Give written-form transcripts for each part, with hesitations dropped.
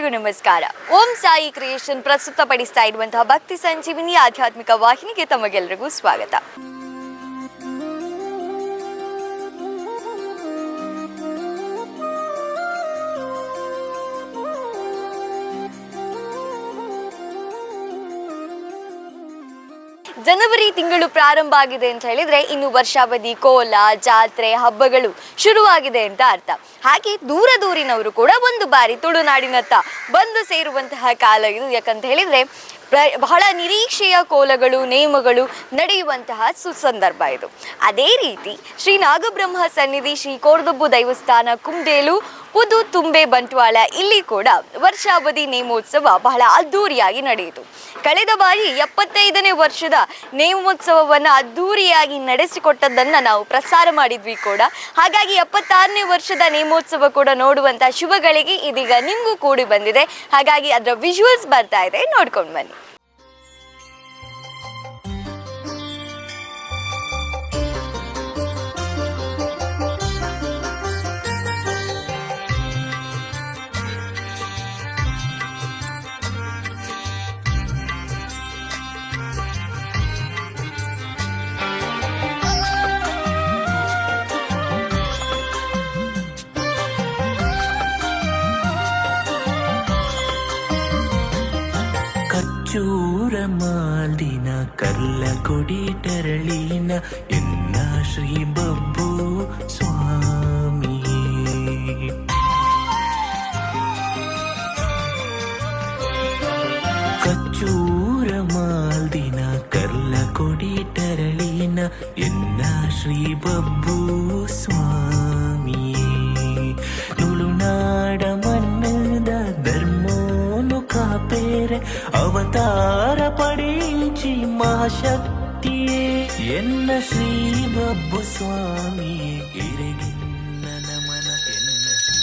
ಎಲ್ಲರಿಗೂ ನಮಸ್ಕಾರ. ಓಂ ಸಾಯಿ ಕ್ರಿಯೇಷನ್ ಪ್ರಸ್ತುತಪಡಿಸ್ತಾ ಇರುವಂತಹ ಭಕ್ತಿ ಸಂಜೀವಿನಿ ಆಧ್ಯಾತ್ಮಿಕ ವಾಹಿನಿಗೆ ತಮಗೆಲ್ಲರಿಗೂ ಸ್ವಾಗತ. ಜನವರಿ ತಿಂಗಳು ಪ್ರಾರಂಭ ಆಗಿದೆ ಅಂತ ಹೇಳಿದ್ರೆ ಇನ್ನು ವರ್ಷಾವಧಿ ಕೋಲ, ಜಾತ್ರೆ, ಹಬ್ಬಗಳು ಶುರುವಾಗಿದೆ ಅಂತ ಅರ್ಥ. ಹಾಗೆ ದೂರ ದೂರಿನವರು ಕೂಡ ಒಂದು ಬಾರಿ ತುಳುನಾಡಿನತ್ತ ಬಂದು ಸೇರುವಂತಹ ಕಾಲ ಇದು. ಯಾಕಂತ ಹೇಳಿದ್ರೆ ಬಹಳ ನಿರೀಕ್ಷೆಯ ಕೋಲಗಳು, ನೇಮಗಳು ನಡೆಯುವಂತಹ ಸುಸಂದರ್ಭ ಇದು. ಅದೇ ರೀತಿ ಶ್ರೀ ನಾಗಬ್ರಹ್ಮ ಸನ್ನಿಧಿ, ಶ್ರೀ ಕೋರ್ದಬ್ಬು ದೇವಸ್ಥಾನ, ಕುಂಡೇಲು, ಪುದು ತುಂಬೆ, ಬಂಟ್ವಾಳ ಇಲ್ಲಿ ಕೂಡ ವರ್ಷಾವಧಿ ನೇಮೋತ್ಸವ ಬಹಳ ಅದ್ಧೂರಿಯಾಗಿ ನಡೆಯಿತು. ಕಳೆದ ಬಾರಿ 75ನೇ ವರ್ಷದ ನೇಮೋತ್ಸವವನ್ನು ಅದ್ಧೂರಿಯಾಗಿ ನಡೆಸಿಕೊಟ್ಟದ್ದನ್ನು ನಾವು ಪ್ರಸಾರ ಮಾಡಿದ್ವಿ ಕೂಡ. ಹಾಗಾಗಿ 76ನೇ ವರ್ಷದ ನೇಮೋತ್ಸವ ಕೂಡ ನೋಡುವಂಥ ಶುಭಗಳಿಗೆ ಇದೀಗ ನಿಮಗೂ ಕೂಡಿ ಬಂದಿದೆ. ಹಾಗಾಗಿ ಅದರ ವಿಜುವಲ್ಸ್ ಬರ್ತಾ ಇದೆ, ನೋಡ್ಕೊಂಡು ಬನ್ನಿ. ಕಚ್ಚೂರ ಮಾಲ್ದಿನ ಕಲ್ಲ ಕೊಡಿ ಟರಳಿನ ಎನ್ನ ಶ್ರೀ ಬಬ್ಬು ಸ್ವಾಮಿ. ಕಚ್ಚೂರ ಮಾಲ್ದಿನ ಕಲ್ಲ ಕೊಡಿ ಟರಳಿನ ಎನ್ನ ಶ್ರೀ ಬಬ್ಬು ಸ್ವಾಮಿ. ತುಳುನಾಡ ಮನ್ನದ ಧರ್ಮೋನು ಕಾಪೇರೆ ಅವತಾರ ಪಡಿಂಚಿ ಮಹಾಶಕ್ತಿಯೇ ಎನ್ನ ಶ್ರೀ ಬಬ್ಬು ಸ್ವಾಮಿ. ಇರೆಗಿನ್ನ ನಮನ ಎನ್ನ ಶ್ರೀ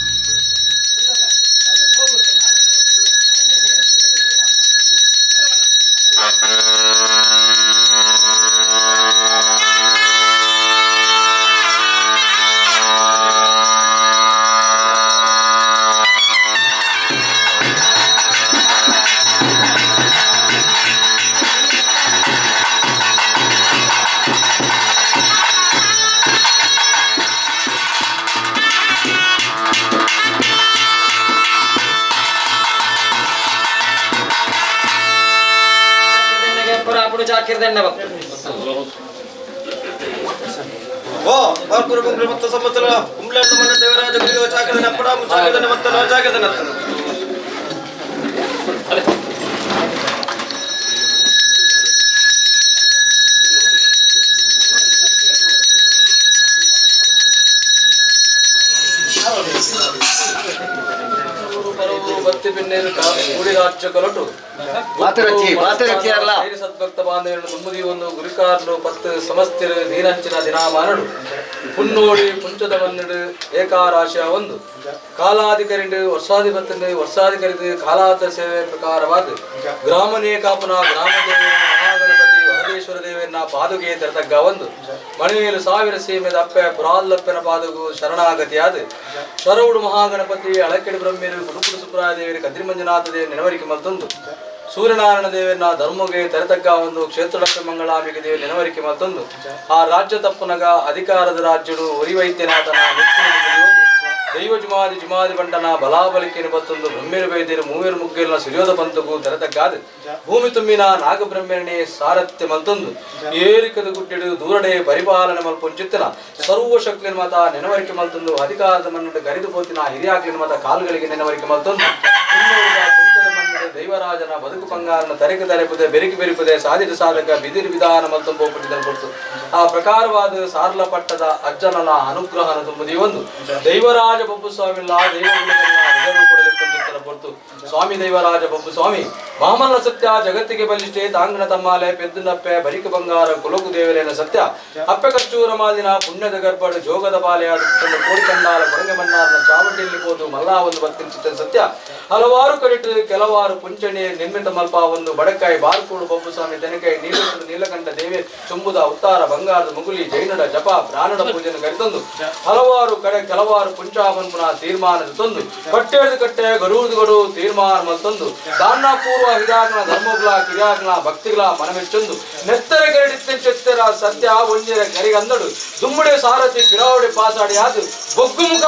ಓ ಬಾರ್ಕುರು ಕುಂಬ್ಳೆ ಮತ್ತು ಸಂವತ್ಸರ ಕುಂಬ್ಳೆ ಮನ್ನ ದೇವರಾಜ ಗುರಿಯೋ ಚಾಕದನ ಅಪ್ಪಡ ಚಾಕದನ ಮತ್ತನ ಚಾಕದನ. ಬತ್ತಿ ಬಿನ್ನೇರು ಕೂಡಿ ರಾಜ್ಯ ಕೊಲಟು ಮಾತುರಚ್ಚಿ, ಮಾತುರಚ್ಚಿ ಅಲ್ಲ. ಸದ್ಭಕ್ತ ಬಾಂಧವ್ಯರು ತುಮ್ಮದಿ ಒಂದು ಗುರಿಕಾರ್ಲು ಪತ್ತು ಸಮಸ್ತಿರು ನೀರಂಚಿನ ದಿನಾಮಾನಡು ಪುನ್ನೋಡಿ ಪುಂಚದ ಮನ್ನಡು ಏಕಾರಾಶಿಯ ಒಂದು ಕಾಲಾಧಿಕರಿಂಡು ವರ್ಷಾಧಿಪತ್ತಂಡು ವರ್ಷಾಧಿಕರಿದು ಕಾಲಾತ ಸೇವೆ ಪ್ರಕಾರವಾದ ಗ್ರಾಮನೇ ಕಾಪುನ ಗ್ರಾಮದೇವ ಮಹಾಗಣಪತಿ ವರದೇಶ್ವರ ದೇವನ್ನ ಪಾದುಗೆ ತೆರತಗ್ಗ ಒಂದು ಮಣಿವೇಲು ಸಾವಿರ ಸೀಮೆದ ಅಪ್ಪೆ ಪುರಾಲ್ಲಪ್ಪನ ಪಾದಗು ಶರಣಾಗತಿಯಾದ ಶರವುಡು ಮಹಾಗಣಪತಿ ಅಳಕೆಡಿ ಬ್ರಹ್ಮೇರು ಗುರುಕುಡು ಸುಬ್ರಾಯ ದೇವರು ಕದ್ರಿ ಮಂಜುನಾಥ ದೇವ ನೆನವರಿಕೆ ಮಲ್ತೊಂದು ಸೂರ್ಯನಾರಾಯಣ ದೇವರನ್ನ ಧರ್ಮಗೆ ತೆರೆತಗ್ಗ ಒಂದು ಕ್ಷೇತ್ರಡಪ್ಪ ಮಂಗಳಾಂಬಿಕೆ ದೇವ ನೆನವರಿಕೆ ಮಲ್ತೊಂದು ಆ ರಾಜ್ಯ ತಪ್ಪುನಗ ಅಧಿಕಾರದ ರಾಜ್ಯಡು ಒರಿವೈದ್ಯನಾಥನ ನೆಚ್ಚಿನ ದೈವ ಜುಮಾದಿ ಜುಮಾದಿ ಬಂಟನ ಬಲಾಬಲಿಕೆಯನ್ನು ಬತ್ತೊಂದು ಬ್ರಹ್ಮೇರು ಬೈದೇರು ಮೂವೇರು ಮುಗ್ಗೇಲಿನ ಸುರ್ಯೋಧ ಪಂತಗೂ ತೆರೆತಗ್ಗಾದ ಭೂಮಿ ತುಂಬಿನ ನಾಗಬ್ರಹ್ಮಣೆ ಸಾರಥ್ಯ ಮಲ್ತೊಂದು ಏರಿಕದ ಗುಡ್ಡಿಡು ದೂರಡೆ ಪರಿಪಾಲನೆ ಮಲ್ಪೊಂಚಿತ್ತನ ಸರ್ವಶಕ್ತಿನ ಮಾತ ನೆನವರಿಕೆ ಮಲ್ತೊಂದು ಅಧಿಕಾರದ ಮನ್ನಡು ಗರಿದು ಪೋತಿನ ಹಿರಿಯಾಕ್ಲಿನ ಮಾತ ಕಾಲುಗಳಿಗೆ ನೆನವರಿಕೆ ಮಲ್ತೊಂದು ಕುನ್ನೂರಿನ ಕುಂಚದ ಮನ್ನಡು ದೈವರಾಜನ ಬದುಕು ಬಂಗಾರನ ತರೆಕು ತರೆಪುದೆ ಬೆರಿಕು ಬೆರಿಪುದೆ ಸಾಧಿತ ಸಾಧಕ ಬಿದಿರು ವಿಧಾನ ಮಲ್ತೊಂಬ ಪಟ್ಟಿದನು ಕೊಡ್ತು ಆ ಪ್ರಕಾರವಾದ ಸಾರ್ಲ ಪಟ್ಟದ ಅಜ್ಜನನ ಅನುಗ್ರಹನ ತುಂಬುದಿ ಒಂದು ದೈವರಾಜ ಬಬ್ಬು ಸ್ವಾಮಿಲ್ಲ ದೈವಗಳಿಗೆಲ್ಲ ಕೊಡಲು ಪೊರ್ತು ಸ್ವಾಮಿ ದೈವರಾಜ ಬಬ್ಬು ಸ್ವಾಮಿ. ಮಾಮಲ್ಲ ಸತ್ಯ ಜಗತ್ತಿಗೆ ಬಲಿಷ್ಠೆ ತಾಂಗಣ ತಮ್ಮಾಲೆ ಪೆದ್ದುನಪ್ಪೆ ಬರಿಕ ಬಂಗಾರ ಕುಲಕು ದೇವರೇನ ಸತ್ಯ ಅಪ್ಪೆ ಕಚ್ಚೂರ ಮಾದಿನ ಪುಣ್ಯದ ಗರ್ಭಡು ಜೋಗದ ಬಾಲೆಯಾದ ಕೋಡಿಕಂಡಾಲ ಕೊಡಗೆ ಮನ್ನಾರನ ಚಾವಟಿಯಲ್ಲಿ ಹೋದು ಮಲ್ಲಾ ಒಂದು ಬತ್ತಿನ ಸತ್ಯ ಹಲವಾರು ಕರಿಟು ಕೆಲವಾರು ಪುಂಚಣಿ ನಿರ್ಮಿತ ಮಲ್ಪ ಒಂದು ಬಡಕಾಯಿ ಬಾರ್ಕೋಡು ಬೊಬ್ಬುಸ್ವಾಮಿ ತೆನಕಾಯಿ ನೀಲಕಂಠ ನೀಲಕಂಠ ದೇವಿ ಚುಂಬುದ ಉತ್ತಾರ ಬಂಗಾರದ ಮುಗುಲಿ ಜೈನಡ ಜಪ ಪ್ರಾಣದ ಪೂಜೆಯನ್ನು ಕರೆತಂದು ಹಲವಾರು ಕಡೆ ಕೆಲವಾರು ಪುಂಚಾಪನ್ಪುನ ತೀರ್ಮಾನದ ತಂದು ಕಟ್ಟೆದು ಕಟ್ಟೆ ಗರೂದು ಗಡು ತೀರ್ಮಾನ ಮಲ್ತಂದು ದಾನ ಪೂರ್ವ ಹಿರಾಕನ ಧರ್ಮಗಳ ಕಿರಾಕನ ಭಕ್ತಿಗಳ ಮನಮೆಚ್ಚೊಂದು ನೆತ್ತರ ಗರಡಿತ್ತೆತ್ತರ ಸತ್ಯ ಒಂಜರ ಕರಿಗಂದಡು ದುಮ್ಮಡೆ ಸಾರಥಿ ಪಿರಾವಡಿ ಪಾಸಾಡಿ ಆದು ಬೊಗ್ಗು ಮುಖ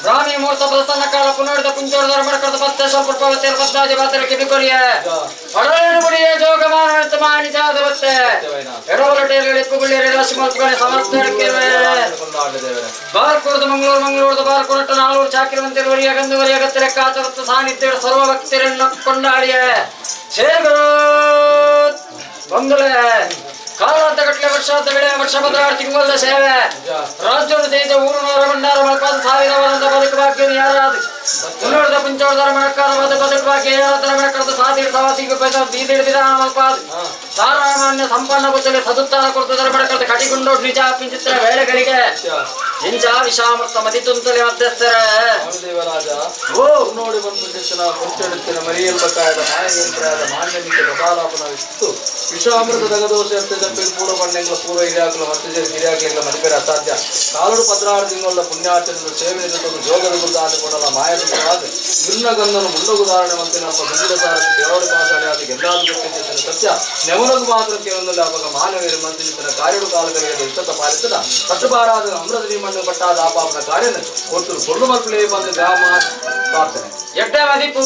ಬ್ರಾಹ್ಮಿ ಮುಹೂರ್ತ ಪ್ರಸನ್ನ ಕಾಲ ಪುನರ್ದ ಪುಂಚೋರ್ದರ ಮಡಕದ ಪತ್ತೆ ಸ್ವಲ್ಪ ಪದ್ಮಾಜಿ ಪಾತ್ರ ಕಿವಿಕೊರಿಯ ಅಡಳುಗುಡಿಯ ಜೋಗಮಾನ ಮಾಣಿಜಾದ ಬತ್ತೆ ಎಡವಲಟೆಯಲ್ಲಿ ಇಪ್ಪುಗುಳ್ಳಿಯರ ರಾಶಿ ಮಲ್ಪುಗಣೆ ಸಮರ್ಥಕ್ಕೆ ಬಾರ್ಕೋರ್ದು ಮಂಗಳೂರು ಮಂಗಳೂರ್ದು ಬಾರ್ಕೊರಟ ನಾಲ್ವರು ಚಾಕಿರುವಂತೆ ವರಿಯ ಗಂದು ವರಿಯ ಗತ್ತರೆ ಕಾಚರತ್ತ ಸಾನ್ನಿಧ್ಯ ಸರ್ವ ಭಕ್ತರನ್ನು ಕೊಂಡಾಡಿಯ ಶೇರ್ಗರು ಬಂದುಲೆ ಕಾಲಾಂತ ಗಟ್ಟಲೆ ವರ್ಷಾಂತ ಬೆಳೆ ವರ್ಷ ಭದ್ರಾರು ತಿಂಗಳ ಸೇವೆ ರಾಜ್ಯವನ್ನು ಸೇರಿದ ಊರು ನೂರ ಭಂಡಾರ ಮಳಪಾದ ಸಾವಿರ ವರಂದ ಬದುಕು ಭಾಗ್ಯ ಯಾರಾದ ಮುನ್ನೂರದ ಪಂಚೋದರ ಮಳಕಾರ ಬದ ಬದುಕು ಭಾಗ್ಯ ಯಾರಾದರ ಮಳಕರದ ಸಾದಿ ಸವಾಸಿಗೆ ಪೈಸ ಬೀದಿಡ ವಿಧಾನ ಮಳಪಾದ ಸಾರಾಮಾನ್ಯ ಸಂಪನ್ನ ಕುತ್ತಲೆ ಸದುತ್ತಾರ ಕೊಡ್ತದರ ಮಳಕರದ ಕಟಿಗುಂಡೋ ನಿಜ ಪಿಂಚಿತ್ರ ವೇಳೆಗಳಿಗೆ ಇಂಚ ವಿಷಾಮೃತ ಮದಿತುಂತಲೆ ಮಧ್ಯಸ್ಥರ ದೇವರಾಜ ಓ ನೋಡಿ ಬಂದು ಪುಂಚೆಡುತ್ತಿನ ಮರಿಯಲ್ಬಕಾಯದ ಮಾಯಂತ್ರಾದ ಮಾನ್ಯನಿಕ ಬದಾಲಾಪನ ಇತ್ತು ವಿಷಾಮೃತ ದಗದೋಷ ಅಂತ ಪೂರ್ವ ಬಣ್ಣೆಂಗ್ಲ ಪೂರ್ವ ಹಿರಿಯಾಕಲು ಮತ್ತೆ ಹಿರಿಯಾಕಲಿಂಗ್ಲ ಮನಿಪೇರ ಅಸಾಧ್ಯ ಕಾಲಡು ಪದ್ರಾರು ತಿಂಗಳ ಪುಣ್ಯಾಚರಣೆ ಸೇವೆ ಜೋಗದ ಗುದ್ದಾದ ಕೊಡಲ ಮಾಯದ ಭಿನ್ನಗಂಧನು ಮುಂಡಗುದಾರಣೆ ಮಂತೆ ನಮ್ಮ ಗುಂಡಿದ ಸಾರಕ್ಕೆ ದೇವರು ಪಾಸಾಡಿ ಅದು ಗೆಲ್ಲಾದು ಗೊತ್ತಿದ್ದ ಸತ್ಯ ನೆವನಗು ಮಾತ್ರ ಕೇವಲ ಅವಾಗ ಮಾನವೀರ ಮಂತ್ರಿತನ ಕಾರ್ಯಡು ಕಾಲಗಳಿಗೆ ಇಷ್ಟತ ಪಾಲಿಸದ ಕಟ್ಟುಬಾರಾದ ಅಮೃತ ಮಣ್ಣು ಪಟ್ಟಾದ ಆಪಾಪನ ಕಾರ್ಯನ ಕೊಟ್ಟು ಕೊಲ್ಲು ಮಕ್ಕಳೇ ಬಂದು ಗ್ರಾಮ ಪ್ರಾರ್ಥನೆ ಎಡ್ಡೆ ಮದಿಪು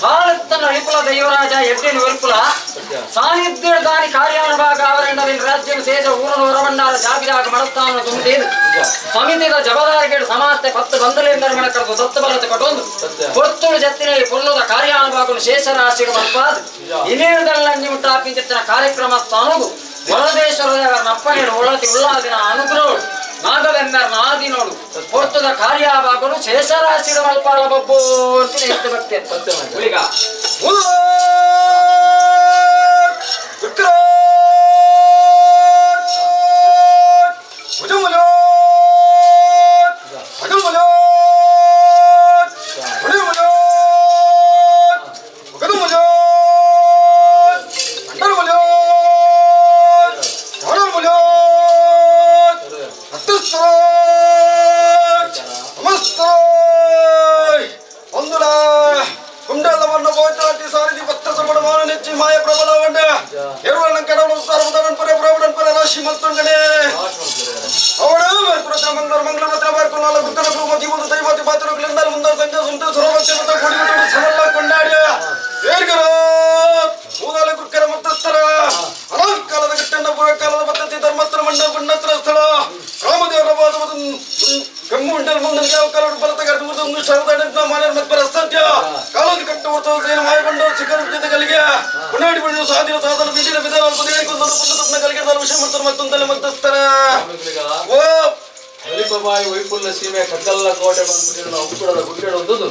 ಕಾಲತ್ತನ ಅಳಿಪುಲ ದೈವರಾಜ ಎಡ್ಡಿನ ಒಲ್ಪುಲ ಸಾನ್ನಿಧ್ಯ ದಾನಿ ಕಾರ್ಯಾನುಭಾಗ ಅವರೆಂಡವಿನ ರಾಜ್ಯನು ಸೇಜ ಊರನು ಹೊರಬಂಡಾರ ಜಾಗಿದಾಗ ಮಡಸ್ಥಾನ ತುಂಬಿದ ಸಮಿತಿದ ಜಬದಾರಿಗೇಡು ಸಮಾಸ್ತೆ ಪತ್ತು ಬಂದಲಿಂದ ಮಣಕರದು ದತ್ತು ಬಲತೆ ಕೊಟ್ಟೊಂದು ಪೊರ್ತುಳು ಜತ್ತಿನ ಪೊಲ್ಲದ ಕಾರ್ಯಾನುಭಾಗನು ಶೇಷರಾಶಿಗೆ ಮಲ್ಪಾದ ಇನೇಳದಲ್ಲಂಜಿ ಮುಟ್ಟಾಪಿಂಚಿತ್ತಿನ ಕಾರ್ಯಕ್ರಮ ಸ್ಥಾನಗು ವರದೇಶ್ವರ ನಪ್ಪನೇಡು ಒಳತಿ ಉಳ್ಳಾದಿನ ಅನುಗ್ರಹಳು ನಾಗವೆಂಬರ್ ನಾದಿನೋಡು ಪೊರ್ತುದ ಕಾರ್ಯವಾಗಲು ಶೇಷರಾಶಿರ ಮಲ್ಪಾಲ ಬಬ್ಬು ಅಂತ ಎಷ್ಟು ಭಕ್ತಿ ಹುಲಿಗ ನಮಸ್ತೆ ಒಂದುಲ ಕುಂಡಲವನ್ನು ಪವಿತ್ರಾಟಿ ಸಾರಥಿ ಭಕ್ತ ಸಮಡಮಾನ ನೆಚ್ಚಿ ಮಾಯ ಪ್ರಬಲವಂಡ ಎರುವನ ಕಡವಳು ಸರ್ವದವನ್ ಪರ ಪ್ರಭುಡನ್ ಪರ ರಾಶಿ ಮತ್ತೊಂದನೆ ಅವಳು ಮಂಗಳ ಮಂಗಳ ಮಂಗಳ ಬರ್ಕೊನಾಲ ಗುತ್ತನ ಜೀವನ ದೈವತಿ ಪಾತ್ರಗಳಿಂದ ಮುಂದ ಸಂಜೆ ಸುಂದ ಸುರವಚ್ಚ ಮತ್ತು ಕೊಡಿಬಿಟ್ಟು ಸರಳ ಕೊಂಡಾಡಿಯ ಏರ್ಗರ ಮೂದಾಲ ಗುರುಕರ ಮತ್ತಸ್ಥರ ಅನಾಕಾಲದ ಗಟ್ಟನ್ನ ಪೂರ್ವಕಾಲದ ಪದ್ಧತಿ ಧರ್ಮಸ್ಥರ ಮಂಡ ಪುಣ್ಯತ್ರ ಸ್ಥಳ ರಾಮದೇವರ ಪಾದವದ ಕಮ್ಮು ಉಂಡಲ್ ಮುಂದೆ ಯಾವ ಕಾಲ ಬಲತಗಾರ ಒಂದು ಶರದಾಡ ಮಾನ್ಯ ಮತ್ಪರ ಸತ್ಯ ಕಾಲದ ಕಟ್ಟು ಹೊತ್ತು ಮಾಯಗೊಂಡು ಶಿಖರ ಜೊತೆ ಕೊಂಡಾಡಿ ಬೆಳೆದು ಸಾಧಿನ ಸಾಧನ ಬಿಸಿಲ ವಿಧಾನ ಪುಣ್ಯ ಕಲಿಗೆ ವಿಷಯ ಮಾಡ್ತಾರೆ ಮತ್ತೊಂದಲ್ಲ ಮತ್ತಸ್ಥರ ಓ ಬಲಿಪಬಾಯಿ ವೈಪುಲ್ಲ ಸೀಮೆ ಕಗ್ಗಲ್ಲ ಕೋಟೆ ಬಂದ್ಬಿಟ್ಟಿರೋ ಉಕ್ಕುಡದ ಗುಡ್ಡೆಡೊಂದದು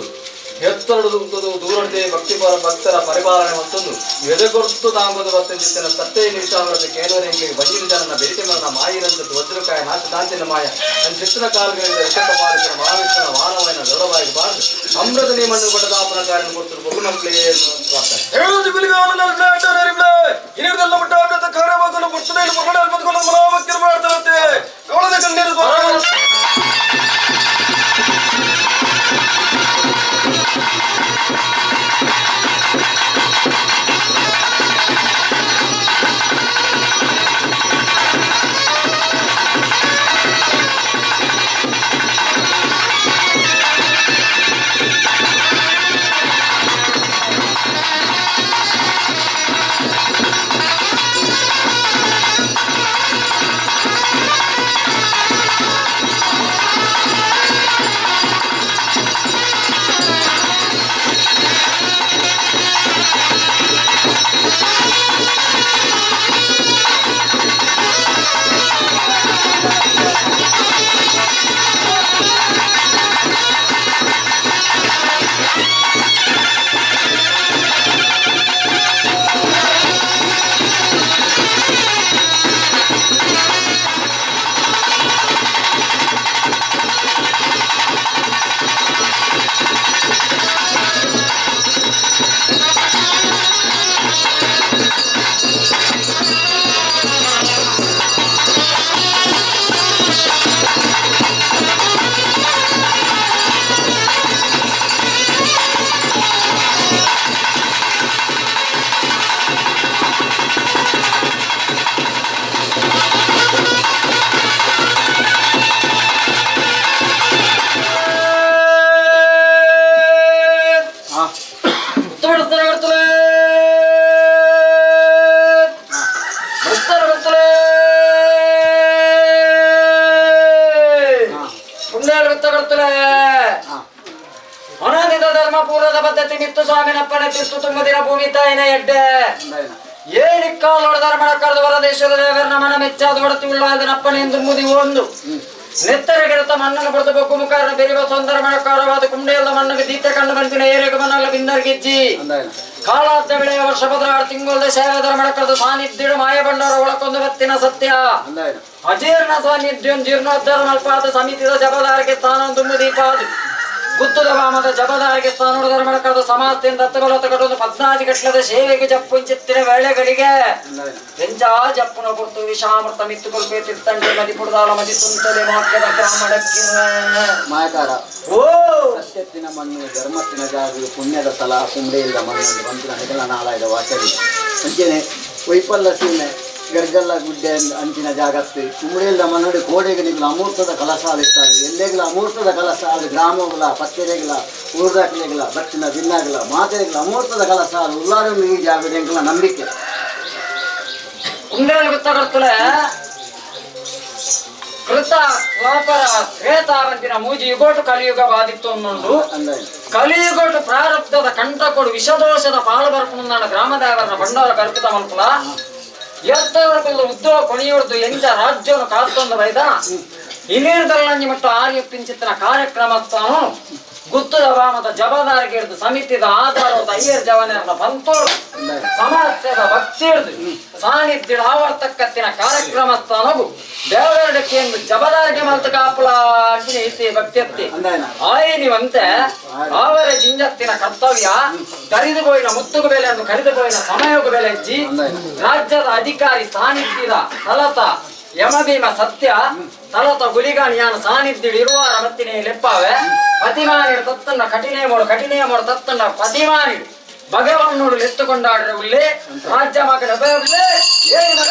ಎತ್ತರಡು ಉಂಟದು ದೂರಡದೆ ಭಕ್ತಿಪರ ಭಕ್ತರ ಪರಿಪಾಲನೆ ಮತ್ತೊಂದು ಎದೆಗೊರ್ತು ತಾಂಬುದು ಬತ್ತಂಜಿತ್ತಿನ ಸತ್ತೇ ನಿಮಿಷಾವರದ ಕೇನೋರೆಂಗೆ ಬಂಜಿನ ಜನನ ಬೇಟೆ ಮರಣ ಮಾಯಿರಂತದ್ದು ವಜ್ರಕಾಯ ನಾಶ ದಾಂತಿನ ಮಾಯ ನನ್ನ ಚಿತ್ರ ಕಾಲುಗಳಿಂದ ವಿಷಕ ಪಾಲಿಸಿನ ಮಹಾವಿಷ್ಣನ ವಾನವನ ದೃಢವಾಗಿ ಬಾರದು ಅಮೃತ ನಿಮಣ್ಣು ಬಡದಾಪನ ಕಾರ್ಯ ಕೊಡ್ತರು ಬಹು ಮಕ್ಕಳೇ ಪ್ರಾರ್ಥನೆ. ಅನಾದಿತ ಧರ್ಮ ಪೂರ್ವದ ಪದ್ಧತಿ ಮಿತ್ತು ಸ್ವಾಮಿನಪ್ಪನ ತಿತ್ತು ತುಂಬದಿನ ಭೂಮಿ ತಾಯಿನ ಎಡ್ಡೆ ಏನಿಕ್ಕಾಲೋಡ ಧರ್ಮಣ ಕರೆದು ವರದೇಶ್ವರ ದೇವರ ಮನ ಮೆಚ್ಚಾದ ಒಡತಿ ಉಳ್ಳಾದನಪ್ಪನೆಂದು ಮುದಿ ಒಂದು ನೆತ್ತರಗೆಡುತ್ತ ಮಣ್ಣನ್ನು ಪಡೆದು ಬೊಕ್ಕು ಮುಖಾರನ ಬೆರಿವ ಸುಂದರ ಮಣಕಾರವಾದ ಕುಂಡೆಯಲ್ಲ ಮಣ್ಣಿಗೆ ದೀತ ಕಂಡು ಬಂತಿನ ಏರೆಗೆ ಮನಲ್ಲ ಬಿಂದರ್ಗಿಜ್ಜಿ ಕಾಲಾದ್ದ ಬೆಳೆಯ ವರ್ಷ ಪದ್ರ ತಿಂಗಳ ಸೇವೆ ಧರ್ಮಣ ಕರೆದು ಸಾನ್ನಿಧ್ಯ ಮಾಯ ಬಂಡಾರ ಒಳಕೊಂದು ಬತ್ತಿನ ಸತ್ಯ ಅಜೀರ್ಣ ಸಾನ್ನಿಧ್ಯ ಜೀರ್ಣೋದ್ಧಾರ ಮಲ್ಪಾದ ಸಮಿತಿದ ಜಬದಾರಿಗೆ ಸ್ಥಾನ ದುಮ್ಮು ದೀಪಾದು ಗುತ್ತದ ವಾಮದ ಜಬದಾರಿಗೆ ಸ್ಥಾನ ಧರ್ಮಣ ಕರೆದು ಸಮಾಜದಿಂದ ದತ್ತಬಲತ ಕಟ್ಟೊಂದು ಪದ್ನಾಜಿ ಗಟ್ಟಲದ ಸೇವೆಗೆ ಜಪ್ಪುಂಚಿತ್ತಿನ ವೇಳೆಗಳಿಗೆ ಎಂಜಾ ಜಪ್ಪುನ ಪುರ್ತು ವಿಷಾಮೃತ ಮಿತ್ತು ಕೊಲ್ಪೆ ತಿರ್ತಂಡೆ ಮದಿ ಪುಡದಾಳ ಮದಿ ತುಂತಲೆ ಮಾಕ್ಯದ ಬ್ರಾಹ್ಮಣಕ್ಕಿನ ಮಾಯಕಾರ ಓ ಸತ್ಯತ್ತಿನ ಮಣ್ಣು ಧರ್ಮತ್ತಿನ ಜಾಗ ಪುಣ್ಯದ ಸ್ಥಳ ಕುಂಬೆಯಿಲ್ದ ಮಣ್ಣು ಬಂತಿನ ಹೆಗಲ ನಾಲಾಯದ ವಾಚರಿ ಅಂಚೆನೆ ವೈಪಲ್ಲ ಸೀಮೆ ಗರ್ಗಲ್ಲ ಗುಡ್ಡೆ ಅಂಚಿನ ಜಾಗತ್ತು ಕುಂಬಳೆಯಿಲ್ದ ಮಣ್ಣು ಕೋಡೆಗೆ ನಿಗ್ಲ ಅಮೂರ್ತದ ಕಲಸ ಇರ್ತಾರೆ ಎಲ್ಲೆಗ್ಲ ಅಮೂರ್ತದ ಕಲಸ ಅದು ಗ್ರಾಮಗಳ ಪತ್ತೆರೆಗ್ಲ ಊರ್ದಾಕ್ಲೆಗ್ಲ ಬತ್ತಿನ ಬಿನ್ನಾಗ್ಲ ಮಾತೆರೆಗ್ಲ ಅಮೂರ್ತದ ಕಲಸ ಉಲ್ಲಾರು ಈ ಜಾಗದ ಎಂಕಲ ನಂಬಿಕೆ. ಕುಂಡೇಲ್ ಗೊತ್ತಾಗರ್ತಲೆ ಕೃತ ದ್ವಾಪರ ತ್ರೇತ ಬಂತಿನ ಮೂಜಿ ಯುಗೋಟು ಕಲಿಯುಗ ಬಾದಿತ್ತು ಒಂದುಂಡು ಕಲಿಯುಗೋಟು ಪ್ರಾರಬ್ಧದ ಕಂಠಕೊಡು ವಿಷದೋಷದ ಪಾಲು ಬರ್ಪುಂದಾಣ ಗ್ರಾಮದೇವರನ ಬಂಡಾರ ಕಲ್ಪಿತ ಮಲ್ಪುಲ ಎತ್ತವರಕುಲ್ಲು ಉದ್ದೋ ಕೊಣಿಯುರ್ದು ಎಂಚ ರಾಜ್ಯವನ್ನು ಕಾತ್ತೊಂದು ಬೈದ ಇನೀರ್ದಲ್ಲಂಜಿ ಮತ್ತು ಆರ್ಯ ಪಿಂಚಿತ್ತಿನ ಕಾರ್ಯಕ್ರಮ ಸ್ಥಾನು ಗುತ್ತದ ವಾಮದ ಜಬದಾರಿಗೆ ಹಿಡಿದು ಸಮಿತಿದ ಆಧಾರದ ಅಯ್ಯರ್ ಜವನರನ್ನ ಬಂತೋಡು ಸಮಾಜದ ಭಕ್ತಿ ಹಿಡಿದು ಸಾನ್ನಿಧ್ಯ ಆವರ್ತಕ್ಕತ್ತಿನ ಕಾರ್ಯಕ್ರಮ ಸ್ಥಾನವು ದೇವರಡಕ್ಕೆ ಎಂದು ಜಬದಾರಿಗೆ ಮಲ್ತ ಕಾಪುಲ ಅಂಚಿನ ಇತಿ ಭಕ್ತಿ ಆಯಿನಿವಂತೆ ಆವರ ಜಿಂಜತ್ತಿನ ಕರ್ತವ್ಯ ಕರಿದು ಪೋಯಿನ ಮುತ್ತುಗು ಬೆಲೆ ಅನ್ನು ಕರಿದು ಪೋಯಿನ ಸಮಯಗು ಬೆಲೆ ಹೆಜ್ಜಿ ರಾಜ್ಯದ ಅಧಿಕಾರಿ ಸಾನ್ನಿಧ್ಯದ ಫಲತ ಯಮಭೀಮ ಸತ್ಯ ತಲತ ಗುಲಿಗಾನಿಯಾನ ಸಾನ್ನಿಧ್ಯ ಇರುವಾರ ಮತ್ತಿನೇ ಲೆಪ್ಪಾವೆ ಪತಿಮಾನಿ ತತ್ತನ್ನ ಕಠಿಣೆ ಮೋಡು ಕಠಿಣೆ ಮೋಡು ತತ್ತನ್ನ ಪತಿಮಾನಿ ಭಗವನ್ನೋಡು ಎತ್ತುಕೊಂಡಾಡ್ರೆ ಉಲ್ಲೇ ರಾಜ್ಯ ಮಗನ ಉಲ್ಲೇ ಏನು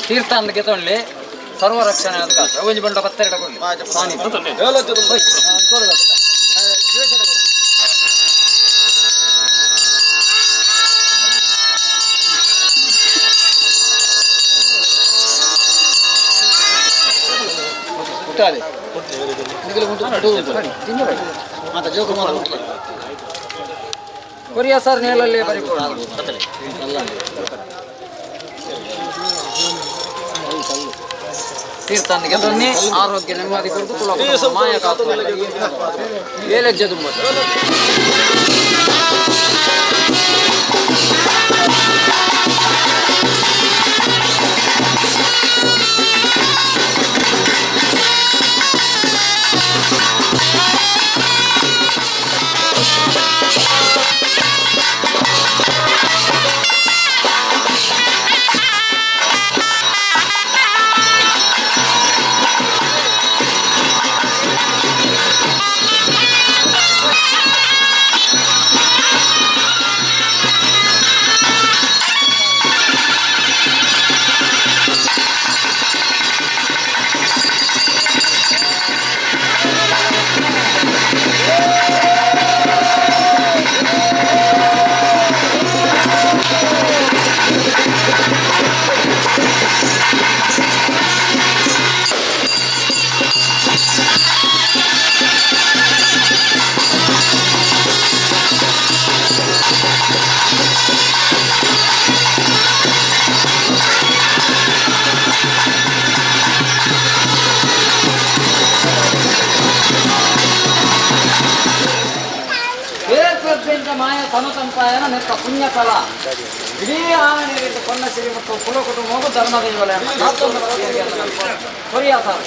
ತೀರ್ಥ ಅಂದಕ್ಕೆ ತೊಂಡ್ಲಿ ಸರ್ವ ರಕ್ಷಣೆ ಅದಕ್ಕೆ ಒಂಜಿ ಬಂಡ ಪತ್ತೆರಡ ಕೊಡ್ಲಿ ಕೊರಿಯಾ ಸರ್ ನೇಲಲ್ಲಿ ಪರಿಪೂರ್ಣ ತೀರ್ಥನಿಗೆ ಬನ್ನಿ ಆರೋಗ್ಯ ನೆಮ್ಮದಿ ಕೊಡ್ದು ಕುಲ ಮಾಯ ಕಾತು ಏಲೆಜ್ಜೆ ತುಂಬ. ತನು ಸಂಪಾಯನ ನೆತ್ತ ಪುಣ್ಯ ಫಲ ಇಡೀ ಆನೆಯಲ್ಲಿ ಕೊನ್ನ ಸಿರಿ ಮತ್ತು ಕುಲ ಕುಟುಂಬವು ಧರ್ಮದೈವಲೆ ಕೊರಿಯಾ ಸರ್.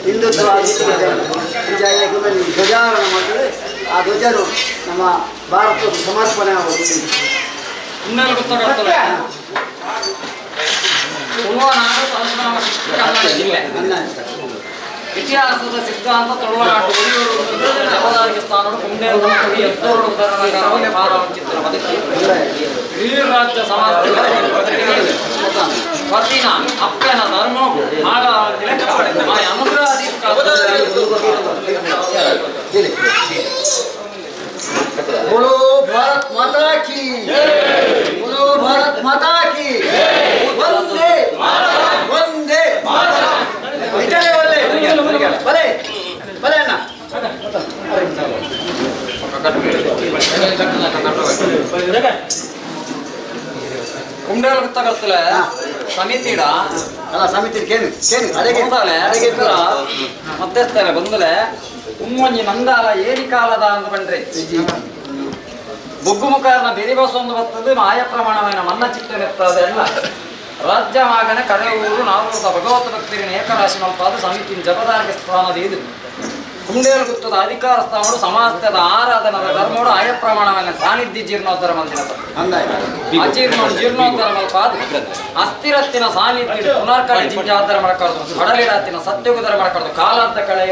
ಹಿಂದುತ್ವ ಧ್ವಜಾರೋಹಣ ಮಾಡಿದ್ರೆ ಆ ಧ್ವಜನು ನಮ್ಮ ಭಾರತದ ಸಮರ್ಪಣೆ ಆಗುವುದು. ಇನ್ಮೇಲೆ ಗೊತ್ತಾಗ್ತದೆ. ತುಳುವನಾಡು ಪರಶುರಾಮ ಶಿಷ್ಟ ಕನ್ನಡ ಜಿಲ್ಲೆ. ಇತಿಹಾಸದ ಸಿದ್ಧಾಂತ ತುಳುವನಾಡು ಜವಾಬ್ದಾರಿಗೆ ಸ್ಥಾನಗಳು ಕುಂಡೇರು ಎತ್ತೋರು ಭಾರವಂಚಿತರ ಬದುಕಿ ಇಡೀ ರಾಜ್ಯ ಸಮಾಜ ಪತಿನ ಅಪ್ಪನ ಧರ್ಮ ಮಾಡ ಅನುಗ್ರಹ. बोलो भारत माता की, बोलो भारत माता की, वंदे वंदे इटले वल्ले भले भले अण्ण. ಕುಂಡೇಲ ಗುತ್ತಗರ್ತಲೆ ಸಮಿತಿಡ ಅಲ್ಲ ಸಮಿತಿ ಕೇನು ಕೇನು ಅಡೆಗೆ ಅಡೆಗೆ ಮಧ್ಯಸ್ಥರ ಬಂದಲೆ ಉಮ್ಮೊಂಜಿ ನಂದಾಲ ಏರಿ ಕಾಲದ ಅಂದು ಬಂಡ್ರೆ ಬೊಗ್ಗು ಮುಖಾರನ ಬೆರಿಬಸ ಒಂದು ಬರ್ತದೆ ಮಾಯ ಪ್ರಮಾಣమైన ಮನ್ನ ಚಿಟ್ಟನೆತ್ತದೆ ಅಲ್ಲ ರಾಜ್ಯ ಮಾಗನ ಕಡೆ ಊರು ನಾವು ಭಗವತ್ ಭಕ್ತರಿನ ಏಕರಾಶಿ ಮಲ್ಪಾದ ಸಮಿತಿನ ಜಬದಾರಿಗೆ ಸ್ಥಾನದ ಇದು ಕುಂಡೇಲ ಗುತ್ತದ ಅಧಿಕಾರ ಸ್ಥಾನಡು ಸಮಾಜದ ಆರಾಧನದ ಧರ್ಮೋಡು ಆಯ ಪ್ರಮಾಣವನ್ನ ಸಾನ್ನಿಧ್ಯ ಜೀರ್ಣೋದ್ಧಾರ ಮಂದಿರ ಅಜೀರ್ಣ ಜೀರ್ಣೋದ್ಧಾರ ಮಲ್ಪಾದ ಅಸ್ಥಿರತ್ತಿನ ಸಾನ್ನಿಧ್ಯ ಪುನರ್ಕಳೆ ಜಿಂಜಾಧಾರ ಮಾಡಕಾರ್ದು ಕಡಲಿಡತ್ತಿನ ಸತ್ಯುಗದರ ಮಾಡಕಾರ್ದು ಕಾಲಾಂತ ಕಳೆ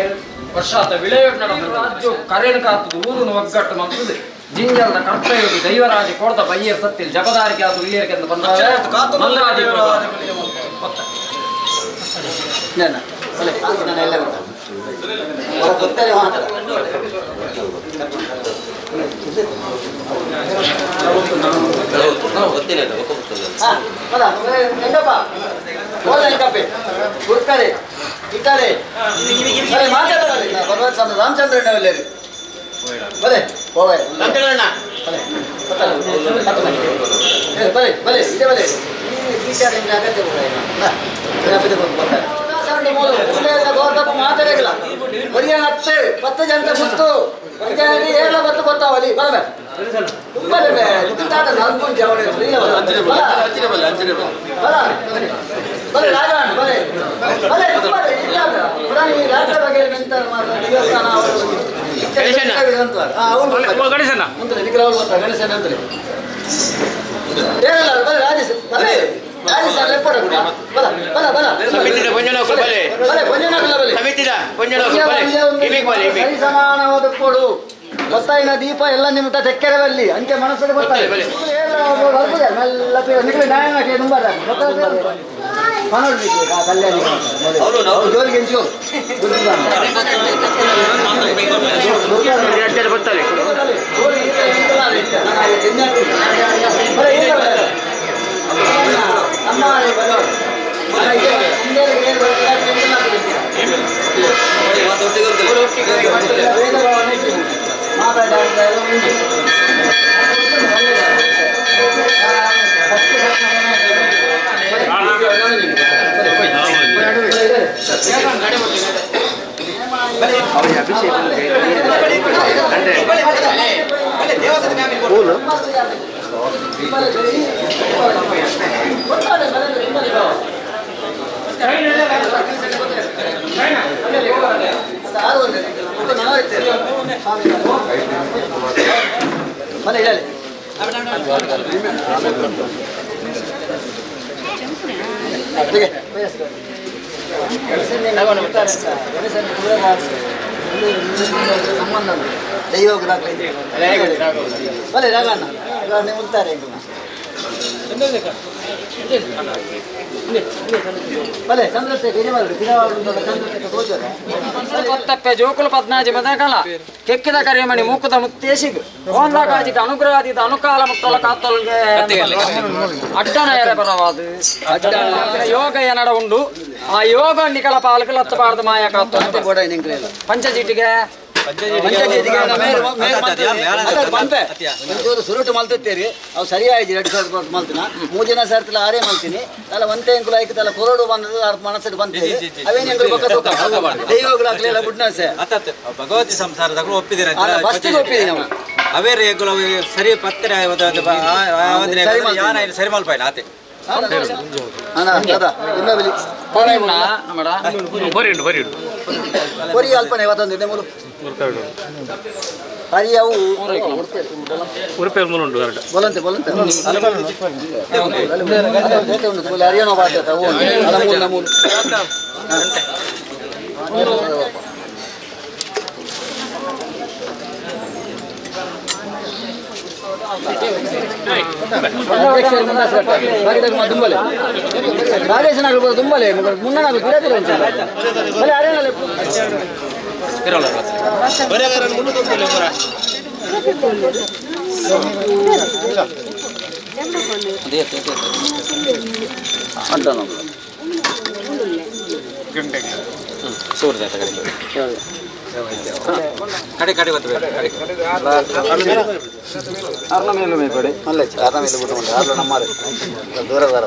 ವರ್ಷಾಂತ ವಿಳೆಯೋಡ್ ರಾಜ್ಯ ಕರೆನು ಕಾತದು ಊರುನು ಒಗ್ಗಟ್ಟು ಮಂತದೆ ಜಿಂಜಲ್ದ ಕರ್ತವ್ಯ ದೈವರಾಜ ಕೊಡ್ದ ಬಯ್ಯರ್ ಸತ್ತಿಲ್ ಜಬದಾರಿಗೆ ಅದು ಉಳ್ಳಿಯರಿಗೆ ಅಂತ ಬಂದ ರಾಮಚಂದ್ರ ಬಲೆ ಹೋವೆ ಬಲೆ ಬಲೆ ಇದೆ ಬಲೆ ಅಗತ್ಯ ಮಾತಾಡಿಲ್ಲ ಹತ್ತು ಪತ್ತು ಜನ ಗೊತ್ತು ಏಳ ಬತ್ತು ಗೊತ್ತಾವಲಿ ಬರಬೇ ಸಮಾನವಾದ ಗೊತ್ತಾಯಿನ ದೀಪ ಎಲ್ಲ ನಿಮ್ಟ ತೆಕ್ಕೆರೆ ಬಲ್ಲಿ ಅಂಚೆ ಮನಸ್ಸಲ್ಲಿ ಗೊತ್ತಾಯಿ ಜೋಲಿಗೆ ಕೊತ್ತಪ್ಪೆ ಜೋಕುಲು ಪದ್ನಾಜಿ ಮದಕಲ ಕೆಕ್ಕಿದ ಕರಿಮಣಿ ಮೂಕುದ ಮುತ್ತೇಶಿಗ್ ಓಂದಾಕಾಜಿಗೆ ಅನುಗ್ರಹದಿದ ಅನುಕಾಲ ಮುಟ್ಟಲ ಕಾತಲ್ಗೆ ಅಡ್ಡನ ಎರೆ ಬರವಾದು ಯೋಗ ಏನಡ ಉಂಡು ಆ ಯೋಗ ನಿಕಲ ಪಾಲಕ ಲತ್ತಬಾರ್ದು ಮಾಯ ಕಾತು ಪಂಚಜೀಟಿಗೆ ಸುರುಟು ಮಲ್ತಿರ್ತೀರಿ ಅವು ಸರಿಯಾಗಿ 2,000 ಮಲ್ತಿನ 3 ಜನ ಸೇರ್ತಿಲ್ಲ ಆರೇ ಮಲ್ತೀನಿ ಅಲ್ಲ ಒಂತೆ ಎಂಕುಲು ಐಕತಲ್ಲ ಕೊರಡು ಬಂದದ್ದು ಮನಸ್ಸಿಗೆ ಬಂತೀರಿ ಅವೇನು ಎಂಕುಲು ಬೊಕ್ಕ ತೂಕ ದೈವಗಳು ಬುಡ್ನಾಸೆ ಭಗವತಿ ಸಂಸಾರದಾಗ ಒಪ್ಪಿದ್ದೀರ ಫಸ್ಟಿಗೆ ಒಪ್ಪಿದ್ದೀನಿ ನಾವು ಅವೇ ರೇಗುಲ ಸರಿ ಪತ್ರೆ ಸರಿ ಮಲ್ಪಾಯಿನ ಆತೆ ಕೊರಿ ಅಲ್ಪನೆ ಇವತ್ತೊಂದು ಮೂಲು ಹರಿಯವು ಬೊಲಂತೆ ಬೊಲಂತೆ ಹರಿಯನೋ ಬಾಧ್ಯತ ಮೂಲು ರಾಜೇಶನಾಗಲು ತುಂಬಲೇ ಮುನ್ನನಾಗಲು ಬಲೆ ಅರೇನಲ್ಲ ಕಡೆ ಕಡೆ ಗೊತ್ತು ಕಡೆ. ಅರ್ನ ಮೇಲು ಮೇಪಡೆ ಅಲ್ಲ ಅರ್ನ ಮೇಲೆ ಬಿಟ್ಟು ಉಂಟು ಅರ್ಲ ನಮ್ಮಾರು ದೂರ ದೂರ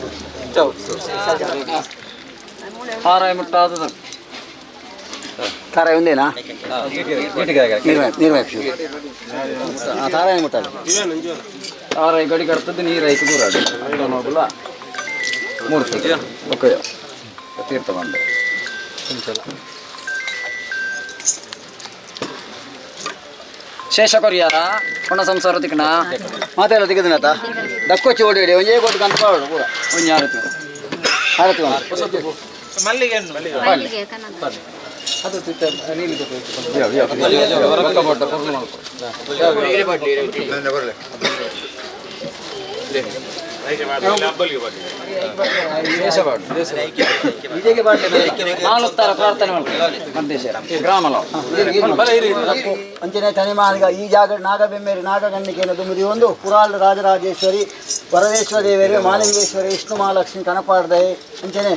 ಹಾರಾಯ ಮುಟ್ಟಾದ ತಾರಾಯಿ ಒಂದೇನಾ ನೀರು ತಾರಾಯಿ ಮುಟ್ಟಾలి ಆರಾಯಿ ಗಡಿ ಕರ್ತದ್ದು ನೀರು ಐಕು ದೂರ ನೋಬುಲ ಮೂರ್ತಿ ಓಕೆ ತೀರ್ಥ ಬಂದೆ ಶೇಷ ಕೊರಿಯಾರ ಕೊಣ ಸಂಸಾರ ತಿಕ್ಕಣ ಮಾತೆಲ್ಲ ತೆಗೆದಿನತ ದಕ್ಕೊಚ್ಚಿ ಓಡಿ ಒಂಜೇ ಕೊಟ್ಟು ಕಂತ ಪಾಡು ಪೂರ ಒಂಜಿ ಆರತಿ ಆರತಿ ಒಂದು ಅದು ನೀಲಿ ನಾಲ್ಕು ಪ್ರಾರ್ಥನೆ ಮಾಡ್ತಾರೆ ಮದ್ದೇಶ ಗ್ರಾಮಲ ಅಂಚನೆ ತನಿಮಾನಿಗ ಈ ಜಾಗ ನಾಗಬೆಮ್ಮೇರಿ ನಾಗಗಣ್ಣಿಕೇನ ದುಮುದಿ ಒಂದು ಪುರಾಲ್ ರಾಜರಾಜೇಶ್ವರಿ ವರದೇಶ್ವರ ದೇವೇರಿ ಮಾಲಿಂಗೇಶ್ವರಿ ವಿಷ್ಣು ಮಹಾಲಕ್ಷ್ಮಿ ಕನಪಾಡ್ದೈ ಅಂಚನೆ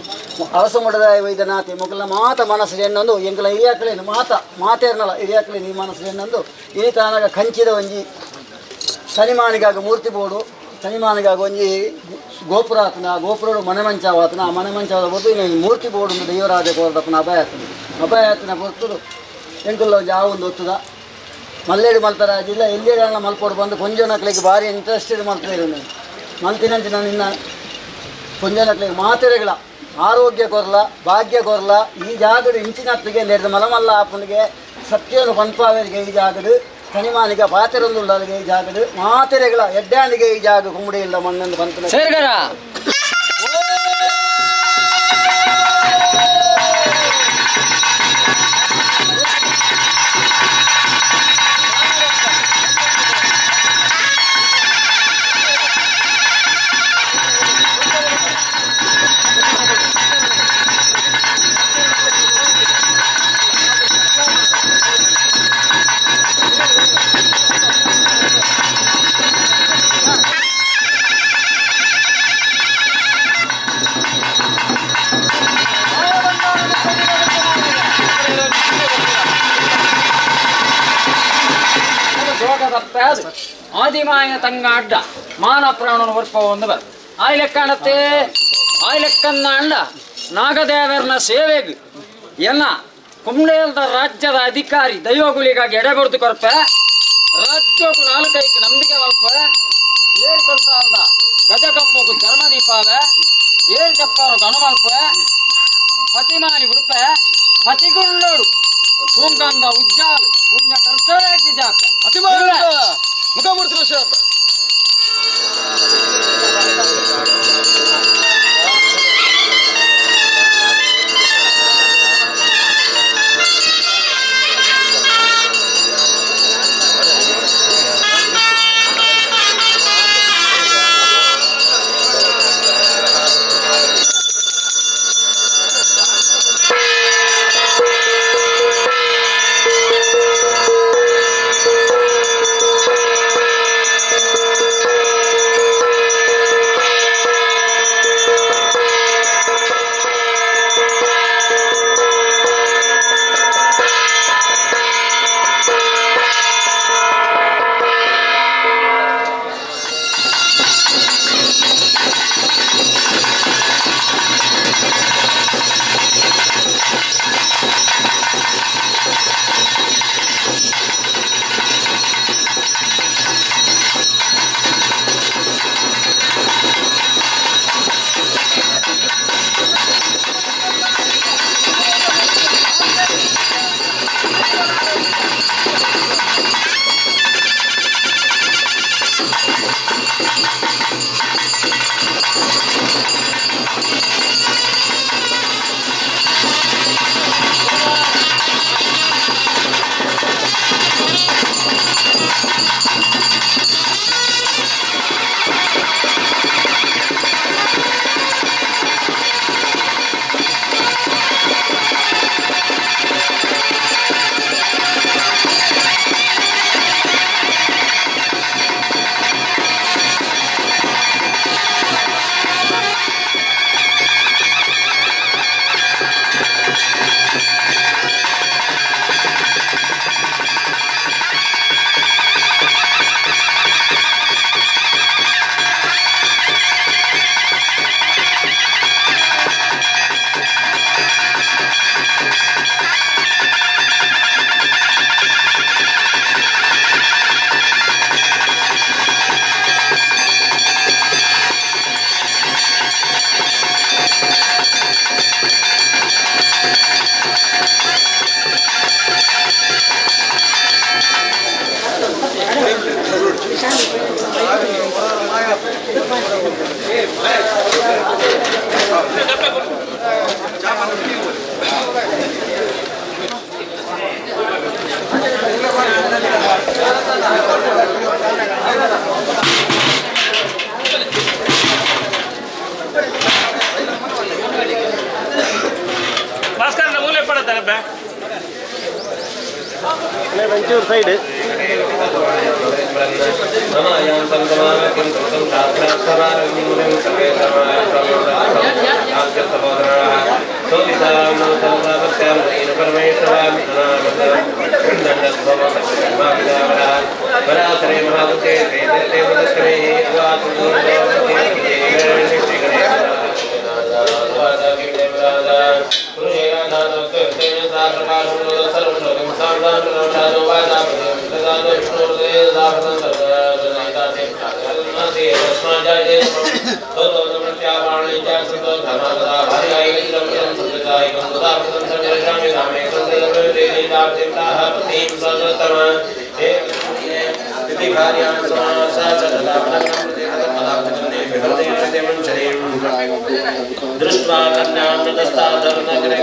ಅರಸುಮುಡದಾಯ ವೈದ್ಯನಾಥಿ ಮುಗಲ ಮಾತ ಮನಸ್ಸು ಎನ್ನೊಂದು ಎಂಕಲ ಹಿರಿಯಾಕಲೇನು ಮಾತ ಮಾತೇರ್ನಲ ಹಿರಿಯಾಕಲೇನು ಈ ಮನಸ್ಸು ಎನ್ನೊಂದು ಈ ತಾನಗ ಕಂಚಿದ ಒಂಜಿ ತನಿಮಾನಿಗಾಗ ಮೂರ್ತಿ ಬೋಡು ತನಿಮಾನಿಗಾಗ ಒಂಜಿ ಗೋಪುರ ಆತನ ಆ ಗೋಪುರಡು ಮನೆ ಮಂಚಾವಾತನ ಆ ಮನೆ ಮಂಚಾವದ ಹೊರತು ಇನ್ನು ಈ ಮೂರ್ತಿ ಬೋಡು ಒಂದು ದೈವರಾಜ ಕೋರದಪ್ಪನ ಅಭಯ ಆತನ ಅಭಯ ಆತನ ಹೊರತು ಎಂಕುಲ್ಲ ಒಂಜಿ ಆ ಒಂದು ಒತ್ತುದ ಮಲ್ಲೇಡು ಮಲ್ತಾರ ಜಿಲ್ಲೆ ಎಲ್ಲಿ ಮಲ್ಪೋಡು ಬಂದು ಕೊಂಜನಕ್ಲಿಗೆ ಭಾರಿ ಇಂಟ್ರೆಸ್ಟೆಡ್ ಮಲ್ತಿರು ಮಲ್ತಿನಂಚಿನ ನಿನ್ನ ಕೊಂಜನಕ್ಲಿಗೆ ಮಾತೆರೆಗಳ ಆರೋಗ್ಯ ಕೊರ್ಲ ಭಾಗ್ಯ ಕೊರ್ಲ ಈ ಜಾಗಡು ಇಂಚಿನತ್ತಿಗೆ ನೆರೆದ ಮಲಮಲ್ಲ ಆಪನಿಗೆ ಸತ್ಯನು ಪನ್ಪಾವರಿಗೆ ಈ ಜಾಗಡು ತನಿಮಾನಿಗೆ ಪಾತೆರೊಂದುಳ್ಳರಿಗೆ ಈ ಜಾಗಡು ಮಾತೆರೆಗಳ ಎಡ್ಡಾನಿಗೆ ಈ ಜಾಗ ಕುಂಬಡಿ ಇಲ್ಲ ಮಣ್ಣನ್ನು ಪಂತನ ಸೇರ್ಗರ ಜೋಗದಪ್ಪ ಆದಿಮಾಯ ತಂಗ ಅಡ್ಡ ಮಾನ ಪ್ರಾಣನ ವರ್ಪ ಒಂದು ಬರ್ ಆಯ್ಲೆಕ್ಕಣತೆ ಆಯ್ಲೆಕ್ಕನ್ನ ಅಂಡ ನಾಗದೇವರನ ಸೇವೆಗೆ ಎನ್ನ ಕುಂಬ್ಳೇಲ್ದ ರಾಜ್ಯದ ಅಧಿಕಾರಿ ದೈವಗುಳಿಗಾಗಿ ಎಡೆ ಬರೆದು ಕೊರ್ಪೆ ರಾಜ್ಯಕ್ಕೂ ನಾಲ್ಕೈಕು ನಂಬಿಕೆ ಮಲ್ಪ ಏಳು ಕಂತ ಅಲ್ದ ಗಜಕಂಬಗು ಚರ್ಮದೀಪಾವೆ ಏಳು ಚಪ್ಪಾರು ಗಣಮಲ್ಪೆ ಪತಿಮಾನಿ ಉಡುಪೆ ಪತಿಗುಳ್ಳೋಡು ಪೂಂಗಂದ ಉಜ್ಜಾಲು ಪುಣ್ಯ ಕರ್ತವ್ಯ ನಿಜಾಪ ಮುಖಮೂರ್ತಿ दृष्ट्वा कन्यां ततस्तादर्नगरे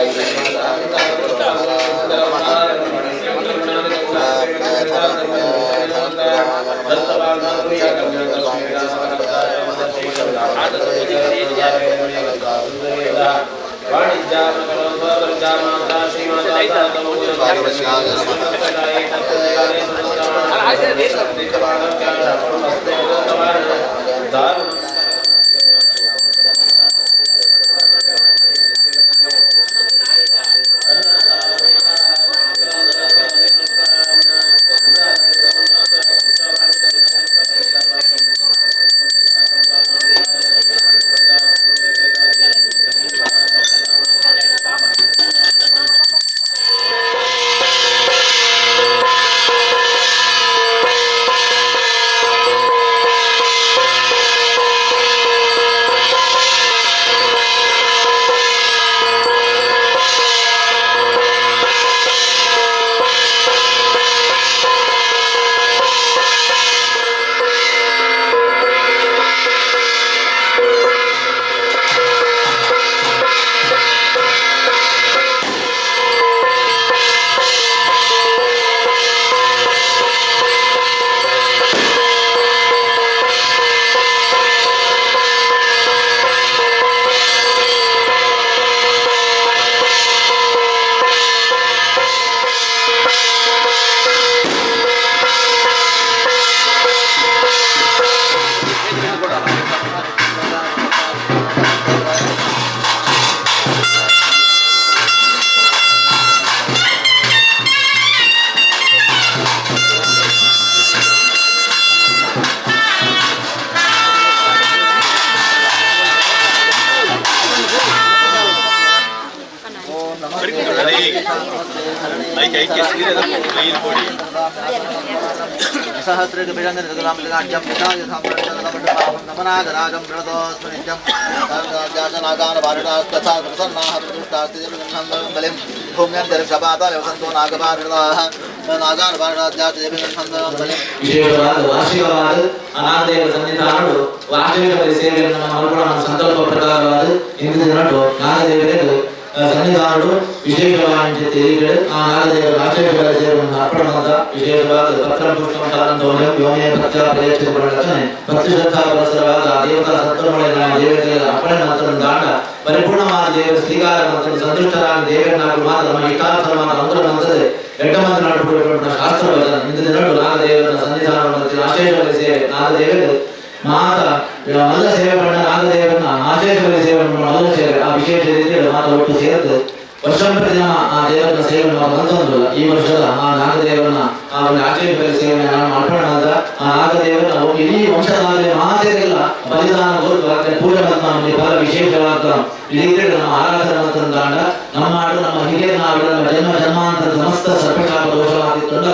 ವಿಶೇಷವಾದ ವಾರ್ಷಿಕವಾದ ಅನಾಥದೇವ ಸನ್ನಿಧಾನಗಳು ವಾರ್ಷಿಕ ಸೇವೆಯನ್ನು ನಮ್ಮ ಸಂಕಲ್ಪ ಪ್ರಕಾರವಾದ ಇಂದಿನ ದಿನಟು ನಾಗದೇವರಿಗೆ ಸನ್ನಿಧಾನಗಳು ವಿಶೇಷವಾದ ತೆರಿಗೆಗಳು ಆ ನಾಗದೇವರ ವಾರ್ಷಿಕ ಸೇವೆಯನ್ನು ಅರ್ಪಣೆ ಮಾಡಿದ ವಿಶೇಷವಾದ ಪತ್ರ ಪುಷ್ಪಂತೋಲಂ ಯೋನೇ ಭಕ್ತ ಪ್ರಯತ್ನ ಭಕ್ತಿ ಶ್ರದ್ಧಾ ಪರಸರವಾದ ದೇವತಾ ಸತ್ಕರ್ಮಗಳನ್ನು ದೇವತೆಗಳ ಅರ್ಪಣೆ ಮಾತ್ರ ದಾಂಡ ಪರಿಪೂರ್ಣವಾದ ದೇವರ ಸ್ವೀಕಾರ ಮತ್ತು ಸಂತುಷ್ಟರಾಗಿ ದೇವರನ್ನಾಗಲು ಮಾತ್ರ ನಮ್ಮ ಇಷ್ಟಾರ್ಥವಾದ ಅನುಗ್ರಹ ಮಂತ್ರದ ಎಡ್ಡ ಮಂತ್ರ ಶಾಸ್ತ್ರ ವಚನ ಇಂದಿನ ದಿನಟು ನಾಗದೇವರ ಸನ್ನಿಧಾನ ಮತ್ತು ಆಶೇಷ ಸೇವೆ ನಾಗದೇವರು ಮಾತ ಮಲ್ಲ ಸೇವೆ ಪಂಡ ನಾಗದೇವರನ್ನ ಆಶೇಷ ಸೇವೆ ಮಲ್ಲ ಸೇವೆ ಆ ವಿಶೇಷ ರೀತಿಯಲ್ಲಿ ಮಾತ ಒಟ್ಟು ಸೇರಿದು ವರ್ಷಂಪ್ರತಿ ಆ ದೇವರನ್ನ ಸೇವೆ ಬಂತಂದ್ರಲ್ಲ ಈ ವರ್ಷದ ಆ ನಾಗದೇವರನ್ನ ಆ ಒಂದು ಆಶೇಷ ಸೇವೆ ನಾನು ಅರ್ಪಣೆ ಮಾಡಿದ ಆ ನಾಗದೇವರನ್ನ ಇಡೀ ವಂಶದಾಗಲಿ ಮಾತೆಲ್ಲ ಬಲಿದಾನ ಕೊಟ್ಟು ಪೂಜೆ ಮತ್ತು ಬಹಳ ವಿಶೇಷವಾದ ರೀತಿಯಲ್ಲಿ ನಮ್ಮ ಆರಾಧನೆ ಅಂತಂದಾಗ ನಮ್ಮ ಹಾಡು ನಮ್ಮ ಹಿರಿಯರನ್ನಾಗಲಿ ನಮ್ಮ ಜನ್ಮ ಜನ್ಮಾಂತರ ಸಮಸ್ತ ಸರ್ಪಶಾಪ ದೋಷವಾಗಿತ್ತಂದ್ರ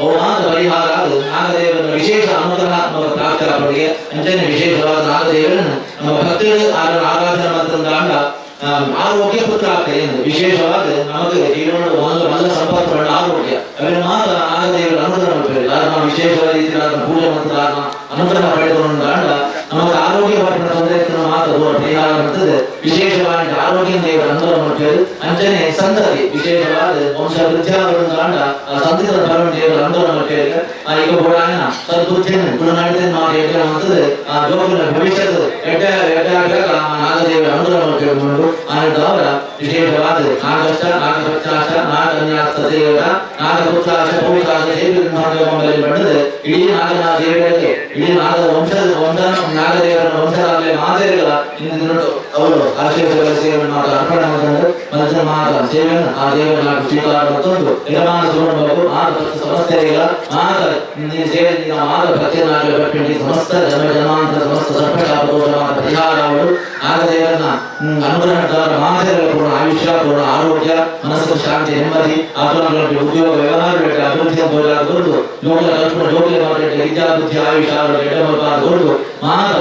ಅವು ಮಾತ್ರ ಪರಿಹಾರ ಅದು ನಾಗದೇವನ ವಿಶೇಷ ಅನುಗ್ರಹ ನಮ್ಮ ಪ್ರಾಪ್ತರಾಪಡಿಗೆ ಅಂಚನೆ ವಿಶೇಷವಾದ ನಾಗದೇವರನ್ನು ನಮ್ಮ ಭಕ್ತರು ಆರಾಧನೆ ಅಂತಂದಾಗ ಆರೋಗ್ಯ ಪುತ್ರಾಗ್ತದೆ ಎಂದು ವಿಶೇಷವಾದ ನಮಗೆ ಜೀವನದ ಮೊದಲ ಮೊದಲ ಸಂಪತ್ತು ಆರೋಗ್ಯ ಅವರ ಮಾತ್ರ ನಾಗದೇವರ ಅನುಗ್ರಹ ಮಾಡಬೇಕು. ಯಾರು ನಾವು ವಿಶೇಷವಾದ ರೀತಿಯಲ್ಲಿ ಪೂಜೆ ಮತ್ತು ಅನುಗ್ರಹ ಪಡೆದುಕೊಂಡಾಗ ನಮಗೆ ಆರೋಗ್ಯ ತೊಂದರೆ ಮಾತ್ರ ದೂರ ಪರಿಹಾರ ಬರ್ತದೆ. ವಿಶೇಷವಾಗಿ ಆರೋಗ್ಯ ದೇವರ ಅನುಗ್ರಹ ಮಾಡ್ತೇವೆ. ಅಂಚನೆ ಸಂತತಿ ವಿಶೇಷವಾದ ವಂಶ ವೃದ್ಧಿಯಾದ ಕಾಂಡ ಆ ಸಂತತಿಯ ಬರವಣಿಗೆ ದೇವರ ಅನುಗ್ರಹ ಮಾಡ್ತೇವೆ. ಆ ಈಗ ಬೋಡಾಯನ ಸದ್ಬುದ್ಧಿಯನ್ನು ಗುಣನಾಡಿದ ಮಾತು ಎಡ್ಡೆ ಮಾಡ್ತದೆ. ಆ ಜೋಗಿನ ಭವಿಷ್ಯದ ಎಡ್ಡೆ ಎಡ್ಡೆ ಆಗ್ಲಕ್ಕ ಆ ನಾಗದೇವರ ಅನುಗ್ರಹ ಮಾಡ್ತೇವೆ. ಆನಂದ ವಿಶೇಷವಾದ ನಾಗಷ್ಟ ನಾಗಪಕ್ಷಾಶ ನಾಗನ್ಯಾಸ್ತ ದೇವರ ನಾಗಪುತ್ರಾಶ ಪೌತ್ರಾಶ ದೇವಿ ಬಣ್ಣದ ಇಡೀ ನಾಗನ ದೇವರಿಗೆ ಇಡೀ ನಾಗದ ವಂಶದ ವಂಶ ನಾಗದೇವರ ವಂಶದಾಗಲೇ ಮಾತೆಗಳ ಇಂದು ಅವರು ಆಶೀರ್ವಾದ ಸೇವೆಯನ್ನು ಮಾತ್ರ ಅರ್ಪಣೆ ಮಾಡಿಕೊಂಡು ಮನುಷ್ಯನ ಮಾತ್ರ ಸೇವೆಯನ್ನು ಆ ದೇವರ ಸ್ವೀಕಾರ ಮತ್ತೊಂದು ಯಜಮಾನ ಸುವರ್ಣಬೇಕು ಮಾತ್ರ ಸಮಸ್ಯೆಗಳ ಮಾತ್ರ ಸೇವೆಯಿಂದ ಮಾತ್ರ ಪ್ರತ್ಯೇಕನಾಗಲಿ ಬರ್ಪಿಂಡಿ ಸಮಸ್ತ ಜನ್ಮ ಜನ್ಮಾಂತರ ಸಮಸ್ತ ಸರ್ಪಶಾಪ ದೋಷ ಮಾತ್ರ ಪರಿಹಾರಗಳು ನಾಗದೇವರನ್ನ ಅನುಗ್ರಹ ಮಾತೆಗಳ ಪೂರ್ಣ ಆಯುಷ್ಯ ಪೂರ್ಣ ಆರೋಗ್ಯ ಮನಸ್ಸು ಶಾಂತಿ ನೆಮ್ಮದಿ ಆತ್ಮಗಳ ಉದ್ಯೋಗ ವ್ಯವಹಾರ ಅಭಿವೃದ್ಧಿ ದೊಡ್ಡ ಯೋಗ ಕಲ್ಪನೆ ಯೋಗ ವಿದ್ಯಾ ಬುದ್ಧಿ ಆಯುಷ್ಯ ಆರೋಗ್ಯ ದೊಡ್ಡ ಮಾತ್ರ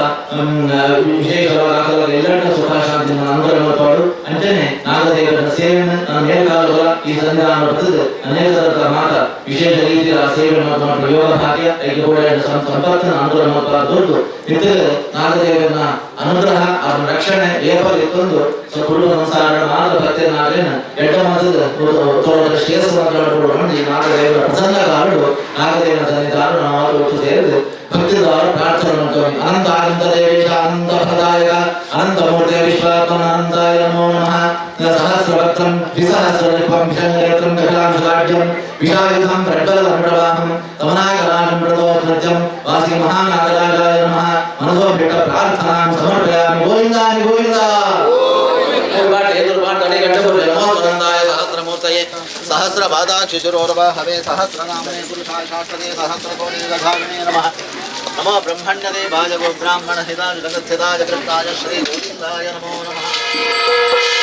ವಿಶೇಷವಾದ ಎಲ್ಲರ ಸುಖ ಶಾಂತಿ ಅನುಗ್ರಹ ಮಾಡು. ಅಂಚನೆ ನಾಗದೇವರ ಸೇವೆಯನ್ನು ನನ್ನ ಮೇಲ್ಕಾಲುಗಳ ಈ ಸಂಧಾನ ಬರ್ತದೆ. ಅನೇಕ ಮಾತ್ರ ವಿಶೇಷ ರೀತಿಯ ಸೇವೆಯನ್ನು ಮಾಡುವ ಯೋಗ ಭಾಗ್ಯ ಐಕ್ಯ ಸಂಪತ್ತನ್ನು ಅನುಗ್ರಹ ಮಾಡುವ ದೊಡ್ಡ ಇತರೆ ನಾಗದೇವರನ್ನ ಅನುಗ್ರಹ ಅವನ ರಕ್ಷಣೆ ಏಪಲಿತ್ತೊಂದು ಕುಟುಂಬ ಸಂಸಾರ ಮಾತ್ರ ಪ್ರತ್ಯೇಕ ಎಡ್ಡ ಮಾತದ ಶ್ರೇಯಸ್ ಈ ನಾಗದೇವರ ಪ್ರಸನ್ನ ಕಾರಡು ನಾಗದೇವನ ಸನ್ನಿಧಾನ ನಾವು ಒಟ್ಟು ಸೇರಿದು ಭಕ್ತಿದ್ವಾರ ಪ್ರಾರ್ಥನೆ ಮಾಡ್ತೇವೆ. ಅನಂತ ಆನಂದ ದೇವೇಶ ಅನಂತ ಫಲದಾಯಕ ಅನಂತ ಮೂರ್ತಿ ವಿಶ್ವಾತ್ಮನ ಅನಂತಾಯ ನಮೋ ನಮಃ. ಸಹಸ್ರವಕ್ತ್ರಂ ದ್ವಿಸಹಸ್ರಲಿಪಂ ವಿಷಂಗನೇತ್ರಂ ಕಪಿಲಾಂಶದಾಢ್ಯಂ ವಿಷಾಯುಧಂ ಪ್ರಜ್ವಲದಂಡವಾಹಂ ತಮನಾಗರಾಜಂ ಪ್ರದೋತ್ಮಜ್ಜಂ ವಾಸಿ ಮಹಾನಾಗರಾಜಾಯ ನಮಃ. ಮನಸೋಭಿಷ್ಟ ಪ್ರಾರ್ಥನಾಂ ಸಮರ್ಪಯಾಮಿ. ಗೋವಿಂದಾನಿ ಗೋವಿಂದ. ಸಹಸ್ರಮೂರ್ತಯೇ ಸಹಸ್ರಪಾದಾಕ್ಷಿಶಿರೋರ್ವಾಹವೇ ಸಹಸ್ರನಾಮನೆ ಪುರುಷಾಯ ಶಾಶ್ವತೆ ಸಹಸ್ರಕೋಟಿಧಾರಿಣೇ ನಮಃ. ನಮೋ ಬ್ರಹ್ಮಣ್ಯದೇವಾಯ ಗೋಬ್ರಾಹ್ಮಣ ಹಿತಾಯ ಜಗದ್ಧಿತಾಯ ಕೃತಾಯ ಶ್ರೀ ಗೋವಿಂದಾಯ ನಮೋ ನಮಃ.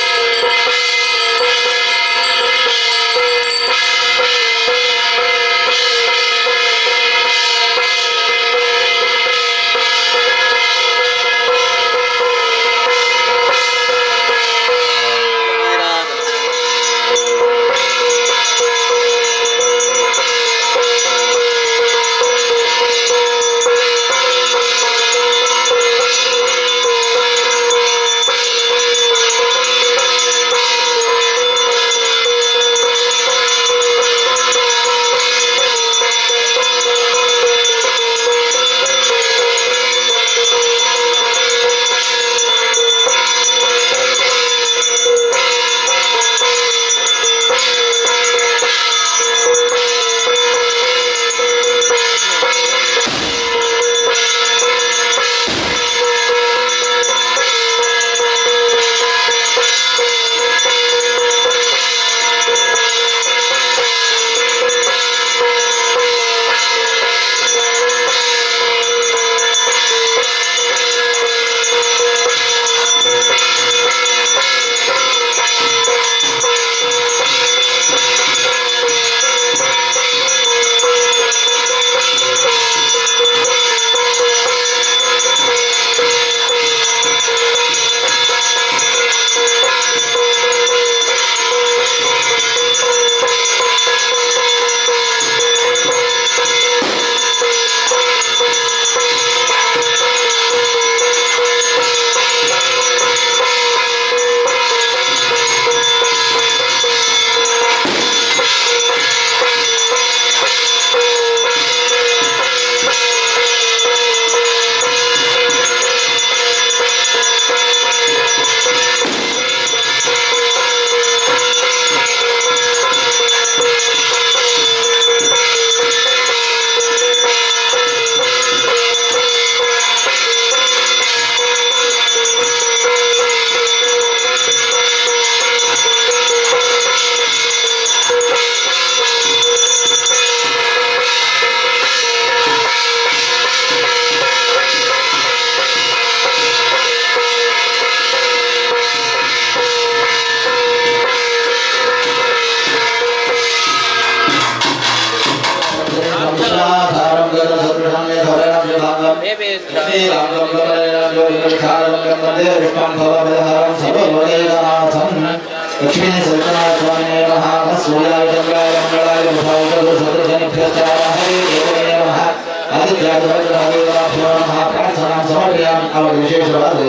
ಆದಿತ್ಯಾದಿವಜ್ರದೇವಾಭ್ಯೋ ನಮಃ ಪ್ರಾರ್ಥನಾಂ ಸಮರ್ಪಯಾಮಿ. ಅವರ ವಿಶೇಷವಾದ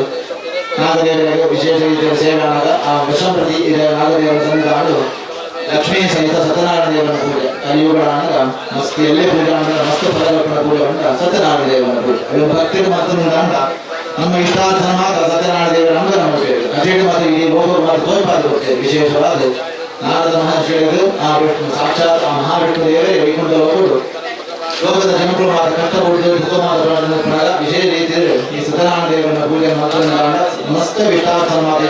ನಾಗದೇವರಿಗೆ ವಿಶೇಷ ರೀತಿಯ ಸೇವೆ ಆ ವರ್ಷಂಪ್ರತಿ ಇದರ ನಾಗದೇವರ ಸನ್ನಿಧಾನಗಳು ಲಕ್ಷ್ಮೀ ಸಹಿತ ಸತ್ಯನಾರಾಯಣ ದೇವರ ಪೂಜೆ ಕಲಿಯುಗಗಳಾಗ ಮಸ್ತ್ ಎಲ್ಲೇ ಪೂಜೆ ಅಂದ್ರೆ ಮಸ್ತ್ ಫಲಗಳ ಪೂಜೆ ಉಂಟ ಸತ್ಯನಾರಾಯಣ ದೇವರ ಪೂಜೆ. ಇವು ಭಕ್ತರು ಮಾತ್ರ ನಮ್ಮ ಇಷ್ಟಾರ್ಥ ಮಾತ್ರ ಸತ್ಯನಾರಾಯಣ ದೇವರ ಅನುಗ್ರಹ ಮಾಡಬೇಕು. ಅಜೇಡು ಮಾತ್ರ ಇಡೀ ಲೋಕ ಮಾತ್ರ ತೋರ್ಪಾದ ಕೊಡ್ತೇವೆ. ವಿಶೇಷವಾದ ನಾರದ ಮಹರ್ಷಿಗಳು ಆ ವಿಷ್ಣು ಸಾಕ್ಷಾತ್ ಆ ಮಹಾವಿಷ್ಣು ದೇವರೇ ವೈಕುಂಠ ಲೋಕಗಳು ಲೋಕದ ಜನಗಳು ಮಾತ್ರ ಕಷ್ಟಪಟ್ಟು ದುಃಖ ಮಾತ್ರ ವಿಶೇಷ ರೀತಿಯಲ್ಲಿ ಈ ಸತ್ಯನಾರಾಯಣ ದೇವರನ್ನ ಪೂಜೆ ಮಾತ್ರ ಮಸ್ತ ಇಷ್ಟಾರ್ಥ ಮಾತ್ರ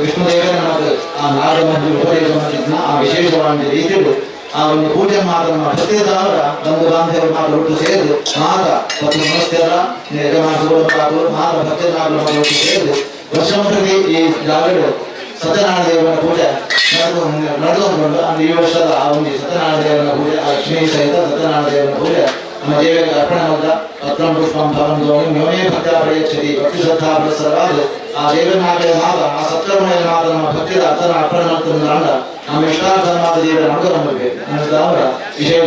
ವಿಷ್ಣು ದೇವರೇ ನಮಗೆ ಆ ನಾರದ ಮಹರ್ಷಿ ಉಪದೇಶ ಮಾಡಿದ್ನ ಆ ವಿಶೇಷವಾದ ರೀತಿಯಲ್ಲಿ ಆ ಒಂದು ಪೂಜೆ ಮಾತ್ರ ನಮ್ಮ ಪ್ರತಿದಾವರ ಬಂಧು ಬಾಂಧವರು ಮಾತ್ರ ಒಟ್ಟು ಸೇರಿದು ಮಾತ ಮತ್ತು ಮನಸ್ಸರ ಯಜಮಾನರು ಮಾತ ಭಕ್ತನಾಗಲು ಒಟ್ಟು ಸೇರಿದು ವರ್ಷಂಪ್ರತಿ ಈ ಜಾಗಗಳು ಸತ್ಯನಾರಾಯಣ ದೇವರ ಪೂಜೆ ನಡೆದುಕೊಂಡು ಅಂದ್ರೆ ಈ ವರ್ಷದ ಆ ಒಂದು ಸತ್ಯನಾರಾಯಣ ದೇವರ ಪೂಜೆ ಆ ಲಕ್ಷ್ಮೀ ಸಹಿತ ಸತ್ಯನಾರಾಯಣ ದೇವರ ಪೂಜೆ ನಮ್ಮ ದೇವರಿಗೆ ಅರ್ಪಣೆ ಮಾಡಿದ ಪತ್ರಂ ಪುಷ್ಪಂ ಫಲಂ ದೋಣಿ ಯೋನೇ ಭಕ್ತ ಪ್ರಯಚ್ಛತಿ ಭಕ್ತಿ ಶ್ರದ್ಧಾ ಪುರಸ್ಸರವಾದ ಆ ದೇವನಾಗಯ ಮಾತ ಆ ಸತ್ಕರ್ಮಯ ಮಾತ ನಮ್ಮ ಭಕ್ತಿಯ ಅರ್ಥನ ಅರ್ಪಣೆ ಮಾಡ್ತಂದ್ರೆ ನಮ್ಮ ಇಷ್ಟಾರ್ಥವಾದ ದೇವರ ಅನುಗ್ರಹ ಮಾಡಬೇಕು. ಅವರ ವಿಷಯ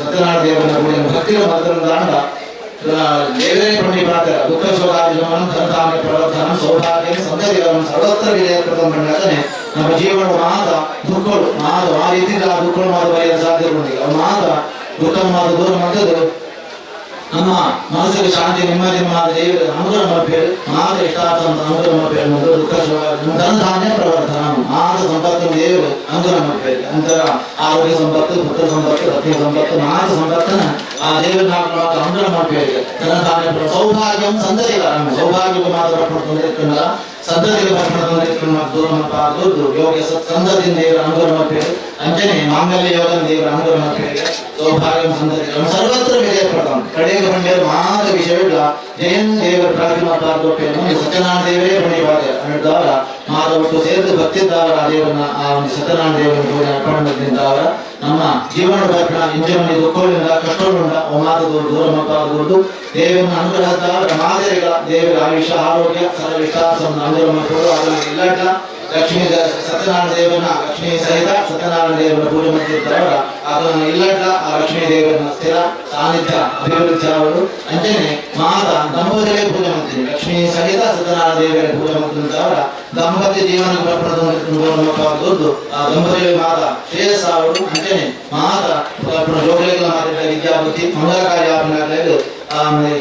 ಸತ್ಯನಾರಾಯಣ ದೇವರ ಪೂಜೆ ಭಕ್ತಿಯ ಮಾತ್ರ ದೇವರೇ ಪ್ರಣಿಪಾತರ ದುಃಖ ಶೋಕಾದಿಜಮನ ಧನಧಾನ್ಯ ಪ್ರವರ್ಧನ ಸೌಭಾಗ್ಯ ಸಂತತಿಗಳನ್ನು ಸರ್ವತ್ರ ವಿಜಯಪ್ರದಂ ಬಂಡತನೆ ನಮ್ಮ ಜೀವನ ಮಾತ ದುಃಖಗಳು ಮಾತ ಆ ರೀತಿ ಆ ದುಃಖಗಳು ಮಾತ ಪರಿಹಾರ ಸಾಧ್ಯ ಅವು ಮಾತ ದುಃಖ ಮಾತ ದೂರ ಮಾಡ್ತದೆ. ನಮ್ಮ ಮನಸ್ಸಿಗೆ ಶಾಂತಿ ನೆಮ್ಮದಿ ಮಾತ ದೇವರ ಅನುಗ್ರಹ ಮಾಡಬೇಕು. ಮಾತ ಇಷ್ಟಾರ್ಥ ಅಂತ ಅನುಗ್ರಹ ಮಾಡಬೇಕು. ದುಃಖ ಧನಧಾನ್ಯ ಪ್ರವರ್ಧನ ಮಾತ ಸಂಪತ್ತು ದೇವರು ಅನುಗ್ರಹ ಮಾಡಬೇಕು. ನಂತರ ಆರೋಗ್ಯ ಸಂಪತ್ತು, ಪುತ್ರ ಸಂಪತ್ತು, ಪತ್ನಿ ಸಂಪತ್ತು, ಮಾತ ಸಂಪತ್ತನ್ನ ಆ ದೇವರ ಮಾತ್ರ ಅನುಗ್ರಹ ಮಾಡಬೇಕು. ಧನಧಾನ್ಯ ಸೌಭಾಗ್ಯಂ ಸಂತತಿ ಸೌಭಾಗ್ಯ ಮಾತ್ರ ತೊಂದರೆ ಸಂತತಿಗೆ ದೂರ ಮಾಡಬಾರ್ದು. ಯೋಗ ಸತ್ಸಂಗದಿಂದ ದೇವರ ಅನುಗ್ರಹ ಮಾಡಬೇಕು. ಅಂಜನೆ ಮಾಂಗಲ್ಯ ಯೋಗ ದೇವರ ಅನುಗ್ರಹ ಮಾಡಬೇಕು. ಸೌಭಾಗ್ಯ ಸಂತತಿ ಸರ್ವತ್ರ ವಿಜಯ ಪ್ರಧಾನ ಕಡೆಗೆ ಬಂಡೇರು ಮಾತ ವಿಷಯವಿಲ್ಲ ಜಯನ್ ದೇವರ ಪ್ರಾರ್ಥನೆ ಮಾಡಬಾರ್ದು. ಸತ್ಯನಾರಾಯಣ ದೇವರೇ ಪಣಿವಾದ ಅನ್ನಿದ್ದವರ ಮಾತ ಒಟ್ಟು ಸೇರಿದು ಭಕ್ತಿದ್ದವರ ಆ ದೇವರನ್ನ ಆ ಒಂದು ಸತ್ಯನಾರಾಯಣ ದೇವರ ಪೂಜೆ ಅರ್ಪಣೆ ಮಾಡಿದ್ದವರ ನಮ್ಮ ಜೀವನ ಬರ್ಪಣ ಇಂಜಮನಿ ದುಃಖಗಳಿಂದ ಕಷ್ಟಗಳಿಂದ ಮಾತು ದೂರ ಮಾಡಬಾರ್ದು. ದೇವರನ್ನ ಅನುಗ್ರಹದವರ ಮಾದರಿಗಳ ದೇವರ ಆಯುಷ್ಯ ಆರೋಗ್ಯ ಸರ್ವ ಇಷ್ಟಾರ್ಥ ಅನುಗ್ರಹ ಮಾಡಿಕೊಂಡು ಅದನ್ನು ಇಲ್ಲ ಲಕ್ಷ್ಮೀ ಸತ್ಯನಾರಾಯಣ ದೇವರನ್ನ ಲಕ್ಷ್ಮೀ ಸಹಿತ ಸತ್ಯನಾರಾಯಣ ದೇವರ ಪೂಜೆ ಮಾಡ್ತಿದ್ದವರ ಅದನ್ನು ಇಲ್ಲಡ್ಲ ಆ ಲಕ್ಷ್ಮೀ ದೇವರನ್ನ ಸ್ಥಿರ ಸಾನ್ನಿಧ್ಯ ಅಭಿವೃದ್ಧಿ ಅವರು ಅಂಜನೆ ಮಾತ ದಂಪತಿಗಳೇ ಪೂಜೆ ಮಾಡ್ತೀನಿ. ಲಕ್ಷ್ಮೀ ಸಹಿತ ಸತ್ಯನಾರಾಯಣ ದೇವರ ಪೂಜೆ ಮಾಡ್ತಿದ್ದವರ ದಂಪತಿ ಜೀವನ ದೊಡ್ಡ ಆ ದಂಪತಿಗಳ ಮಾತ ಶ್ರೇಯಸ್ ಅವರು ಅಂಜನೆ ಮಾತ ಜೋಗಲಿಗಳ ಮಾತಿದ್ದ ವಿದ್ಯಾಬುದ್ಧಿ ಮಂಗಳ ಕಾರ್ಯ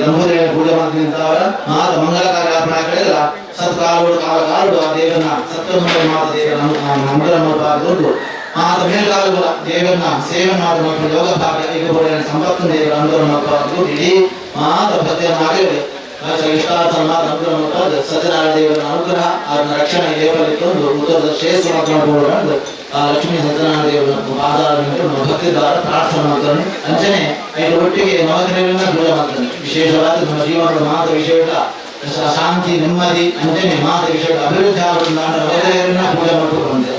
ದಂಪತಿಗಳ ಪೂಜೆ ಮಾಡ್ತಿದ್ದವರ ಮಾತ ಮಂಗಳ ಕಾರ್ಯ ಸತ್ಕಾಲಗಳು ಕಾಲ ಕಾಲುಡು ಆ ದೇವರನ್ನ ಸತ್ವ ಮಾತ ದೇವರ ಅನುಗ್ರಹ ಮಾಡಬಾರ್ದು. ಮಾತ ಮೇಲ್ಕಾಲುಗಳ ದೇವರನ್ನ ಸೇವೆ ಮಾಡುವ ಯೋಗ ಭಾಗ್ಯ ಈಗ ಸಂಪತ್ತು ದೇವರ ಅನುಗ್ರಹ ಮಾಡಬಾರ್ದು. ಇಡೀ ಮಾತ ಭಕ್ತಿಯನ್ನಾಗಲಿ ಇಷ್ಟಾರ್ಥ ಮಾತ ಅನುಗ್ರಹ ಮಾಡಬಾರ್ದು. ಸತ್ಯನಾರಾಯಣ ದೇವರ ಅನುಗ್ರಹ ಅದನ್ನ ರಕ್ಷಣೆ ದೇವರಲ್ಲಿ ತಂದು ಉತ್ತರದ ಶ್ರೇಯಸ್ಸು ಮಾತನಾಡಬಹುದು. ಆ ಲಕ್ಷ್ಮೀ ಸತ್ಯನಾರಾಯಣ ದೇವರ ಪಾದ ಭಕ್ತಿದಾರ ಪ್ರಾರ್ಥನೆ ಮಾಡ್ತಾನೆ. ಅಂಚನೆ ಐದು ಒಟ್ಟಿಗೆ ನವಗ್ರಹಗಳನ್ನ ಪೂಜೆ ಮಾಡ್ತಾನೆ. ವಿಶೇಷವಾದ ನಮ್ಮ ಜೀವನದ ಮಾತ ವಿಷಯ ಶಾಂತಿ ನೆಮ್ಮದಿ ಅಂಜನೆ ಮಾತ ವಿಷಯ ಅಭಿವೃದ್ಧಿ ಆಗುವಂತ ನವಗ್ರಹಗಳನ್ನ ಪೂಜೆ ಮಾಡ್ಕೊಂಡು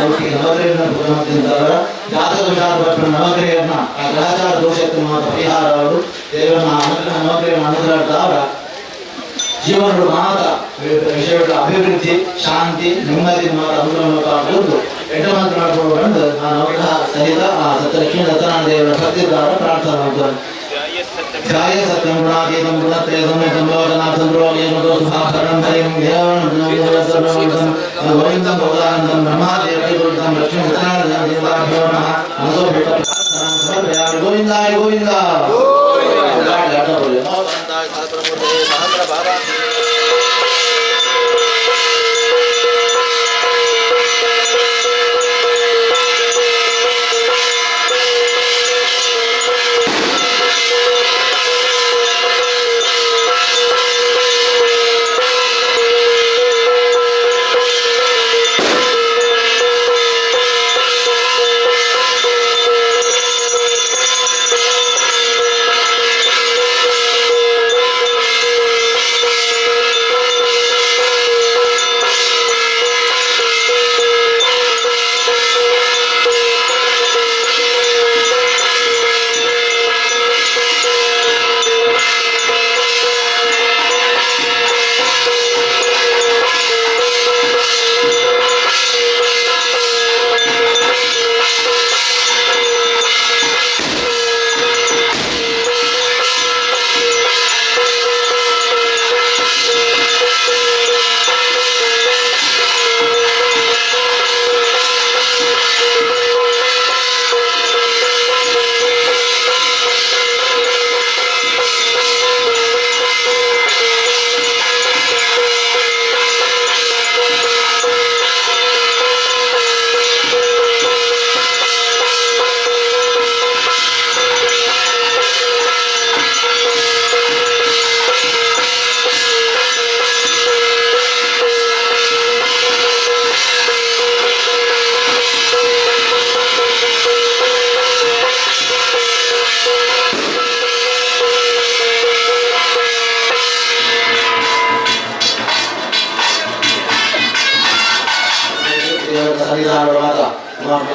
ಒಟ್ಟಿಗೆ ನವಗ್ರಹಗಳನ್ನ ಪೂಜೆ ಮಾಡ್ತಿದ್ದವರ ಜಾತಕ ವಿಚಾರ ನವಗ್ರಹಗಳನ್ನ ಆ ಗ್ರಹಚಾರ ದೋಷಕ್ಕೆ ಮಾತ್ರ ಪರಿಹಾರ ಅವರು ದೇವರನ್ನ ಅನುಗ್ರಹ ನವಗ್ರಹ ಅನುಗ್ರಹ ಜೀವನದ ಮಾತ ವಿಷಯಗಳ ಅಭಿವೃದ್ಧಿ ಶಾಂತಿ ನೆಮ್ಮದಿ ಮಾತ ಅನುಗ್ರಹ ಮಾಡಬಹುದು. ಎಡ್ಡ ಮಾತ್ರ ಮಾಡಿಕೊಂಡು ಆ ನವಗ್ರಹ ಸಹಿತ ಆ ಸತ್ಯಲಕ್ಷ್ಮೀ ಸತ್ಯನಾರಾಯಣ ದೇವರ ಭಕ್ತಿದ್ದಾರ ಪ್ರಾರ್ಥನೆ ಮಾಡ್ತಾರೆ. ध्याय सत्यं गुणातीतं गुणत्रयसंयुतं लोकनाथं रोगेशदोषभाकरं हरिं देवं गोविन्दं भगवानन्दं ब्रह्मादेवैरुद्धं लक्ष्मीसत्यनारायणदेवाभ्यो नमः. मनसोऽभीष्टप्रार्थनां समर्पयामि. गोविन्दाय गोविन्द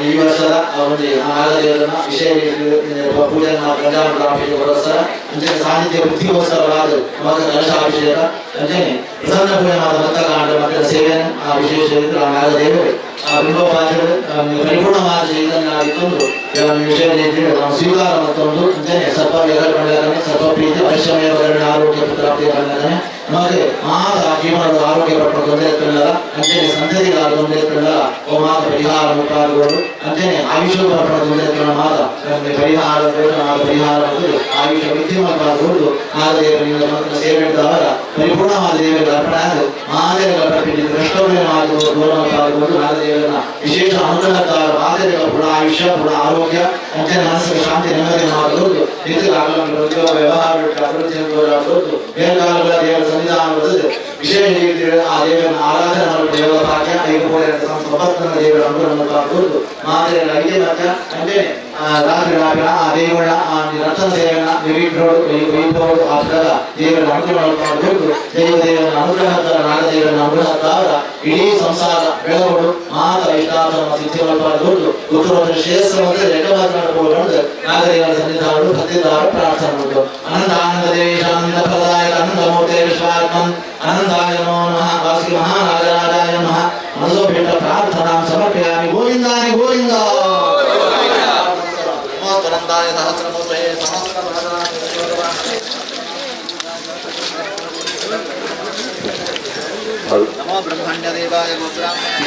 ಈ ವರ್ಷದ ಒಂದು ನಾಗದೇವರನ ವಿಶೇಷ ಪೂಜೆ ಪಂಚಾಮೃತಾಭಿಷೇಕ ಪುರಸ್ಸರ ಅಂಚನೆ ಸಾನ್ನಿಧ್ಯ ಬುದ್ಧಿಗೋಸ್ಕರವಾದ ಮಗ ಕಲಶಾಭಿಷೇಕ ಅಂಚನೆ ಪ್ರಸನ್ನ ಪೂಜೆ ಮಾತ ಮತ್ತ ಕಾಂಡ ಮಕ್ಕಳ ಸೇವೆಯನ್ನು ಆ ವಿಶೇಷ ಆ ನಾಗದೇವರು ಆ ಬಿಂಬೋಪಾಧ್ಯರು ಪರಿಪೂರ್ಣವಾದ ಚೈತನ್ಯ ಆಗಿತ್ತೊಂದು ವಿಷಯ ನಾವು ಸ್ವೀಕಾರ ಮತ್ತೊಂದು ಅಂಚನೆ ಸರ್ಪ ಎರಡನೇ ಸರ್ಪ ಪ್ರೀತಿ ಪರಿಶ್ರಮ ಆರೋಗ್ಯ ಪ್ರಾಪ್ತಿಯ ಬಂದನೆ ನಮಗೆ ಮಾತ ಜೀವನದ ಆರೋಗ್ಯ ಪಟ್ಟ ತೊಂದರೆ ಇತ್ತಿಲ್ಲ ಅಂಚನೆ ಸಂತತಿಗಳ ತೊಂದರೆ ಇತ್ತಿಲ್ಲ ಓ ಮಾತ ಪರಿಹಾರ ಮುಟ್ಟಾಗುವರು ಅಂಚನೆ ಆಯುಷ್ಯ ಪಟ್ಟ ತೊಂದರೆ ಇತ್ತಿಲ್ಲ ಮಾತ ಪರಿಹಾರ ಪರಿಹಾರ ಆಯುಷ್ಯ ವೃದ್ಧಿ ಮಾಡಬಹುದು ನಾಗದೇವರಿಂದ ಮತ್ತು ಸೇವೆ ಹಿಡಿದವರ ಪರಿಪೂರ್ಣವಾದ ದೇವರಿಗೆ ಅರ್ಪಣೆ ಆದ ಮಾತೆಗಳ ಭ್ರಷ್ಟವೇ ದೂರ ನಾಗದೇವರನ್ನ ವಿಶೇಷ ಅನುಗ್ರಹದ ಮಾತೆಗಳ ಪೂರ್ಣ ಆಯುಷ್ಯ ಪೂರ್ಣ ಆರೋಗ್ಯ ಅಂಚನೆ ಮನಸ್ಸಿಗೆ ಶಾಂತಿ ನೆಮ್ಮದಿ ಮಾಡಬಹುದು ಉದ್ಯೋಗ ವ್ಯವಹಾರ ಅಭಿವೃದ್ಧಿ ಮೇಲ್ಕಾಲಗಳ ದೇವರ ಸನ್ನಿಧಾನ ಬರ್ತದೆ ವಿಶೇಷ ರೀತಿಯಲ್ಲಿ ಆ ದೇವರನ್ನು ಆರಾಧನೆ ಮಾಡುವ ದೇವರ ಭಾಗ್ಯ ಐದು ಸಂಪತ್ತನ ದೇವರ ಅನುಗ್ರಹ ಮಾಡಬಹುದು ಮಾತೆಗಳ ಐಕ್ಯಮತ್ಯ ಅಂಚನೆ ರಾತ್ರಿ ರಾತ್ರಿ ಆ ದೇವರ ಆ ರತ್ನ ಸೇವನ ನಿರ್ವಿಘ್ನೋಡು ವೈಭವೋಡು ಆದಾಗ ದೇವರ ಅನುಗ್ರಹ ಮಾಡಬಹುದು ದೇವ ದೇವರ ಅನುಗ್ರಹ ನಾಗದೇವರ ಅನುಗ್ರಹ ತಾವರ ಇಡೀ ಸಂಸಾರ ಬೆಳಗೋಡು ಮಾತ ಇಷ್ಟಾರ್ಥ ಸಿದ್ಧಿ ಮಾಡಬಹುದು ಉತ್ತರೋತ್ತರ ಶ್ರೇಯಸ್ಸ ಮತ್ತು ರೆಡ್ಡ ಮಾತನಾಡಬಹುದು ನಾಗದೇವರ ಸನ್ನಿಧಾನಗಳು ಭಕ್ತಿದಾರ ಪ್ರಾರ್ಥನೆ ಮಾಡುವುದು ಅನಂತ ಆನಂದ ದೇವೇಶಾನಂದ ಫಲದಾಯಕ ಅನಂತ ಮೂರ್ತಿ ವಿಶ್ವಾತ್ಮನ್ ಅನಂತಾಯ ನಮೋ ನಮಃ ವಾಸುಕಿ ಮಹಾನಾಗರಾಜಾಯ ನಮಃ ಮನಸೋಭೀಷ್ಟ ಪ್ರಾರ್ಥನಾ ಸಮರ್ಪಯಾಮಿ ಗೋವಿಂದಾನಿ ಗೋವಿಂದ ನಮೋಸ್ತನಂದಾಯ ಸಹಸ್ರಮೂರ್ತಯೇ ಸಹಸ್ರಭಾಗಾಯ ನಮೋ ಬ್ರಹ್ಮಣ್ಯ ದೇವಾಯ ಗೋಬ್ರಾಹ್ಮಣ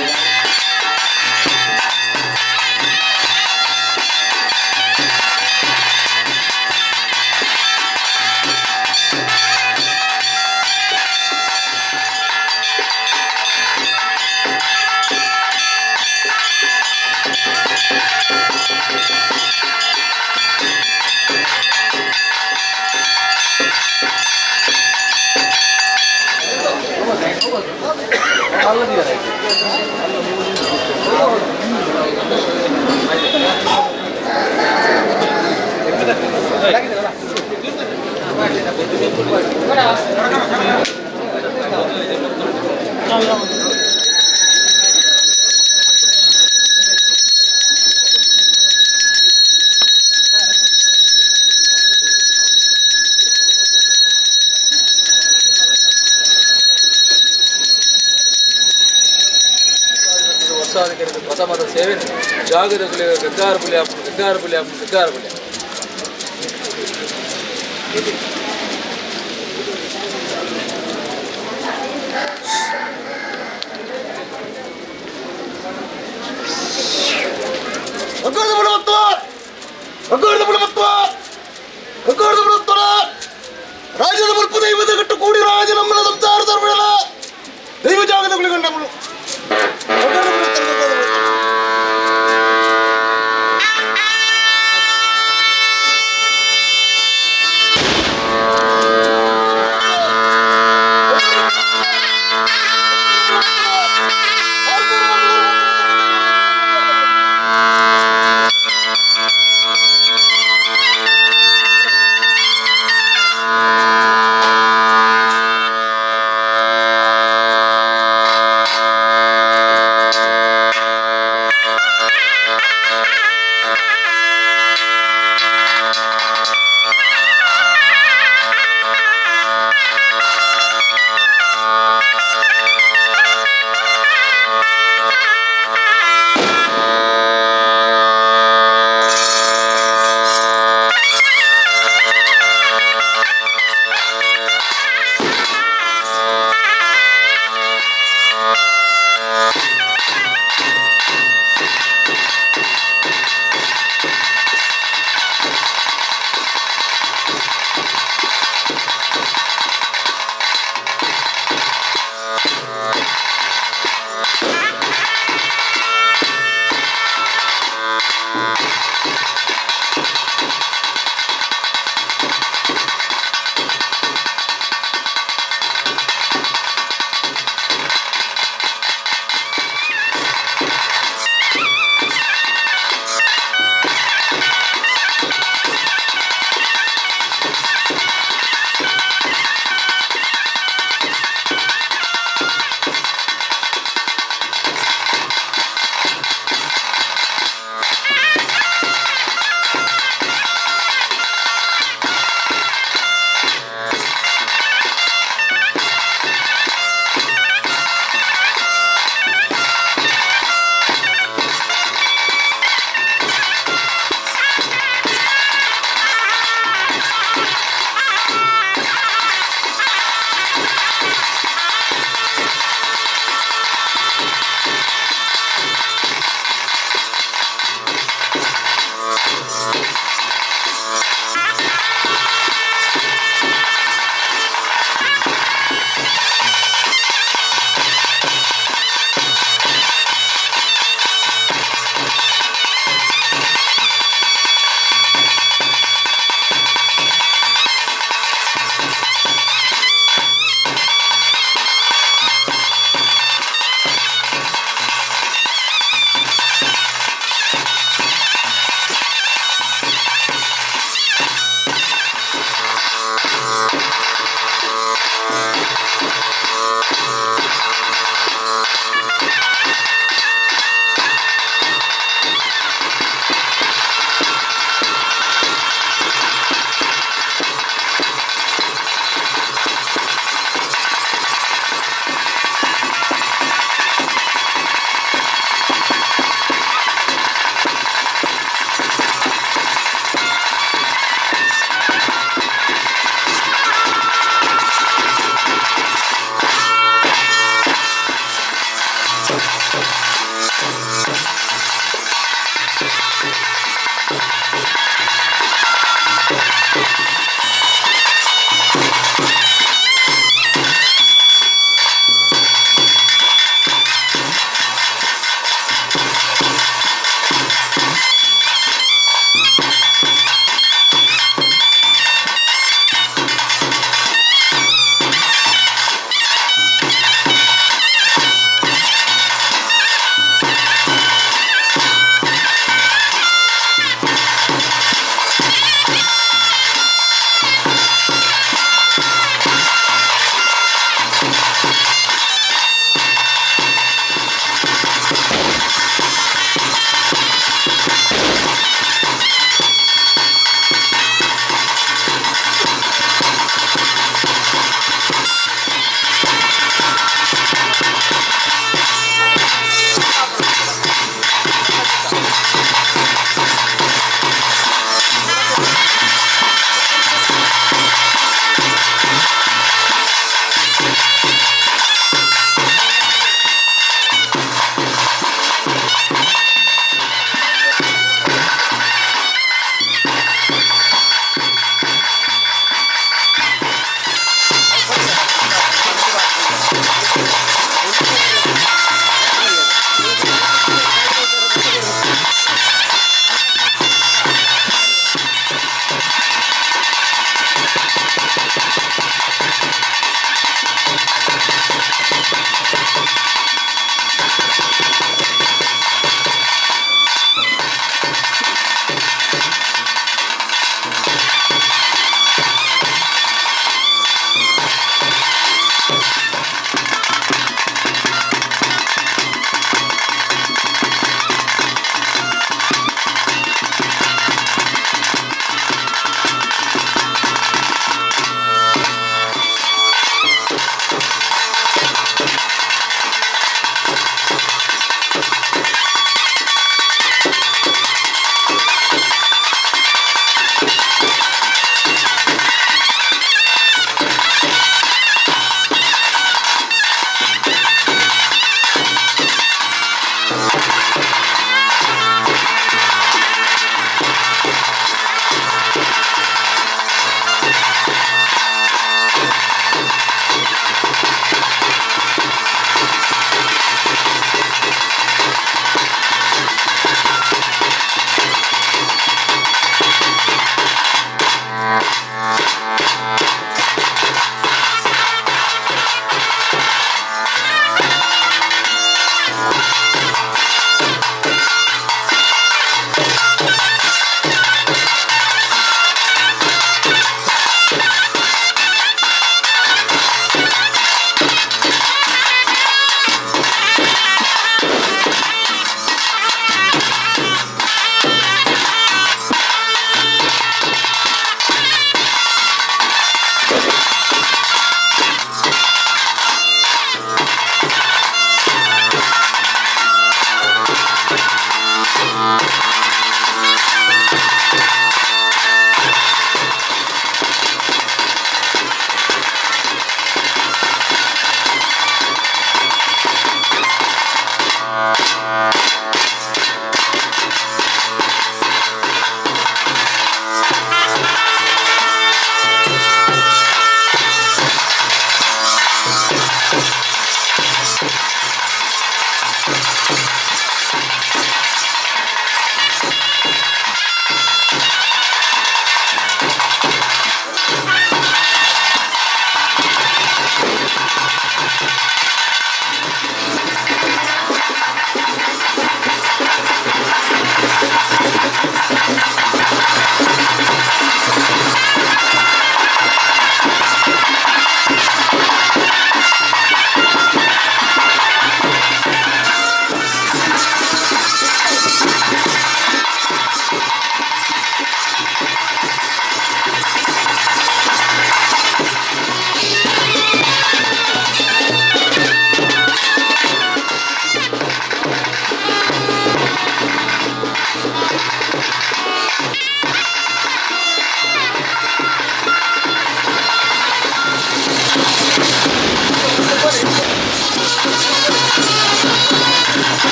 ವರ್ಷಾಧಿಕಾರಿ ಪ್ರಥಮದ ಸೇವೆ ಜಾಗದ ಗುಳಿ ಗಗ್ಗಾರ ಬುಲಿ ಗಗ್ಗಾರ ಬುಲಿ ಗಗ್ಗಾರ ಬುಲಿ ರಾಜ್ಯದ ಮುಲ್ಪು ದೈವದ ಗಟ್ಟು ಕೂಡಿ ರಾಜ ನಮ್ಮನ ಸಂಸಾರ ಸರ್ವಳ ದೈವ ಜಾಗದ ಗುಳಿಗಂಡಗಳು ಿ.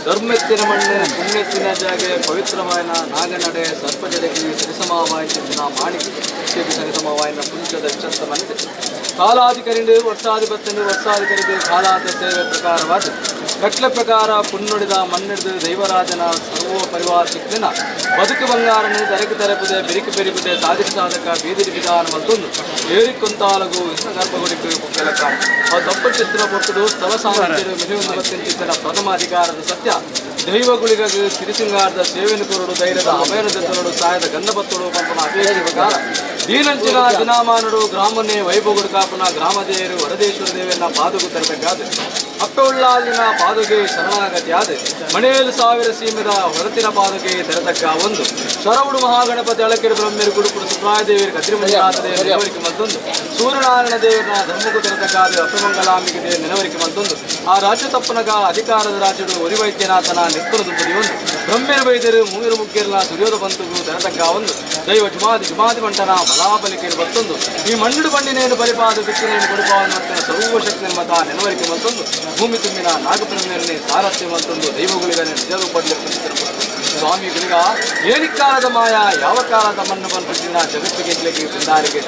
ಧರ್ಮೆತ್ತಿನ ಮಣ್ಣು ಪುಣ್ಯತ್ತಿನ ಜಾಗೆ ಪವಿತ್ರವಾಯನ ನಾಗನಡೆ ಸರ್ಪಜಡೆಗೆ ಸರಿಸಮವಾಯಿನ ಮಾಣಿಗೆ ಸರಿಸಮವಾಯಿನ ಪುಂಚದ ವಿಚಂತ ಮನಿದೆ ಕಾಲಾಧಿಕರಿಂಡು ವರ್ಷಾಧಿಪತ್ಯನು ವರ್ಷಾಧಿಕರಿಗೆ ಕಾಲಾದ ಸೇವೆ ಪ್ರಕಾರವಾದ ಕಟ್ಲೆ ಪ್ರಕಾರ ಪುಣ್ಣುಡಿದ ಮಣ್ಣಿಡಿದು ದೈವರಾಜನ ಸರ್ವ ಪರಿವಾರ ಶಕ್ತಿನ ಬದುಕು ಬಂಗಾರನು ತರಕು ತರಪುದೆ ಬೆರಿಕು ಬೆರಿಪುದೆ ಸಾಧಿಕ ಸಾಧಕ ಬೀದಿರಿ ವಿಧಾನ ಮತ್ತೊಂದು ಏರಿಕೊಂತಾಲಗು ವಿಷ್ಣು ಗರ್ಭಗುಡಿக்கு ಪುಕ್ಕಲಕ ಆ ತಪ್ಪು ಚಿತ್ರ ಪೊಟ್ಟುದು ಸ್ಥಳ ಸಾಹಿತ್ಯರು ಮಿಹಿವಂದ ಪ್ರಥಮ ಅಧಿಕಾರದ ಸತ್ಯ ದೈವಗುಳಿಗಾಗಿ ಸಿರಿಸಿಂಗಾರದ ಸೇವೆಯನ್ನು ಕೊರಡು ಧೈರ್ಯದ ಅಭಯನ ದತ್ತನಡು ಸಾಯದ ಗಂಧಪತ್ತುಡು ಪಂಪನ ಅಪೇಕ್ಷೆ ಪ್ರಕಾರ ದೀನಂಚಿನ ದಿನಾಮಾನಡು ಗ್ರಾಮನ್ನೇ ವೈಭೋಗುಡು ಕಾಪನ ಗ್ರಾಮದೇವರು ವರದೇಶ್ವರ ದೇವಿಯನ್ನ ಪಾದುಗು ತರಬೇಕಾದ ಅಪ್ಪವುಳ್ಳಾಲಿನ ಪಾದುಗೆ ಶರಣಾಗತಿಯಾದ ಮಣೇಲು ಸಾವಿರ ಸೀಮೆದ ಹೊರತಿನ ಪಾದುಗೆ ತೆರತಕ್ಕ ಒಂದು ಶರವುಡು ಮಹಾಗಣಪತಿ ಅಳಕೆರೆ ಬ್ರಹ್ಮರು ಗುಡುಪುಡು ಸುಪ್ರಾಯ ದೇವರು ಕದ್ರಿಮಂಜುನಾಥ ದೇವರು ನೆನವರಿಕೆ ಮತ್ತೊಂದು ಸೂರ್ಯನಾರಾಯಣ ದೇವರನ್ನ ಧರ್ಮಕ್ಕೂ ತೆರತಕ್ಕಾದ ಅಪ್ಪಮಂಗಲಾಂಬಿಕೆ ದೇವರು ನೆನವರಿಕೆ ಮತ್ತೊಂದು ಆ ರಾಜ್ಯ ತಪ್ಪನಗ ಅಧಿಕಾರದ ರಾಜ್ಯಡು ಒರಿವೈದ್ಯನಾಥನ ನಿಕ್ಕಲು ದುಂಬದಿ ಒಂದು ಬ್ರಹ್ಮೆರು ವೈದ್ಯರು ಮೂವರು ಮುಖ್ಯರ್ನ ದುರ್ಯೋಧ ಬಂತುಗು ತೆರತಕ್ಕ ಒಂದು ದೈವ ಜುಮಾದಿ ಜುಮಾದಿ ಮಂಟನ ಬಲಾಬಲಿಕೆಯನ್ನು ಮತ್ತೊಂದು ಈ ಮಣ್ಣು ಬಂಡಿನೇನು ಬಲಿಪಾದ ಬಿತ್ತಿನೇನು ಕೊಡುಪಾವನ್ನು ಮತ್ತು ಸರ್ವಶಕ್ತಿನ ಮತ ನೆನವರಿಕೆ ಮತ್ತೊಂದು ಭೂಮಿ ತುಂಬಿನ ನಾಗಬ್ರಹ್ಮರನ್ನೇ ಸಾರಥ್ಯ ಮತ್ತೊಂದು ದೈವಗಳಿಗನೆ ನಿಜ ಸ್ವಾಮಿಗಳಿಗ ಏನಿಕ್ಕಾಲದ ಮಾಯ ಯಾವ ಕಾಲದ ಮಣ್ಣು ಬಂದಿನ ಜಗತ್ತಿಗೆ ಬಿಂದಾರಿಗೆ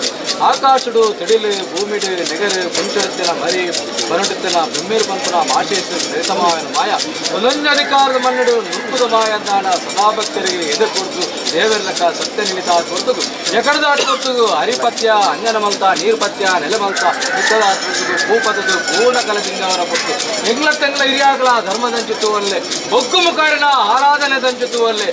ಆಕಾಶಡು ಸಿಡಿಲು ಭೂಮಿಡು ನೆಗರು ಪುಂಚಡುತ್ತಿನ ಮರಿ ಬರಡುತ್ತಿನ ಬ್ರಹ್ಮೇರು ಬಂತನ ಮಾಶೇಸು ಸರಿಸಮಾವನ ಮಾಯ ಒಂದೊಂದು ಅಧಿಕಾರದ ಮಣ್ಣಡು ನುಗ್ಗುದ ಮಾಯ ಅಂದಾಣ ಸದಾಭಕ್ತರಿಗೆ ಎದುರು ಕೊಡ್ತು ದೇವರ್ಲಕ್ಕ ಸತ್ಯ ನಿಮಿತ ಕೊಡ್ತುಗು ಎಕಡದಾಟ ಕೊಡ್ತುಗು ಹರಿಪತ್ಯ ಅಂಜನ ಮಲ್ತ ನೀರ್ಪತ್ಯ ನೆಲಮಲ್ತ ಮಿತ್ತದಾಟ ಕೊಡ್ತುಗು ಭೂಪದದು ಪೂರ್ಣ ಕಲದಿಂದವರ ಕೊಟ್ಟು ಎಂಗ್ಲ ತೆಂಗ್ಲ ಹಿರಿಯಾಗಲ ಧರ್ಮದಂಚುತ್ತುವಲ್ಲೇ ಬೊಗ್ಗು ಮುಖಾರಿನ ಆರಾಧನೆ ದಂಚುತ್ತುವಲ್ಲೇ.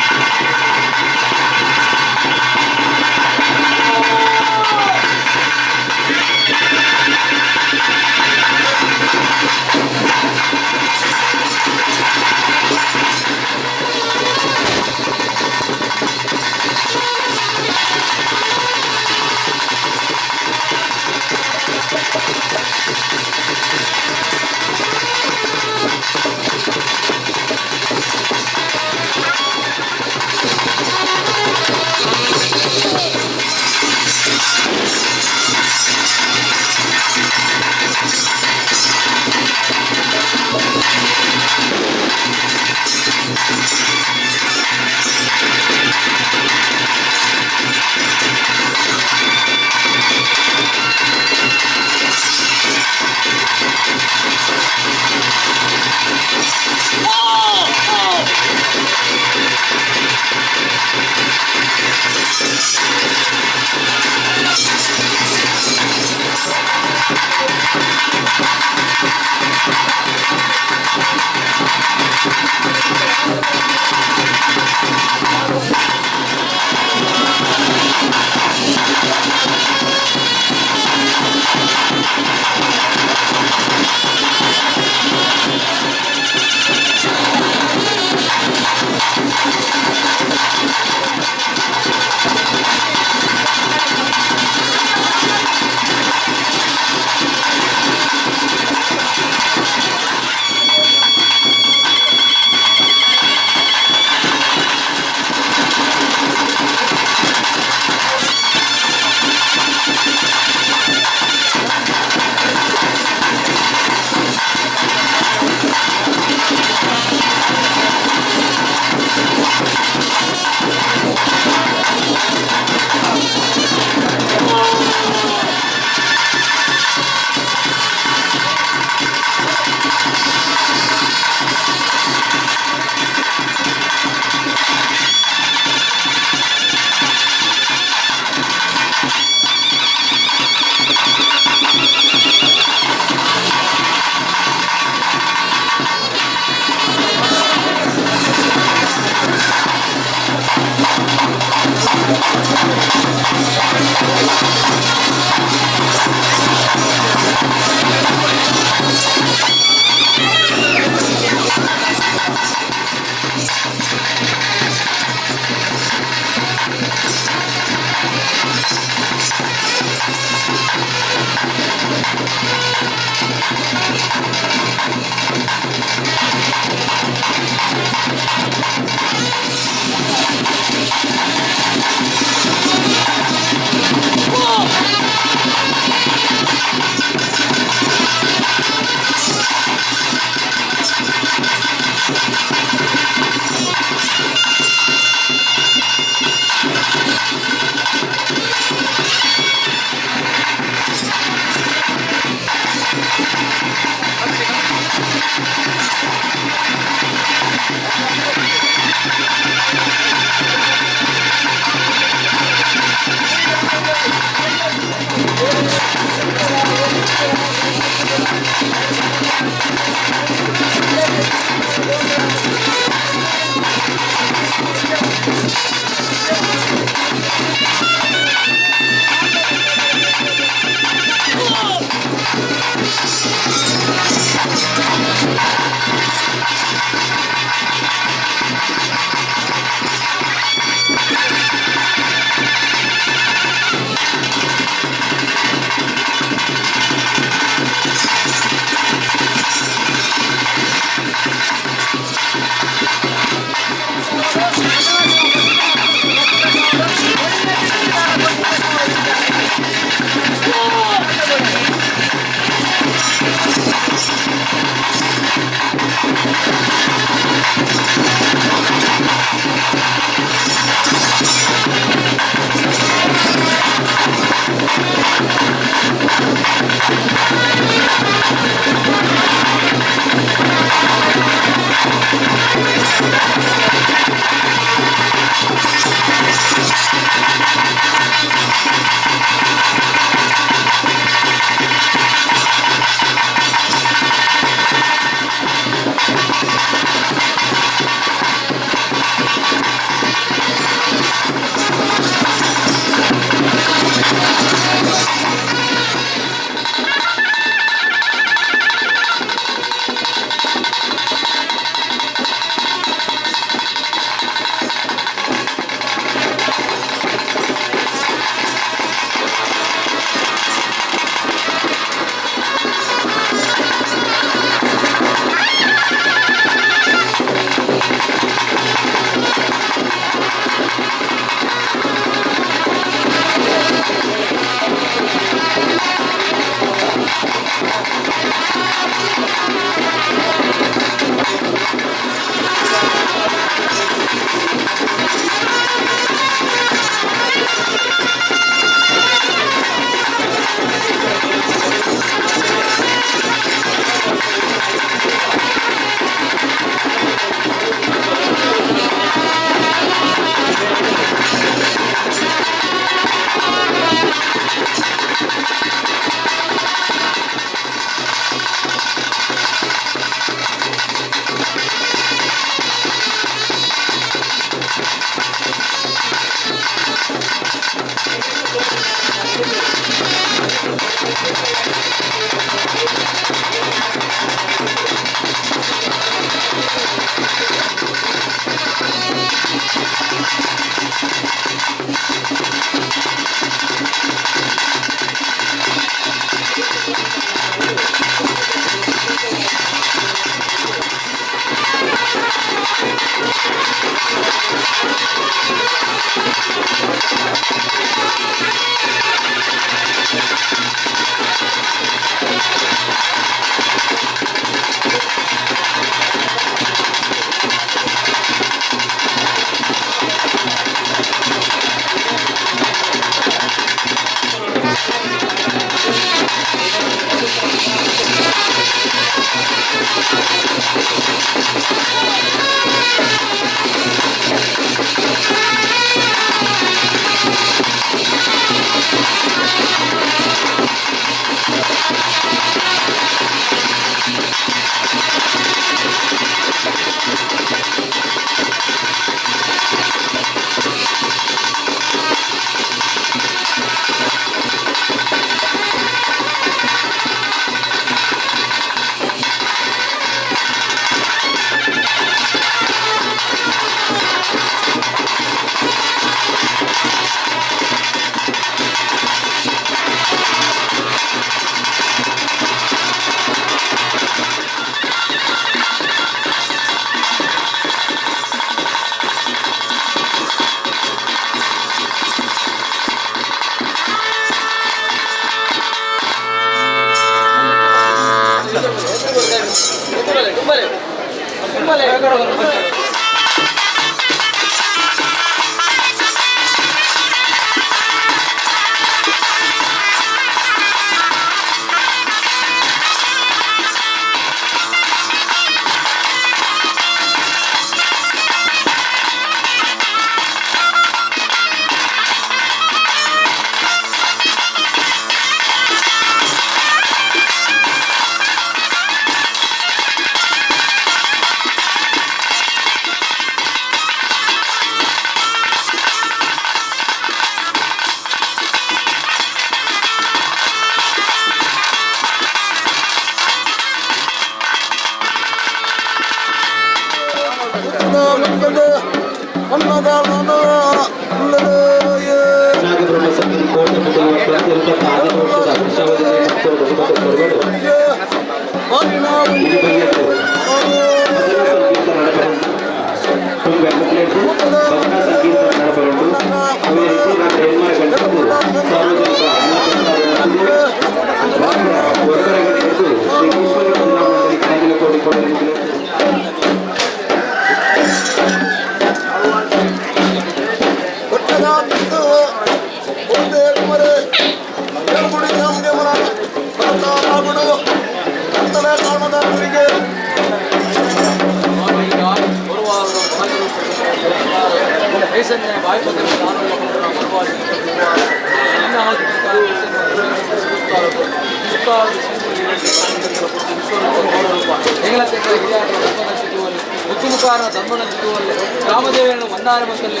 ರಾಮದೇವರನ್ನು ವಂದಾರ ಮಂತಲ್ಲಿ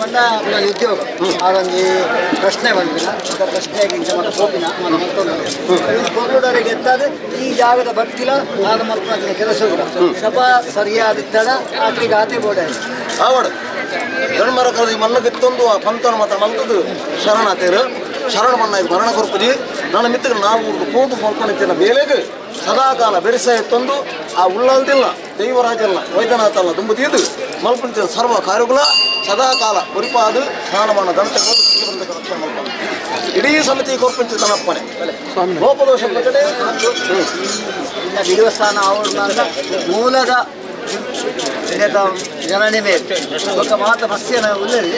ಬಂದ ಉದ್ಯೋಗ ಆರೊಂಜಿ ಪ್ರಶ್ನೆ ಬಂದಿನ ಪ್ರಶ್ನೆಗೆ ಇಂಚ ಮಾತ ಪೋಪಿನ ಮಾತ ಮಲ್ತೊಂದು ಪೋಪುಡವರಿಗೆ ಎತ್ತಾದ ಈ ಜಾಗದ ಭಕ್ತಿಲ ಆದ ಮಲ್ಪನ ಕೆಲಸ ಸಭಾ ಸರಿಯಾದಿತ್ತದ ಆಕ್ಲಿಗೆ ಆತೆ ಬೋಡ ಆವಡು ಗಣಮರ ಕರೆದಿ ಮಣ್ಣಗಿತ್ತೊಂದು ಆ ಪಂತನ ಮಾತ್ರ ಮಂತದ್ದು ಶರಣಾತೇರು ಶರಣ ಮಣ್ಣ ಇದು ಮರಣ ಕೊರ್ಪುಜಿ ನನ್ನ ಮಿತ್ರ ನಾವು ಕೋಟು ಮಲ್ಕೊಂಡಿತ್ತಿನ ಬೇಲೆಗೆ ಸದಾಕಾಲ ಬೆರೆಸ ತಂದು ಆ ಉಳ್ಳಲ್ದಿಲ್ಲ ದೈವರಾಜಲ್ಲ ವೈದ್ಯನಾಥಲ್ಲ ದುಂಬು ತೀದು ಮಲ್ಪಂಚಿನ ಸರ್ವ ಕಾರ್ಯಗಳ ಸದಾಕಾಲ ಉರಿಪಾದು ಸ್ನಾನಮಾನ ದಂತೆ ರಕ್ಷಣೆ ಮಲ್ಪನ ಇಡೀ ಸಮಿತಿ ಕೊರ್ಪಂಚಿ ತನ್ನಪ್ಪನೆ ಲೋಪದೋಷ ಪ್ರಕಟೆ ದೇವಸ್ಥಾನ ಅವ್ರ ಮೂಲದ ಜನನಿ ಮೇಲೆ ಬೊಕ್ಕ ಮಾತ ಮಸ್ತಿನ ಉಲ್ಲೇರಿ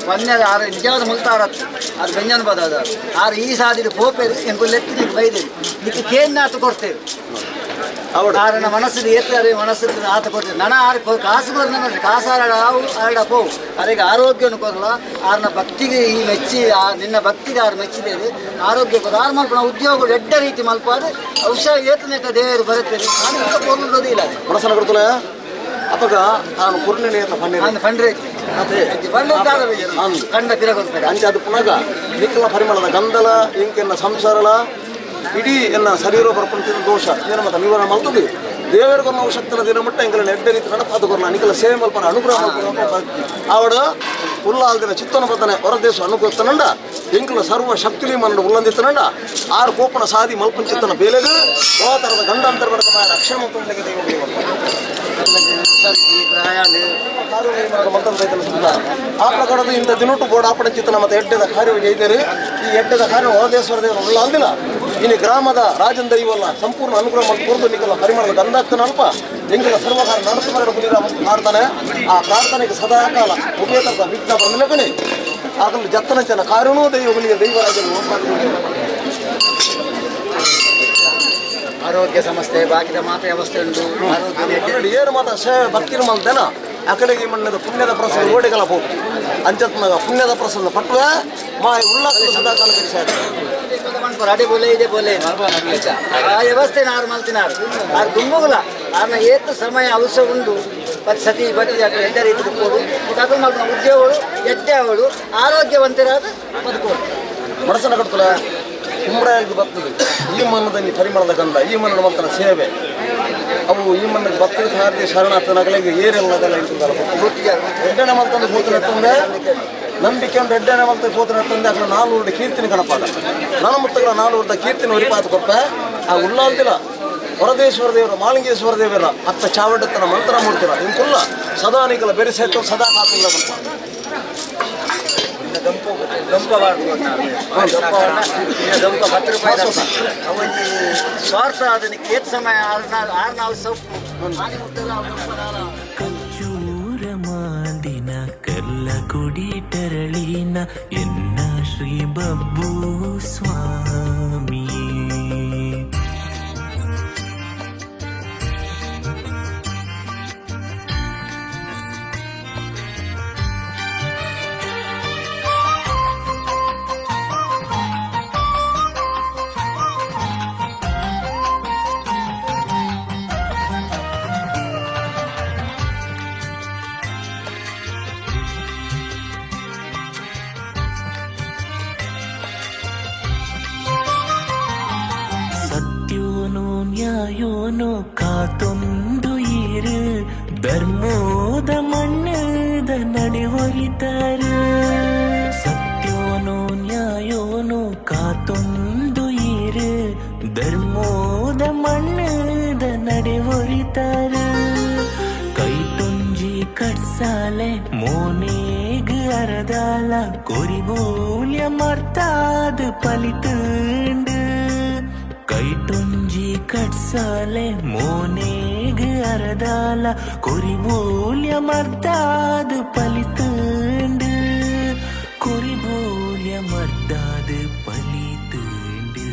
ಪನ್ನೆದ ಆರು ನಿಜವಾದ ಮುಲ್ತಾರತ್ತು ಅದು ಬೆಂಜನ ಪದ ಅದು ಆರು ಈ ಸಾದಿಡು ಪೋಪೇರು ಎಂಕುಲ್ ಎತ್ತಿ ಬೈದೇರಿ ನಿಕ್ಕೆ ಕೇನ್ನಾತು ಕೊಡ್ತೇವೆ ಆರನ ಮನಸ್ಸಿಗೆ ಏತ್ತಾರೆ ಮನಸ್ಸು ಆತ ಕೊಡ್ತೇವೆ ನನ ಆರು ಕಾಸು ಕೊರ್ನ ಕಾಸು ಆರಡ ಆವು ಆರಡ ಪೋವು ಅರೆಗೆ ಆರೋಗ್ಯವನ್ನು ಕೊರಲ ಆರನ ಭಕ್ತಿಗೆ ಈ ಮೆಚ್ಚಿ ಆ ನಿನ್ನ ಭಕ್ತಿಗೆ ಆರು ಮೆಚ್ಚಿದೇವೆ ಆರೋಗ್ಯ ಕೊರ ಆರು ಮಲ್ಪನ ಉದ್ಯೋಗ ಎಡ್ಡ ರೀತಿ ಮಲ್ಪಾದ ಔಷಧ ಏತನೇಟ ದೇವರು ಬರುತ್ತೇವೆ ನಾನು ಕೊಲ್ಲೋದು ಇಲ್ಲ ಮನಸ್ಸನ್ನು ಕೊಡ್ತಲ ಅಪಗ ತಾನು ಕುರ್ನೆ ನೀರ್ನ ಪನ್ನೀರು ಪಂಡ್ರೆ ಕಂಡ ಪಿರಗೊರ್ತಾರೆ ಅಂಚೆ ಅದು ಪುನಗ ನಿಕ್ಕಲ ಪರಿಮಳದ ಗಂಧಲ ಇಂಕೆನ್ನ ಸಂಸಾರಲ ಇಡೀ ಎನ್ನ ಶರೀರ ಬರ್ಪಂತಿನ ದೋಷ ಏನ ಮತ್ತೆ ನಿವಾರಣೆ ಮಲ್ತದು ದೇವರಿಗೊನ್ನ ಔಷಧನ ದಿನ ಮಟ್ಟ ಎಂಕಲ ಎಡ್ಡೆ ರೀತಿ ನಡಪ ಅದು ಕೊರ್ನ ನಿಕಲ ಸೇವೆ ಮಲ್ಪನ ಅನುಗ್ರಹ ಮಲ್ಪನ ಆವಡ ಉಲ್ಲಾಲ್ದಿನ ಚಿತ್ತನ ಬದನೆ ಹೊರದೇಶ ಅನುಗ್ರಹತನಂಡ ಎಂಕಲ ಸರ್ವ ಶಕ್ತಿಲಿ ಮನ್ನಡ ಉಲ್ಲಂದಿತ್ತನಂಡ ಆರು ಕೋಪನ ಸಾದಿ ಮಲ್ಪನ ಚಿತ್ತನ ಬೇಲೆಗು ತರದ ಗಂಡಾಂತರ ಬಡಕ ರಕ್ಷಣೆ ಮಲ್ಪನ ದೈವ ಆ ಪ್ರಕಾರದ ಇಂಥ ದಿನಟು ಬೋರ್ಡ್ ಆಪಣ ಚಿತ್ತನ ಮತ್ತೆ ಎಡ್ಡೆದ ಕಾರ್ಯ ಜೈದೇರಿ ಈ ಎಡ್ಡೆದ ಕಾರ್ಯ ಹೊರದೇಶ್ವರ ದೇವರು ಉಳ್ಳ ಅಂದಿಲ್ಲ ಇನ್ನು ಗ್ರಾಮದ ರಾಜನ್ ದೈವಲ್ಲ ಸಂಪೂರ್ಣ ಅನುಗ್ರಹ ಮತ್ತು ಪೂರ್ವ ನಿಕಲ ಪರಿಮಳದ ಗಂಧಾಕ್ತನ ಅಲ್ಪ ಎಂಕಲ ಸರ್ವಕಾರ ನರಸಿಂಹರ ಕುಲಿರ ಮಾಡ್ತಾನೆ ಆ ಪ್ರಾರ್ಥನೆಗೆ ಸದಾ ಕಾಲ ಉಭಯತರದ ವಿಘ್ನ ಬಂದಲಗಣೆ ಆಗಲು ಜತ್ತನ ಜನ ಕಾರ್ಯನೂ ದೈವಗಳಿಗೆ ದೈವರಾಜನು ಆರೋಗ್ಯ ಸಮಸ್ಯೆ ಬಾಕಿದ ಮಾತ್ರ ವ್ಯವಸ್ಥೆ ಉಂಟು ಆರೋಗ್ಯ ಏನು ಮಾತ್ರ ಸೇವೆ ಭಕ್ತಿನ ಮಲ್ತೇನ ಅಕಡೆಗೆ ಮಣ್ಣದ ಪುಣ್ಯದ ಪ್ರಸಾದ ಓಡೆಗಲ ಹೋಗು ಅಂಚತ್ನಾಗ ಪುಣ್ಯದ ಪ್ರಸಾದ ಪಟ್ವೆ ಮಾ ಉಳ್ಳ ಸದಾ ಕಾಲ ಅಡೆ ಬೋಲೆ ಇದೆ ಬೋಲೆ ಆ ವ್ಯವಸ್ಥೆ ನಾರು ಮಲ್ತಿನಾರು ಆರು ದುಂಬುಗುಲ ಆರ್ನ ಏತು ಸಮಯ ಅವಶ್ಯ ಉಂಡು ಸತಿ ಬತ್ತಿ ಎಡ್ಡ ರೀತಿ ಕೊಡು ಅಕಲ್ ಮಲ್ಪನ ಉದ್ಯೋಗಗಳು ಎಡ್ಡೆ ಅವಳು ಆರೋಗ್ಯವಂತರಾದ ಬದುಕೋಡು ಮನಸ್ಸನ್ನ ಕಟ್ತಲ ಕುಂಬ್ರಾಯಿಗೆ ಬರ್ತದೆ ಈ ಮಣ್ಣದಲ್ಲಿ ಪರಿಮಳದ ಗಂಧ ಈ ಮಣ್ಣು ಮಲ್ತನ ಸೇವೆ ಅವು ಈ ಮಣ್ಣಿಗೆ ಬರ್ತದೆ ಸಾಧ್ಯ ಶರಣಾರ್ಥನಗಳಿಗೆ ಏರೆಲ್ಲದೆಲ್ಲ ಎಡ್ಡನೆ ಮಲ್ತಂದು ಕೂತನ ತಂದೆ ನಂಬಿಕೆ ಉಂಟು ಎಡ್ಡನೆ ಮಲ್ತ ಕೂತನ ತಂದೆ ಅక్కడ ನಾಲ್ವರು ಕೀರ್ತಿನ ಕಣಪಾದ ನನ್ನ ಮುತ್ತಗಳ ನಾಲ್ವರ್ದ ಕೀರ್ತಿನ ಉರಿಪಾತ ಕೊಪ್ಪ ಆ ಉಳ್ಳಾಲ್ದಿಲ್ಲ ಹೊರದೇಶ್ವರ ದೇವರ ಮಾಲಿಂಗೇಶ್ವರ ದೇವರ ಅತ್ತ ಚಾವಡತನ ಮಂತ್ರ ಮೂರ್ತಿರ ಇಂಕುಲ್ಲ ಸದಾ ನಿಕಲ ಬೆರೆಸೆತ್ತು ಸದಾ ಕಾಪಿಲ್ಲ ಬಂತ ದೊಂಪ 10 ರೂಪಾಯಿ ಅವೊಂಜಿ ಸ್ವಾರ್ಥ ಅದಕ್ಕೆ ಏತ್ ಸಮಯ ಆರು ನಾವು ಸೊಪ್ಪು ಕಚ್ಚೂರ ಮಾಂದಿನ ಕಲ್ಲ ಕುಡಿ ಟರಳಿನ ಎನ್ನ ಶ್ರೀ ಬಬ್ಬು ಸ್ವಾಮಿ. ಸತ್ಯೋನೋ ನ್ಯಾಯೋನೋ ಕಾತೊಂದು ಇರು ಧರ್ಮೋದ ಮಣ್ಣದ ನಡೆವೊಯ್ತಾರ. ಸತ್ಯೋನೋ ನ್ಯಾಯೋನೋ ಕಾತೊಂದು ಇರು ಧರ್ಮೋದ ಮಣ್ಣದ ನಡೆವೊಯ್ತಾರ. ಕೈಟೊಂಜಿ ಕಟ್ಸಾಲೆ ಮೋನೇಗ್ ಅರದಾಲ ಕೊರಿಬೋಲ್ಯ ಮರ್ತಾದ ಪಲಿತುಂಡು. ಕೈಟೊಂಜಿ ಕಟ್ಸಾಲೆ ಮೋನೇಗ್ ಅರದಾಲ ಕೊರಿಬೋಲ್ಯ ಮರ್ತಾದ ಪಲಿತುಂಡು. ಕೊರಿಬೋಲ್ಯ ಮರ್ತಾದ ಪಲಿತುಂಡು.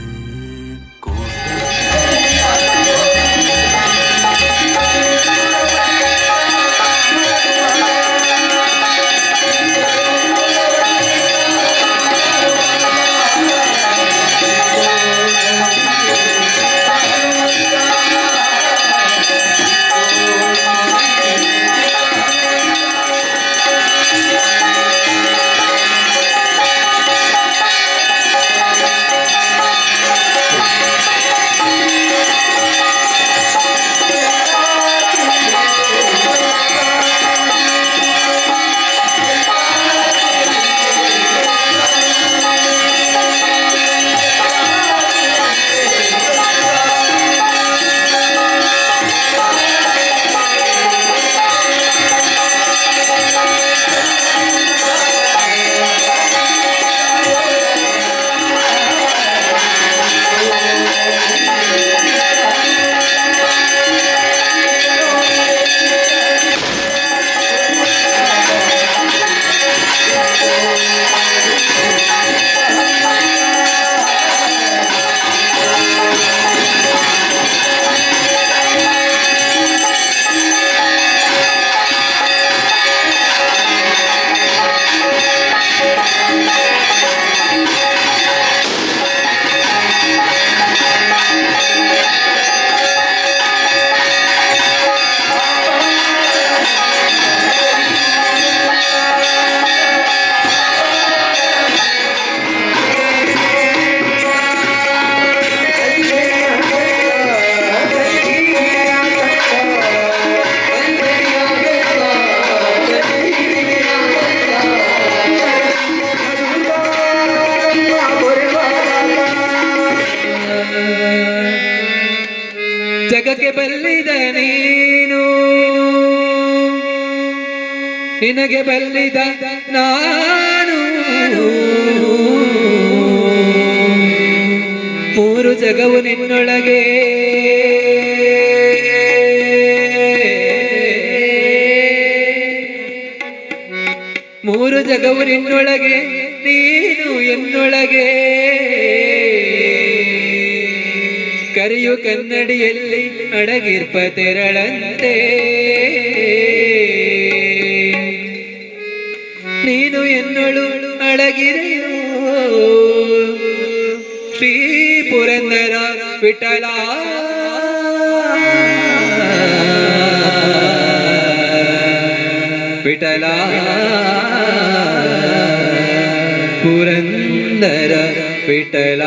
ನೀನು ನಿನಗೆ ಬಲ್ಲಿದ ನಾನು ಮೂರು ಜಗವು ನಿನ್ನೊಳಗೆ ಮೂರು ಜಗವು ನಿನ್ನೊಳಗೆ ನೀನು ಎನ್ನೊಳಗೆ ಕರಿಯು ಕನ್ನಡಿಯಲ್ಲಿ ಅಡಗಿರ್ಪ ತೆರಳಂತೆ ನೀನು ಎನ್ನೊಳು ಅಡಗಿರೆಯೋ ಶ್ರೀ ಪುರಂದರ ವಿಠಲ ವಿಠಲ ಪುರಂದರ ವಿಠಲ.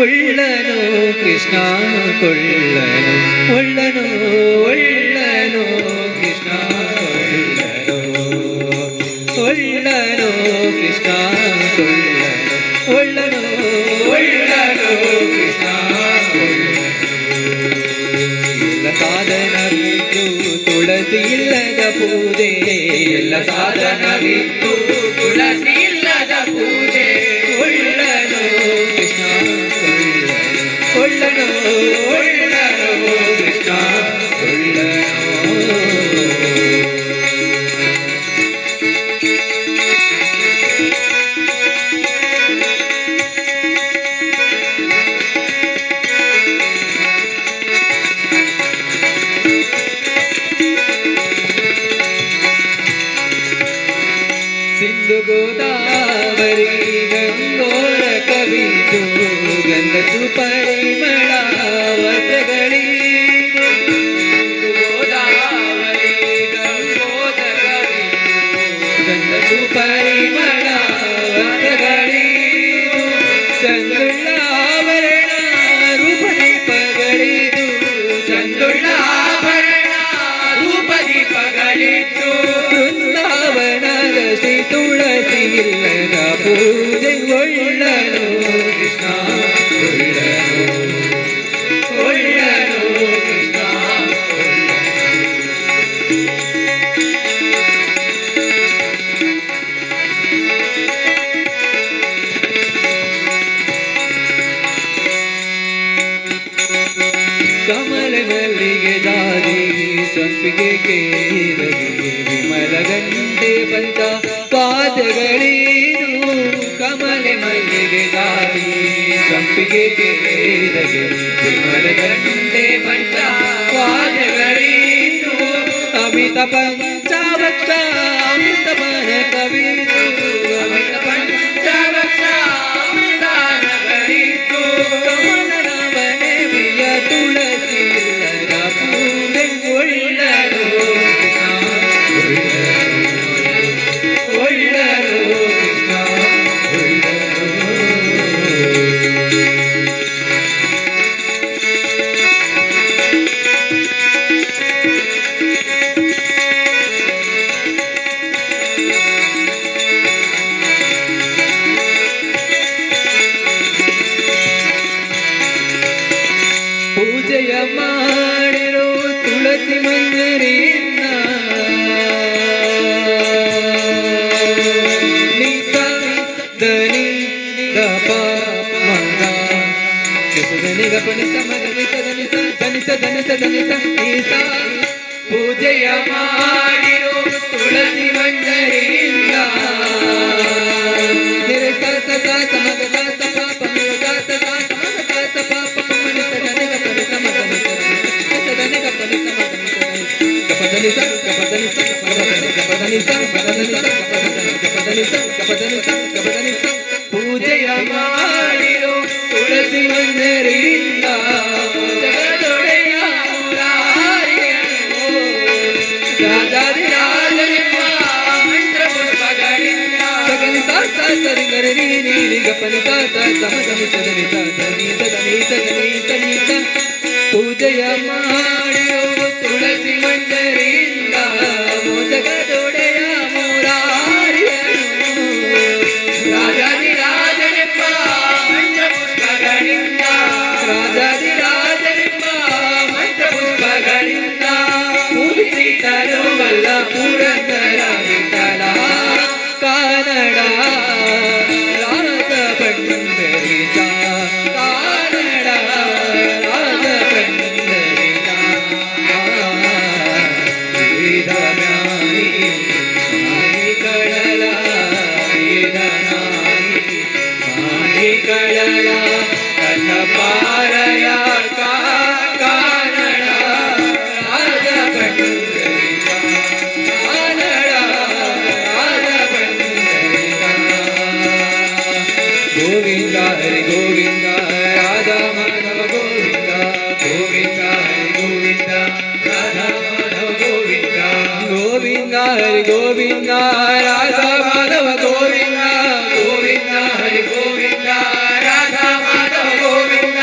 ಒಳ್ಳನು ಕೃಷ್ಣ ಕೊಳ್ಳನು, ಒಳ್ಳನು ಒಳ್ಳನು ಕೃಷ್ಣ ಕೊಳ್ಳನು, ಒಳ್ಳನು ಕೃಷ್ಣ ಕೊಳ್ಳನು, ಒಳ್ಳನು ಒಳ್ಳನು ಕೃಷ್ಣ ಕೊಳ್ಳನು. ಎಲ್ಲ ಸಾಧನವಿದ್ದು ತುಳಸಿ ಇಲ್ಲದ ಪೂಜೆ, ಎಲ್ಲ ಸಾಧನವಿದ್ದು ತುಳಸಿ ಇಲ್ಲದ ಪೂಜೆ. ಒಳ್ಳನು ಕೃಷ್ಣ ಕೊಳ್ಳನು, ಒಳ್ಳನು ಒಳ್ಳನು ಕೃಷ್ಣ ಕೊಳ್ಳನು. ಸಿಂಧು ಗೋದಾವರಿ ಗಂಗೋರ ಕವಿದು ಗಂಧ ಸುಪರಿಮಳ ವತಗಳಿದು. ಸಿಂಧು ಗೋದಾವರಿ ಗಂಗೋದ ಕವಿದು ಗಂಧ ಸುಪರಿಮಳ ವತಗಳಿದು. ಚಂದುಳ್ಳಾಭರಣ ರೂಪದೀಪಗಳಿದು, ಚಂದುಳ್ಳಾಭರಣ ರೂಪದೀಪಗಳಿದ್ದು. ಬೃಂದಾವನದ ಶ್ರೀ ತುಳಸಿ ಇಲ್ಲದ ಪೂಜೆ. ಒಳ್ಳನು ಕೃಷ್ಣ ಒಳ್ಳನು, ಒಳ್ಳನು ಕೃಷ್ಣ. ಕಮಲ ಮಲ್ಲಿಗೆ ಜಾಜಿ ಸಂಪಿಗೆ ಕೇರಗಿ ವಿಮಲ ಗಂಟೆ ಪಂಚ ಪಾದಗಳೀನು. ಕಮಲ ಮಲ್ಲಿಗೆ ಜಾಜಿ ಸಂಪಿಗೆ ಕೇರಗಿ ವಿಮಲ ಗಂಟೆ ಪಂಚ ಪಾದಗಳೀನು. ಅಮಿತ ಪಂಚಾವಕ್ಷ ಅಮೃತವನ ಕವಿದು, ಅಮಿತ ಪಂಚಾವಕ್ಷ ಅಮೃತಾನಗಳಿತು. ಕಮಲನಾಭನೆ ಪ್ರಿಯ ತುಳಸಿ ಇಲ್ಲದ ಪೂಜೆ. ಒಳ್ಳನು ಒಳ್ಳನು ಕೃಷ್ಣ ಒಳ್ಳನು. ಪೂಜೆಯ ಮಾಡಿರೋ ತುಳಸಿ ಮಂಜರಿಯಿಂದ ನಿಸ ಧನಿ ದಪ ಮಗ ಧನಿ ಗಪ ನಿಸ ಮಗ ನಿಸ ಧನಿ ಸ ಧನಿ ಸ ಧನಿ ಸ ಧನಿ ಸ ನಿಸ. ಪೂಜೆಯ ಮಾಡಿರೋ ತುಳಸಿ ಮಂಜರಿಯಿಂದ ನಿರೆ ಸ ಸ ಸ ಸ ಮಗ ಸ ಸ ಪ ಪ ಮ ಗ ಸ ಸ ಸ ಮ ಗ ಸ ಸ ಪ ಪ ಮ ನಿ ಸ ಧನಿ ಗ ಪ ನಿ ಸ ಮ ಗ ನಿ ಸ ಧನಿ ಸ ಧನಿ ಗ ಪ ನಿ ಸ ಮ ಗ ನಿ ಸ ಧನಿ ಗ ಪ ಧನಿ ಸ ಗ ಪ ಧನಿ ಸ ಗ ಪ ಧನಿ ಗ ಪ ಧನಿ ಸ ಗ ಪ ಧನಿ ಸ ಗ ಪ ಧನಿ ಗ ಪ ಧನಿ ಸ ಗ ಪ ಧನಿ ಸ ಗ ಪ ಧನಿ ಸ. ಪೂಜೆಯ ಮಾಡಿರೋ ತುಳಸಿ ಮಂಜರಿಯಿಂದ ಜಗದೊಡೆಯ ಮುರಾರಿಯನು ರಾಜಾಧಿರಾಜನೆಂಬ ಮಂತ್ರ ಪುಷ್ಪಗಳಿಂದ ಸಗನಿ ಸ ಸ ಸರಿ ಗರಿ ನಿ ನಿ ನಿ ಗ ಪ ನಿ ಸ ಸ ಸ ಮ ಗ ನಿ ಸ ಧ ನಿ ಸ ಧ ನಿ ಸ ಧ ನಿ ಸ ಧ ನಿ ಸ ನಿ ಸ. ಪೂಜೆಯ ಮಾಡಿರೋ ತುಳಸಿ ಮಂಜರಿಯಿಂದ ಮೋದಕದೊಡೆಯ ಪಾರಯ ಕಾನಡ ರಾಜ ಪಂಡರಿತ ಕಾನಡ ರಾಜ ಪಂಡರಿತ. ಗೋವಿಂದ ಹರಿ ಗೋವಿಂದ ರಾಧಾ ಮಾಧವ ಗೋವಿಂದ, ಗೋವಿಂದ ಹರಿ ಗೋವಿಂದ ರಾಧಾ ಮಾಧವ ಗೋವಿಂದ, ಗೋವಿಂದ ಹರಿ ಗೋವಿಂದ ರಾಧಾ ಮಾಧವ ಗೋವಿಂದ, ಗೋವಿಂದ ಹರಿ ಗೋವಿಂದ ರಾಧಾ ಮಾಧವ ಗೋವಿಂದ,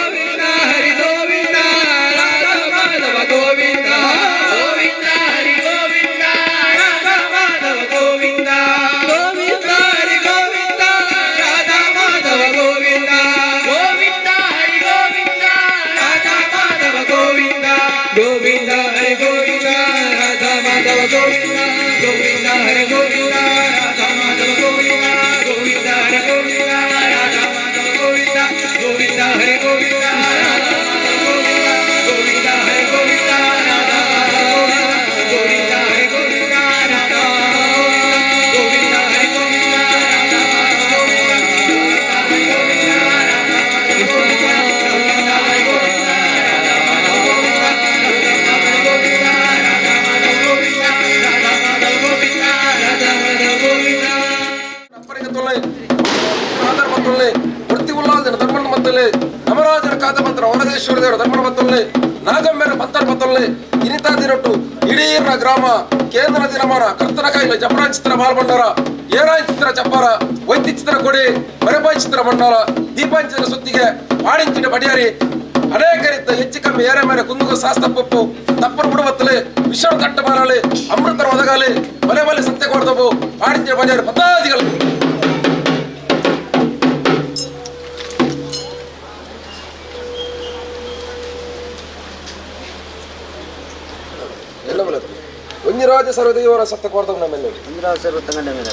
ಗೋವಿಂದ ಹರಿ ಗೋವಿಂದ ರಾಧಾ ಮಾಧವ ಗೋವಿಂದ, ಗೋವಿಂದ ಹರಿ ಗೋವಿಂದ ರಾಧಾ ಮಾಧವ ಗೋವಿಂದ, ಗೋವಿಂದ ಹರಿ ಗೋವಿಂದ ರಾಧಾ ಮಾಧವ ಗೋವಿಂದ, ಗೋವಿಂದ ಹರಿ ಗೋವಿಂದ ರಾಧಾ ಮಾಧವ ಗೋವಿಂದ, ಗೋವಿಂದ ಹರಿ ಗೋವಿಂದ ರಾಧಾ ಮಾಧವ ಗೋವಿಂದ, ಗೋವಿಂದ ಹರಿ ಗೋವಿಂದ ರಾಧಾ ಮಾಧವ ಗೋವಿಂದ, ಗೋವಿಂದ ಹರಿ ಗೋವಿಂದ ರಾಧಾ ಮಾಧವ ಗೋವಿಂದ, ಗೋವಿಂದ ಹರಿ ಗೋವಿಂದ ರಾಧಾ ಮಾಧವ ಗೋವಿಂದ, ಗೋವಿಂದ ಹರಿ ಗೋವಿಂದ ರಾಧಾ ಮಾಧವ ಗೋವಿಂದ, ಗೋವಿಂದ ಹರಿ ಗೋವಿಂದ ರಾಧಾ ಮಾಧವ ಗೋವಿಂದ, ಗೋವಿಂದ ಹರಿ ಗೋವಿಂದ ರಾಧಾ ಮಾಧವ ಗೋವಿಂದ, ಗೋವಿಂದ ಹರಿ ಗೋವಿಂದ ರಾಧಾ ಮಾಧವ ಗೋವಿಂದ, ಗೋವಿಂದ ಹರಿ ಗೋವಿಂದ ರಾಧಾ ಮಾಧವ ಗೋವಿಂದ, ಗೋವಿಂದ ಹರಿ ಗೋವಿಂದ ರಾಧಾ ಮಾಧವ ಗೋವಿಂದ, ರಾಧಾ ಮಾಧವ ಗೋವಿಂದ. ಅಪ್ಪರಿಗೆ ತೊಳ್ಳೆ ಆಧಾರ ಮತ್ತೊಳ್ಳೆ ವೃತ್ತಿ ಉಲ್ಲಾಲ್ದಿನ ಧರ್ಮನ ಮತ್ತೊಳ್ಳೆ ನಮರಾಜನ ಕಾದ ಮಂತ್ರ ವರದೇಶ್ವರ ದೇವರ ಧರ್ಮನ ಮತ್ತೊಳ್ಳೆ ನಾಗಂಬೆರ ಪತ್ತರ ಮತ್ತೊಳ್ಳೆ ಇನಿತಾ ದಿನಟ್ಟು ಇಡೀರ್ನ ಗ್ರಾಮ ಕೇಂದ್ರ ದಿನಮಾನ ಕರ್ತನ ಕಾಯಿಲೆ ಜಪರಾಜ್ ಚಿತ್ರ ಬಾಲ್ಬಂಡಾರ, ಏರಾಯ್ ಚಿತ್ರ ಚಪ್ಪಾರ, ವೈದ್ಯ ಚಿತ್ರ ಕೊಡಿ, ಬರೆಬಾಯ್ ಚಿತ್ರ ಭಂಡಾರ, ದೀಪಾಂಚಿನ ಸುತ್ತಿಗೆ ವಾಣಿಜ್ಯ ಬಡಿಯಾರಿ ಅನೇಕ ರೀತಿಯ ಹೆಚ್ಚು ಕಮ್ಮಿ ಏರೆ ಮೇರೆ ಕುಂದುಗು ಸಾಸ್ತಪ್ಪು ತಪ್ಪರು ಬಿಡುವತ್ತಲೆ ವಿಶ್ವ ತಟ್ಟ ಮಾರಲಿ ಅಮೃತರ ಒದಗಾಲಿ ಬಲೆ ಬಲೆ ಸತ್ಯ ಕೊಡ್ದವು ವಾಣಿಜ್ಯ ಬಡಿಯಾರಿ ಪತ್ತಾದಿಗಳು. ಎಲ್ಲ ಬಲತ್ತು ಒಂಜಿರಾಜ ಸರ್ವದೇವರ ಸತ್ಯ ಕೊಡ್ದವು ನಮ್ಮೆಲ್ಲ. ಒಂಜಿರಾಜ ಸರ್ವ ತಂಗಂಡ ಮೇಲೆ.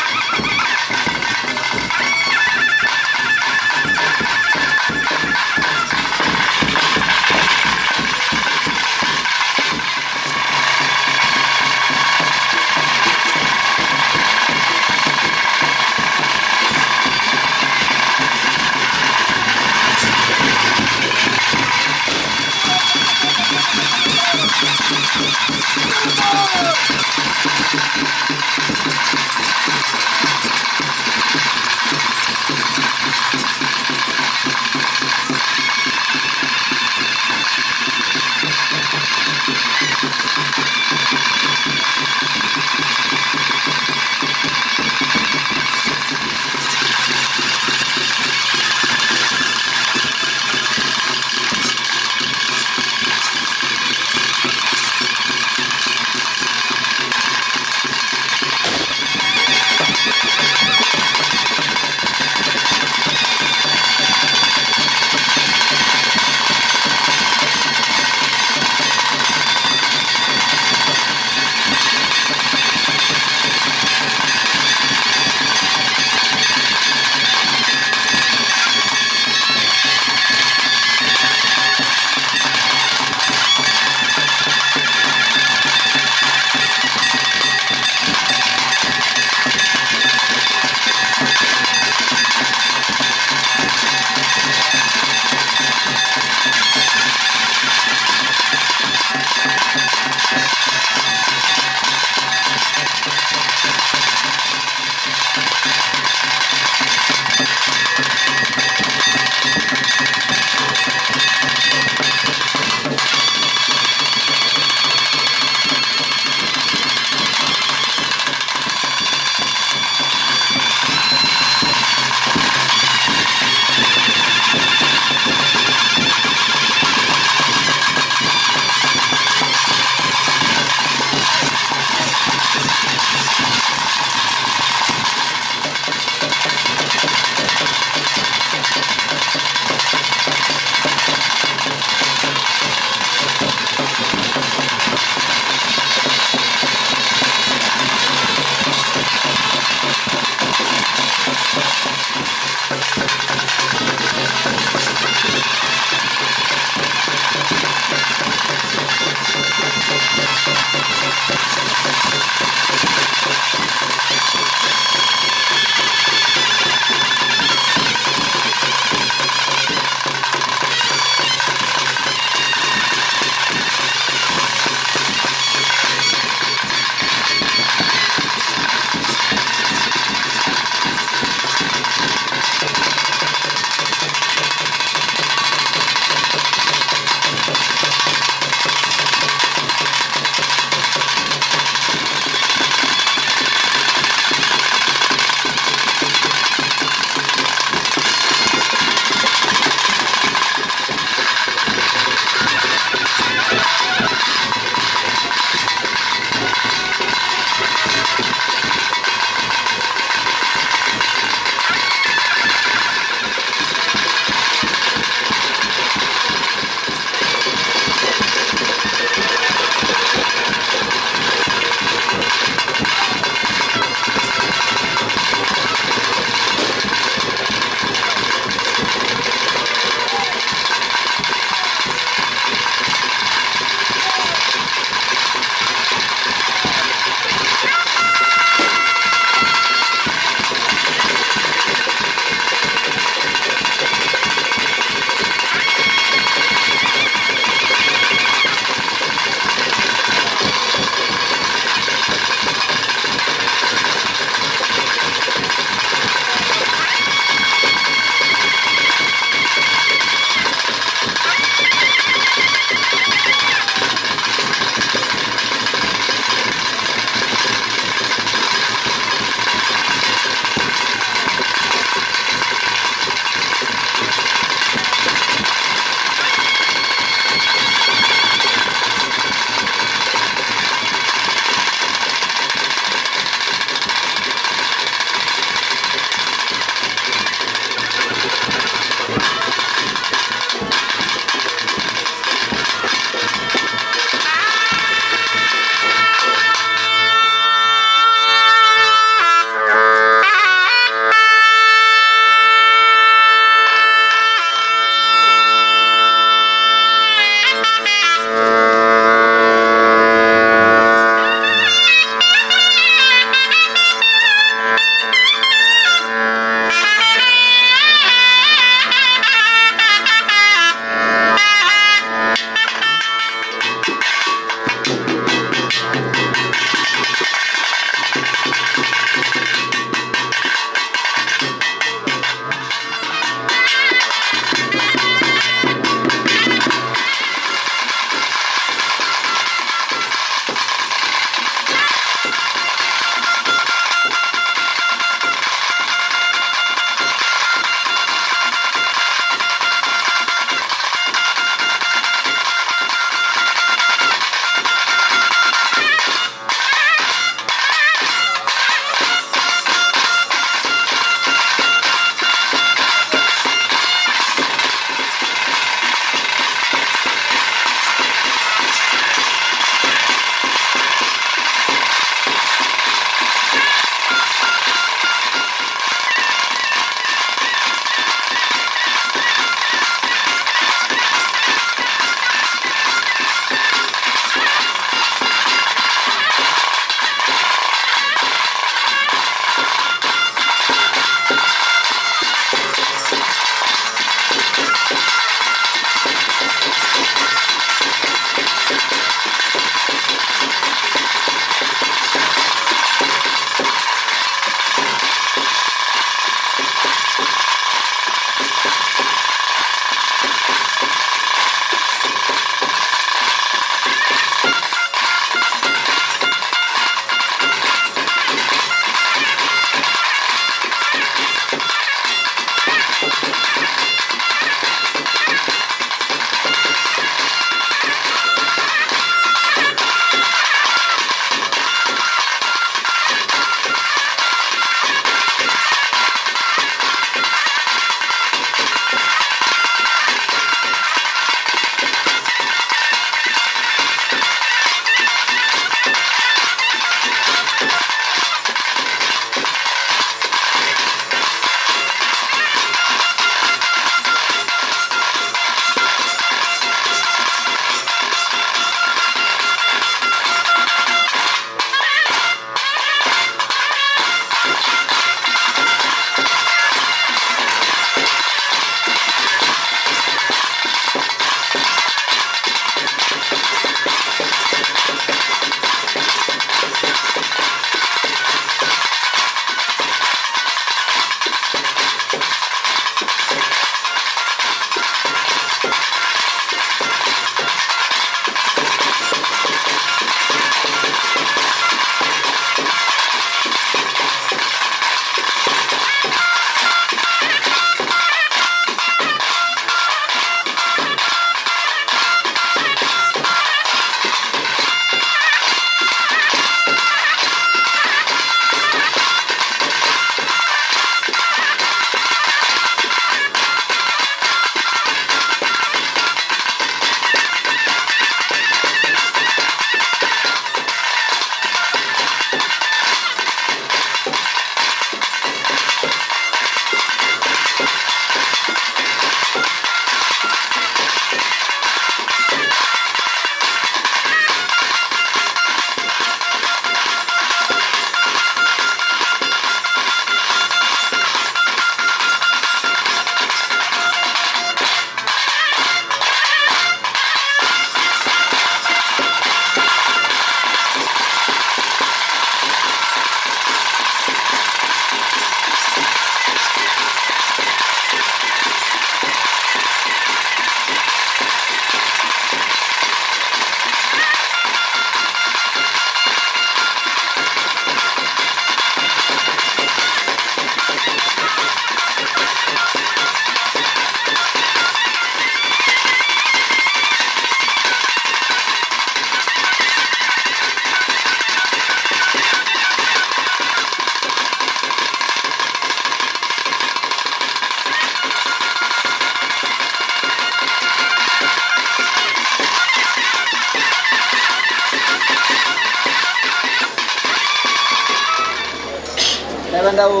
ದಾಯೆಪಂಡ ಅವು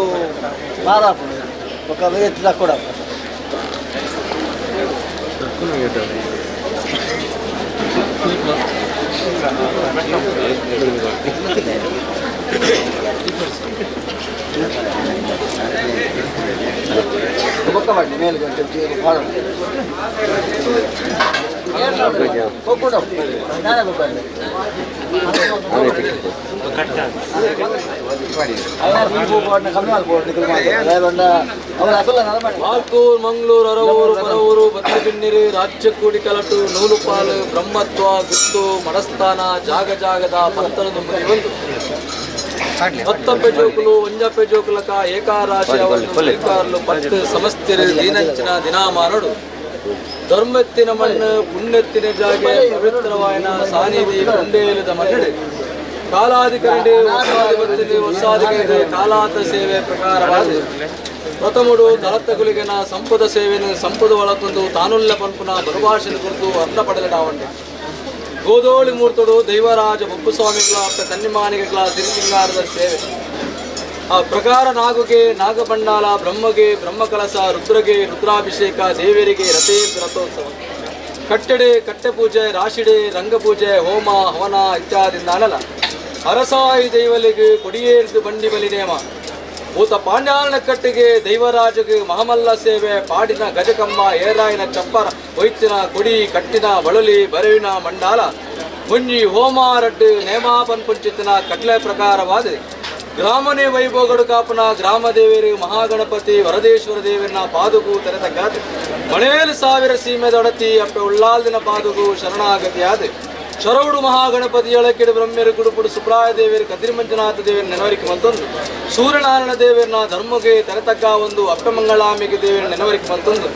ಮಾರಾಪುಂಡು ಬೊಕ್ಕ ವೇಟ್ ದಕ್ಕೊಡಾಪುಂಡು. ಬೊಕ್ಕ ಮಾಡಿ ಮೇಲೆ ಒಂಚೂರು ಪಾಡೋಣ. ಕೊಕ್ಕುಡು ನಾನೇ ಕೊಕ್ಕುಡು. ಬಾಲ್ಕೂರ್, ಮಂಗಳೂರು, ಅರವೂರು, ಪರವೂರು, ಬತ್ತಬಿನ್ನಿರು, ರಾಜ್ಯಕೂಡಿ ಕಲಟು, ನೂಲುಪಾಲು, ಬ್ರಹ್ಮತ್ವ, ಗುತ್ತು, ಮಡಸ್ಥಾನ, ಜಾಗ ಜಾಗದ ಪಂತನದ ಒಂದು ಹತ್ತಪ್ಪೆ ಜೋಕುಲು, ಒಂಜಪ್ಪೆ ಜೋಕುಲಕ, ಏಕಾರಾಶಿ ಪತ್ತು ಸಮಸ್ತಿರು ದೀನಂಚಿನ ದಿನಾಮಾನಡು ಧರ್ಮತ್ತಿನ ಮಣ್ಣು, ಪುಣ್ಯತ್ತಿನ ಜಾಗೆ, ಪವಿತ್ರವಾಯನ ಸಾನಿಧಿ ಕುಂಡೇಲದ ಮಣ್ಣು ಕಾಲಾಧಿಕರಣೆ ವರ್ಷಾಧಿಪತಿ ವರ್ಷಾಧಿಕರಣೆ ಕಾಲಾತ ಸೇವೆ ಪ್ರಕಾರವಾದ ಪ್ರಥಮುಡು ದಳತ್ತಗುಲಿಗೆನ ಸಂಪದ ಸೇವೆನು ಸಂಪದ ಒಳತೊಂದು ತಾನುಲ್ಲ ಪನ್ಪುನ ಬರುಭಾಷೆನ ಕುರಿತು ಅರ್ಥ ಪಡೆದಡಾವಂಡೆ ಗೋದೋಳಿ ಮೂರ್ತುಡು ದೈವರಾಜ ಬೊಪ್ಪುಸ್ವಾಮಿಗಳ ಅಪ್ಪ ತನ್ನಿಮಾನಿಗಳ ಸಿರಿಸಿಂಗಾರದ ಸೇವೆ ಆ ಪ್ರಕಾರ ನಾಗುಗೆ ನಾಗಬಂಡಾಲ, ಬ್ರಹ್ಮಗೆ ಬ್ರಹ್ಮಕಲಸ, ರುದ್ರಗೆ ರುದ್ರಾಭಿಷೇಕ, ದೇವರಿಗೆ ರಥೇ ರಥೋತ್ಸವ, ಕಟ್ಟೆಡೆ ಕಟ್ಟೆ ಪೂಜೆ, ರಾಶಿಡೆ ರಂಗಪೂಜೆ, ಹೋಮ ಹವನ ಇತ್ಯಾದಿಂದಾನಲ್ಲ ಅರಸಾಯಿ ದೈವಲಿಗೆ ಕೊಡಿಯೇರ್ದು ಬಂಡಿ ಬಲಿ ನೇಮ ಭೂತ ಪಾಂಡ್ಯಾಲನ ಕಟ್ಟಿಗೆ ದೈವರಾಜಗೆ ಮಹಮಲ್ಲ ಸೇವೆ, ಪಾಡಿನ ಗಜಕಂಬ, ಏರಾಯಿನ ಚಪ್ಪರ, ಒಯ್ತಿನ ಕೊಡಿ, ಕಟ್ಟಿನ ಬಳಲಿ, ಬರವಿನ ಮಂಡಾಲ, ಮುಂಜಿ ಹೋಮ ರಡ್ಡು ನೇಮಾಪನ್ ಪುಂಚಿತನ ಕಟ್ಲೆ ಪ್ರಕಾರವಾದ ಗ್ರಾಮನೇ ವೈಭೋಗಡು ಕಾಪುನ ಗ್ರಾಮದೇವರು ಮಹಾಗಣಪತಿ ವರದೇಶ್ವರ ದೇವರನ್ನ ಪಾದುಕು ತೆರೆತಗ್ಗಾದ ಮಣೇಲು ಸಾವಿರ ಸೀಮೆದೊಡತಿ ಅಪ್ಪೆ ಉಳ್ಳಾಲ್ದಿನ ಪಾದುಕು ಶರಣಾಗತಿಯಾದ ಶರವುಡು ಮಹಾಗಣಪತಿಯೊಳಕಿಡು ಬ್ರಹ್ಮರು ಕುಡುಪುಡು ಸುಬ್ರಾಯ ದೇವರು ಕದ್ರಿ ಮಂಜುನಾಥ ದೇವರ ನೆನವರಿಕೆ ಮಲ್ತೊಂದು ಸೂರ್ಯನಾರಾಯಣ ದೇವರನ್ನ ಧರ್ಮಗೆ ತೆರೆತಗ್ಗ ಒಂದು ಅಪ್ಪಮಂಗಳಾಮಿಗೆ ದೇವರ ನೆನವರಿಕೆ ಮಲ್ತೊಂದು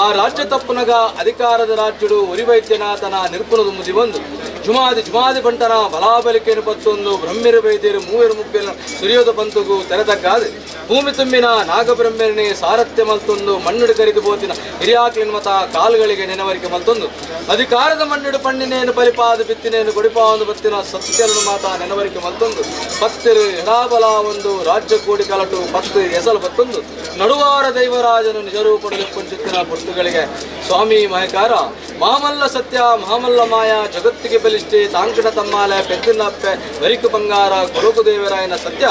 ಆ ರಾಜ್ಯ ತಪ್ಪುನಗ ಅಧಿಕಾರದ ರಾಜ್ಯಡು ಉರಿವೈದ್ಯನಾಥನ ನಿರ್ಪುಣದ ಮುದಿ ಒಂದು ಜುಮಾದಿ ಜುಮಾದಿ ಬಂಟನ ಬಲಾಬಲಿಕೆಯನ್ನು ಪತ್ತೊಂದು ಬ್ರಹ್ಮಿರು ಬೈದಿರು ಮೂವರು ಮುಪ್ಪಿನ ಸುರಿಯೋದ ಪಂತುಗು ತೆರೆತಗ್ಗಾದ ಭೂಮಿ ತುಂಬಿನ ನಾಗಬ್ರಹ್ಮರನೆ ಸಾರಥ್ಯ ಮಲ್ತೊಂದು ಮಣ್ಣುಡು ಕರಿದು ಬೋತಿನ ಹಿರಿಯಾಕ್ಲಿನ ಮತ ಕಾಲುಗಳಿಗೆ ನೆನವರಿಕೆ ಮಲ್ತೊಂದು ಅಧಿಕಾರದ ಮಣ್ಣುಡು ಪಣ್ಣಿನೇನು ಪರಿಪಾದ ಬಿತ್ತಿನೇನು ಕೊಡಿಪಾವೊಂದು ಬತ್ತಿನ ಸತ್ಯలను ಮಾತ ನೆನವರಿಕೆ ಮಲ್ತೊಂದು ಪತ್ತಿರು ಎಡಾಬಲ ಒಂದು ರಾಜ್ಯ ಕೂಡಿ ಕಲಟು ಪತ್ತು ಎಸಲು ಬತ್ತೊಂದು ನಡುವಾರ ದೈವರಾಜನು ನಿಜರೂಪಡೆದು ಪುಂಚಿತ್ತಿನ ಪುರ್ತುಗಳಿಗೆ ಸ್ವಾಮಿ ಮಯಕಾರ ಮಾಮಲ್ಲ ಸತ್ಯ ಮಹಾಮಲ್ಲ ಮಾಯ ಜಗತ್ತಿಗೆ ಬಲಿಷ್ಠೆ ತಾಂಕ್ಷಣ ತಮ್ಮಾಲೆ ಪೆದ್ದಿನಪ್ಪೆ ಬರಿಕು ಬಂಗಾರ ಕೊಲುಕು ದೇವರಾಯನ ಸತ್ಯ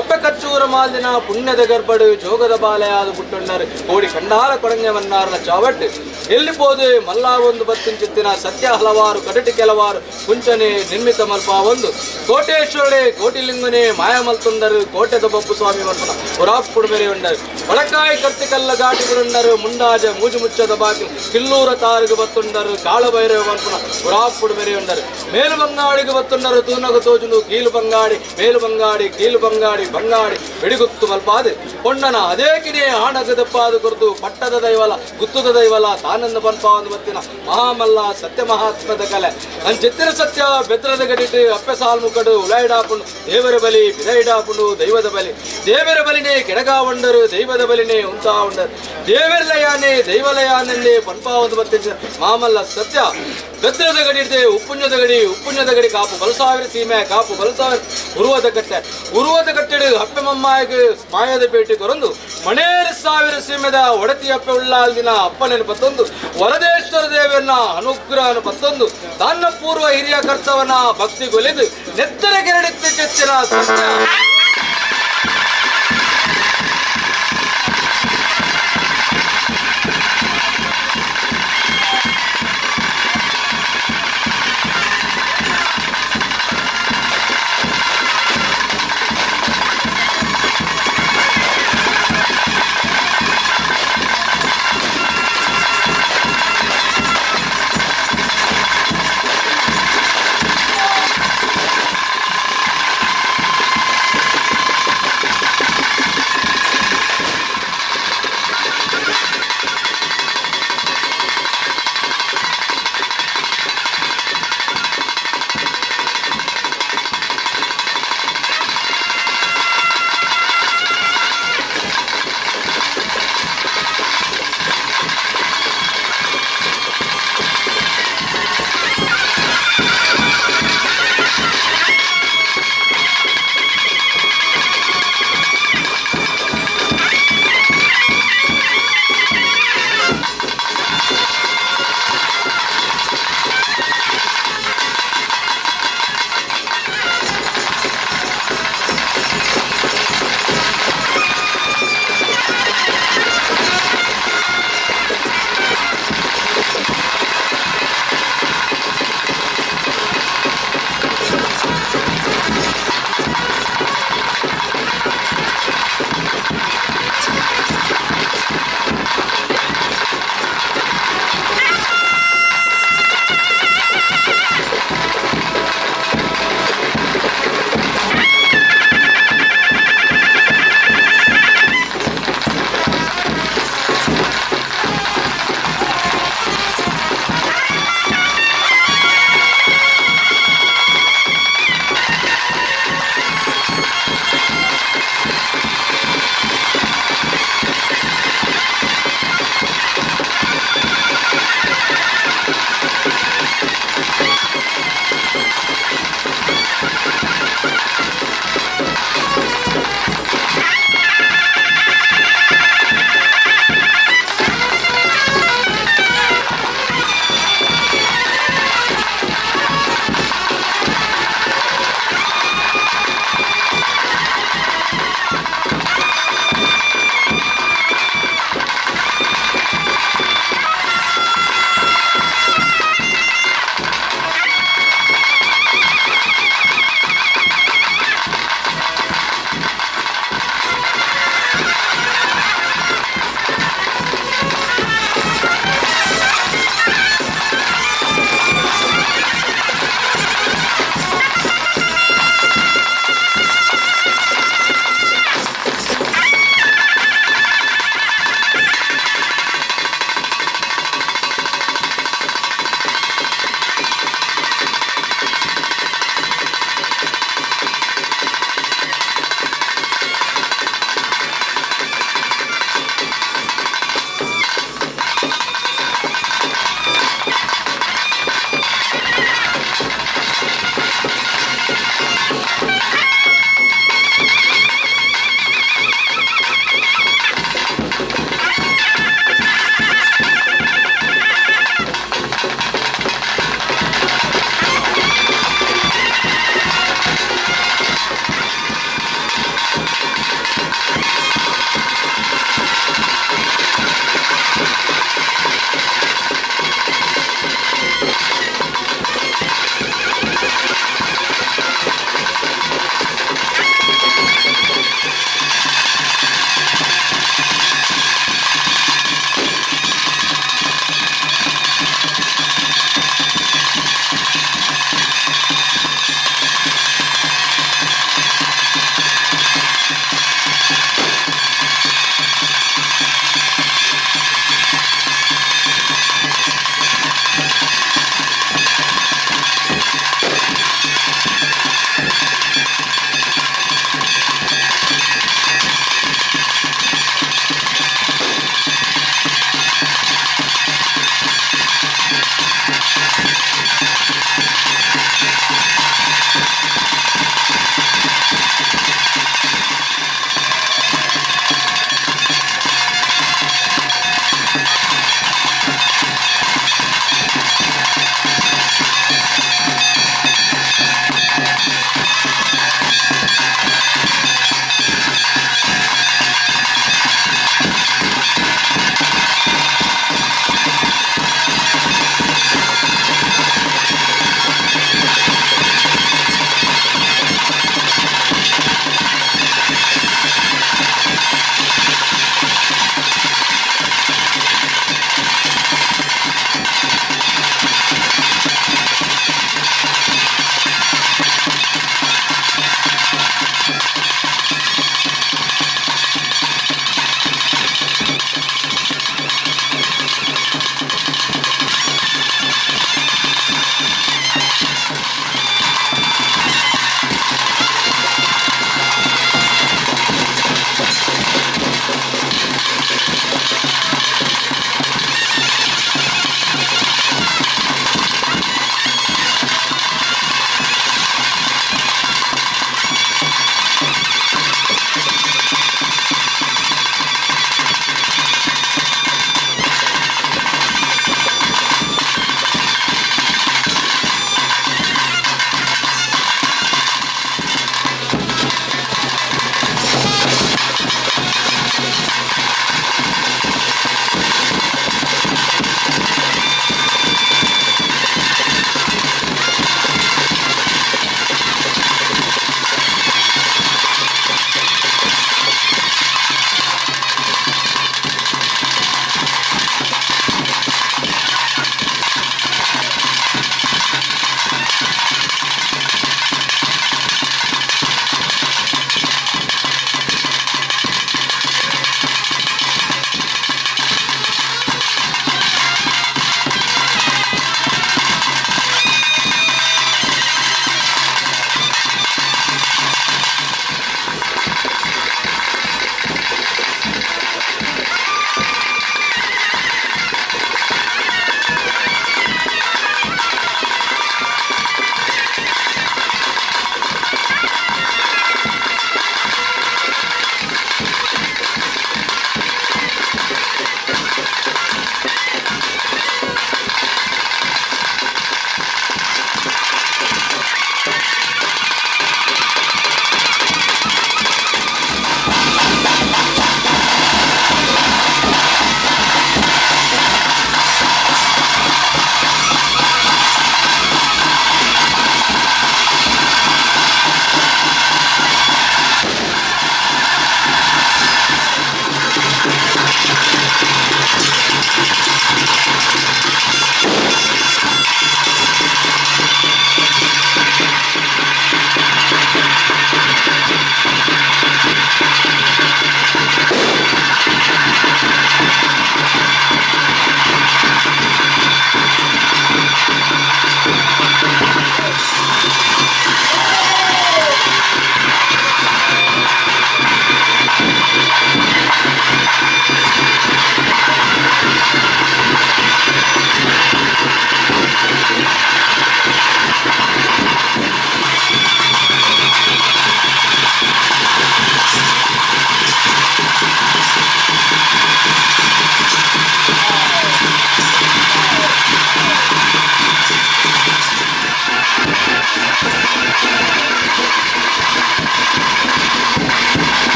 ಅಪ್ಪೆ ಕಚ್ಚೂರ ಮಾಲಿನ ಪುಣ್ಯದ ಗರ್ಭಡು ಜೋಗದ ಬಾಲೆಯಾದ ಪುಟ್ಟಣ್ಣರು ಕೋಡಿ ಕಂಡಾರ ಕೊಡಂಗೆವನ್ನಾರನ ಚಾವಟ್ಟು ಎಲ್ಲಿ ಪೋದೆ ಮಲ್ಲ ಒಂದು ಬತ್ತಿಂಚಿತ್ತಿನ ಸತ್ಯ ಹಲವಾರು ಕಡಟಿ ಕೆಲವಾರು ಕುಂಚನೆ ನಿರ್ಮಿತ ಮಲ್ಪ ಒಂದು ಕೋಟೇಶ್ವರೇ ಕೋಟಿಲಿಂಗನೇ ಮಾಯಮಲ್ತುಂಡರು ಕೋಟೆದ ಬೊಪ್ಪು ಸ್ವಾಮಿ ಮಲ್ಪನ ಪುರಾಪ್ಪುಡು ಮೇರೆ ಉಂಡರು ಒಳಕಾಯಿ ಕರ್ತಿಕಲ್ಲ ಘಾಟಿಗುಡುಂಡರು ಮುಂಡಾಜ ಮೂಜು ಮುಚ್ಚದ ಬಾಗಿಲು ಕಿಲ್ಲೂರ ತಾರುಗು ಬತ್ತುಂಡರು ಕಾಳಭೈರವ ಮಲ್ಪನ ಪುರಾಪ್ಪುಡು ಮೇರೆ ಉಂಡರು ಮೇಲು ಬಂಗಾಡಿಗೆ ಬತ್ತುಂಡರು ತೂನಗು ತೋಜುನು ಕೀಲು ಬಂಗಾಡಿ ಮೇಲು ಬಂಗಾಡಿ ಕೀಲು ಬಂಗಾಡಿ ಬಂಗಾಡಿ ಬೆಡಿಗುತ್ತು ಮಲ್ಪಾದು ಪೊಣ್ಣನ ಅದೇ ಕಿನೇ ಆಣಗದಪ್ಪಾದ ಕುರಿತು ಪಟ್ಟದ ದೈವಲ ಗುತ್ತದ ದೈವಲ ತಾನಂದ ಪನ್ಪಾವಂದು ಬತ್ತಿನ ಮಹಾಮಲ್ಲ ಸತ್ಯ ಮಹಾತ್ಮದ ಕಲೆ ಅಂಚಿತ್ತಿನ ಸತ್ಯ ಬೆದ್ರದ ಗಡಿಟ್ಟು ಅಪ್ಪೆ ಸಾಲ್ಮುಕಡು ಉಲಾಯಿಡಾಪುಂಡು ದೇವರ ಬಲಿ ಬಿದೈಡಾಪುಂಡು ದೈವದ ಬಲಿ ದೇವರ ಬಲಿನೇ ಕೆಡಗಾವಂಡರು ದೈವದ ಬಲಿನೇ ಉಂಟಾವಂಡರು ದೇವರಲಯಾನೆ ದೈವಲಯಾನೆಂದೇ ಪನ್ಪಾವಂದು ಬತ್ತಿನ ಮಾಮಲ್ಲ ಸತ್ಯ ಬೆದ್ರದ ಗಡಿಡ್ದೆ ಉಪ್ಪುಂಜದ ಗಡಿ ಉಪ್ಪುಂಜದ ಗಡಿ ಕಾಪು ಬಲಸಾವಿರ ಸೀಮೆ ಕಾಪು ಬಲಸಾವಿರ ಉರುವದ ಕಟ್ಟೆ ಉರುವದ ಕಟ್ಟೆಡು ಅಪ್ಪೆ ಮಮ್ಮಾಯಿಗೆ ಮಾಯದ ಪೇಟೆ ಕೊರಂದು ಮಣೇರು ಸಾವಿರ ಸೀಮೆದ ಒಡತಿ ಅಪ್ಪೆ ಉಳ್ಳಾಲ್ದಿನ ಅಪ್ಪನೆನು ಪತ್ತೊಂದು ವರದೇಶ್ವರ ದೇವರನ್ನ ಅನುಗ್ರಹನು ಪತ್ತೊಂದು ತನ್ನ ಪೂರ್ವ ಹಿರಿಯ ಕರ್ತವನ ಭಕ್ತಿಗೊಲಿದು ನೆತ್ತರ ಕೆರಡಿತ್ತು ಚೆಚ್ಚಿನ ಸತ್ಯ.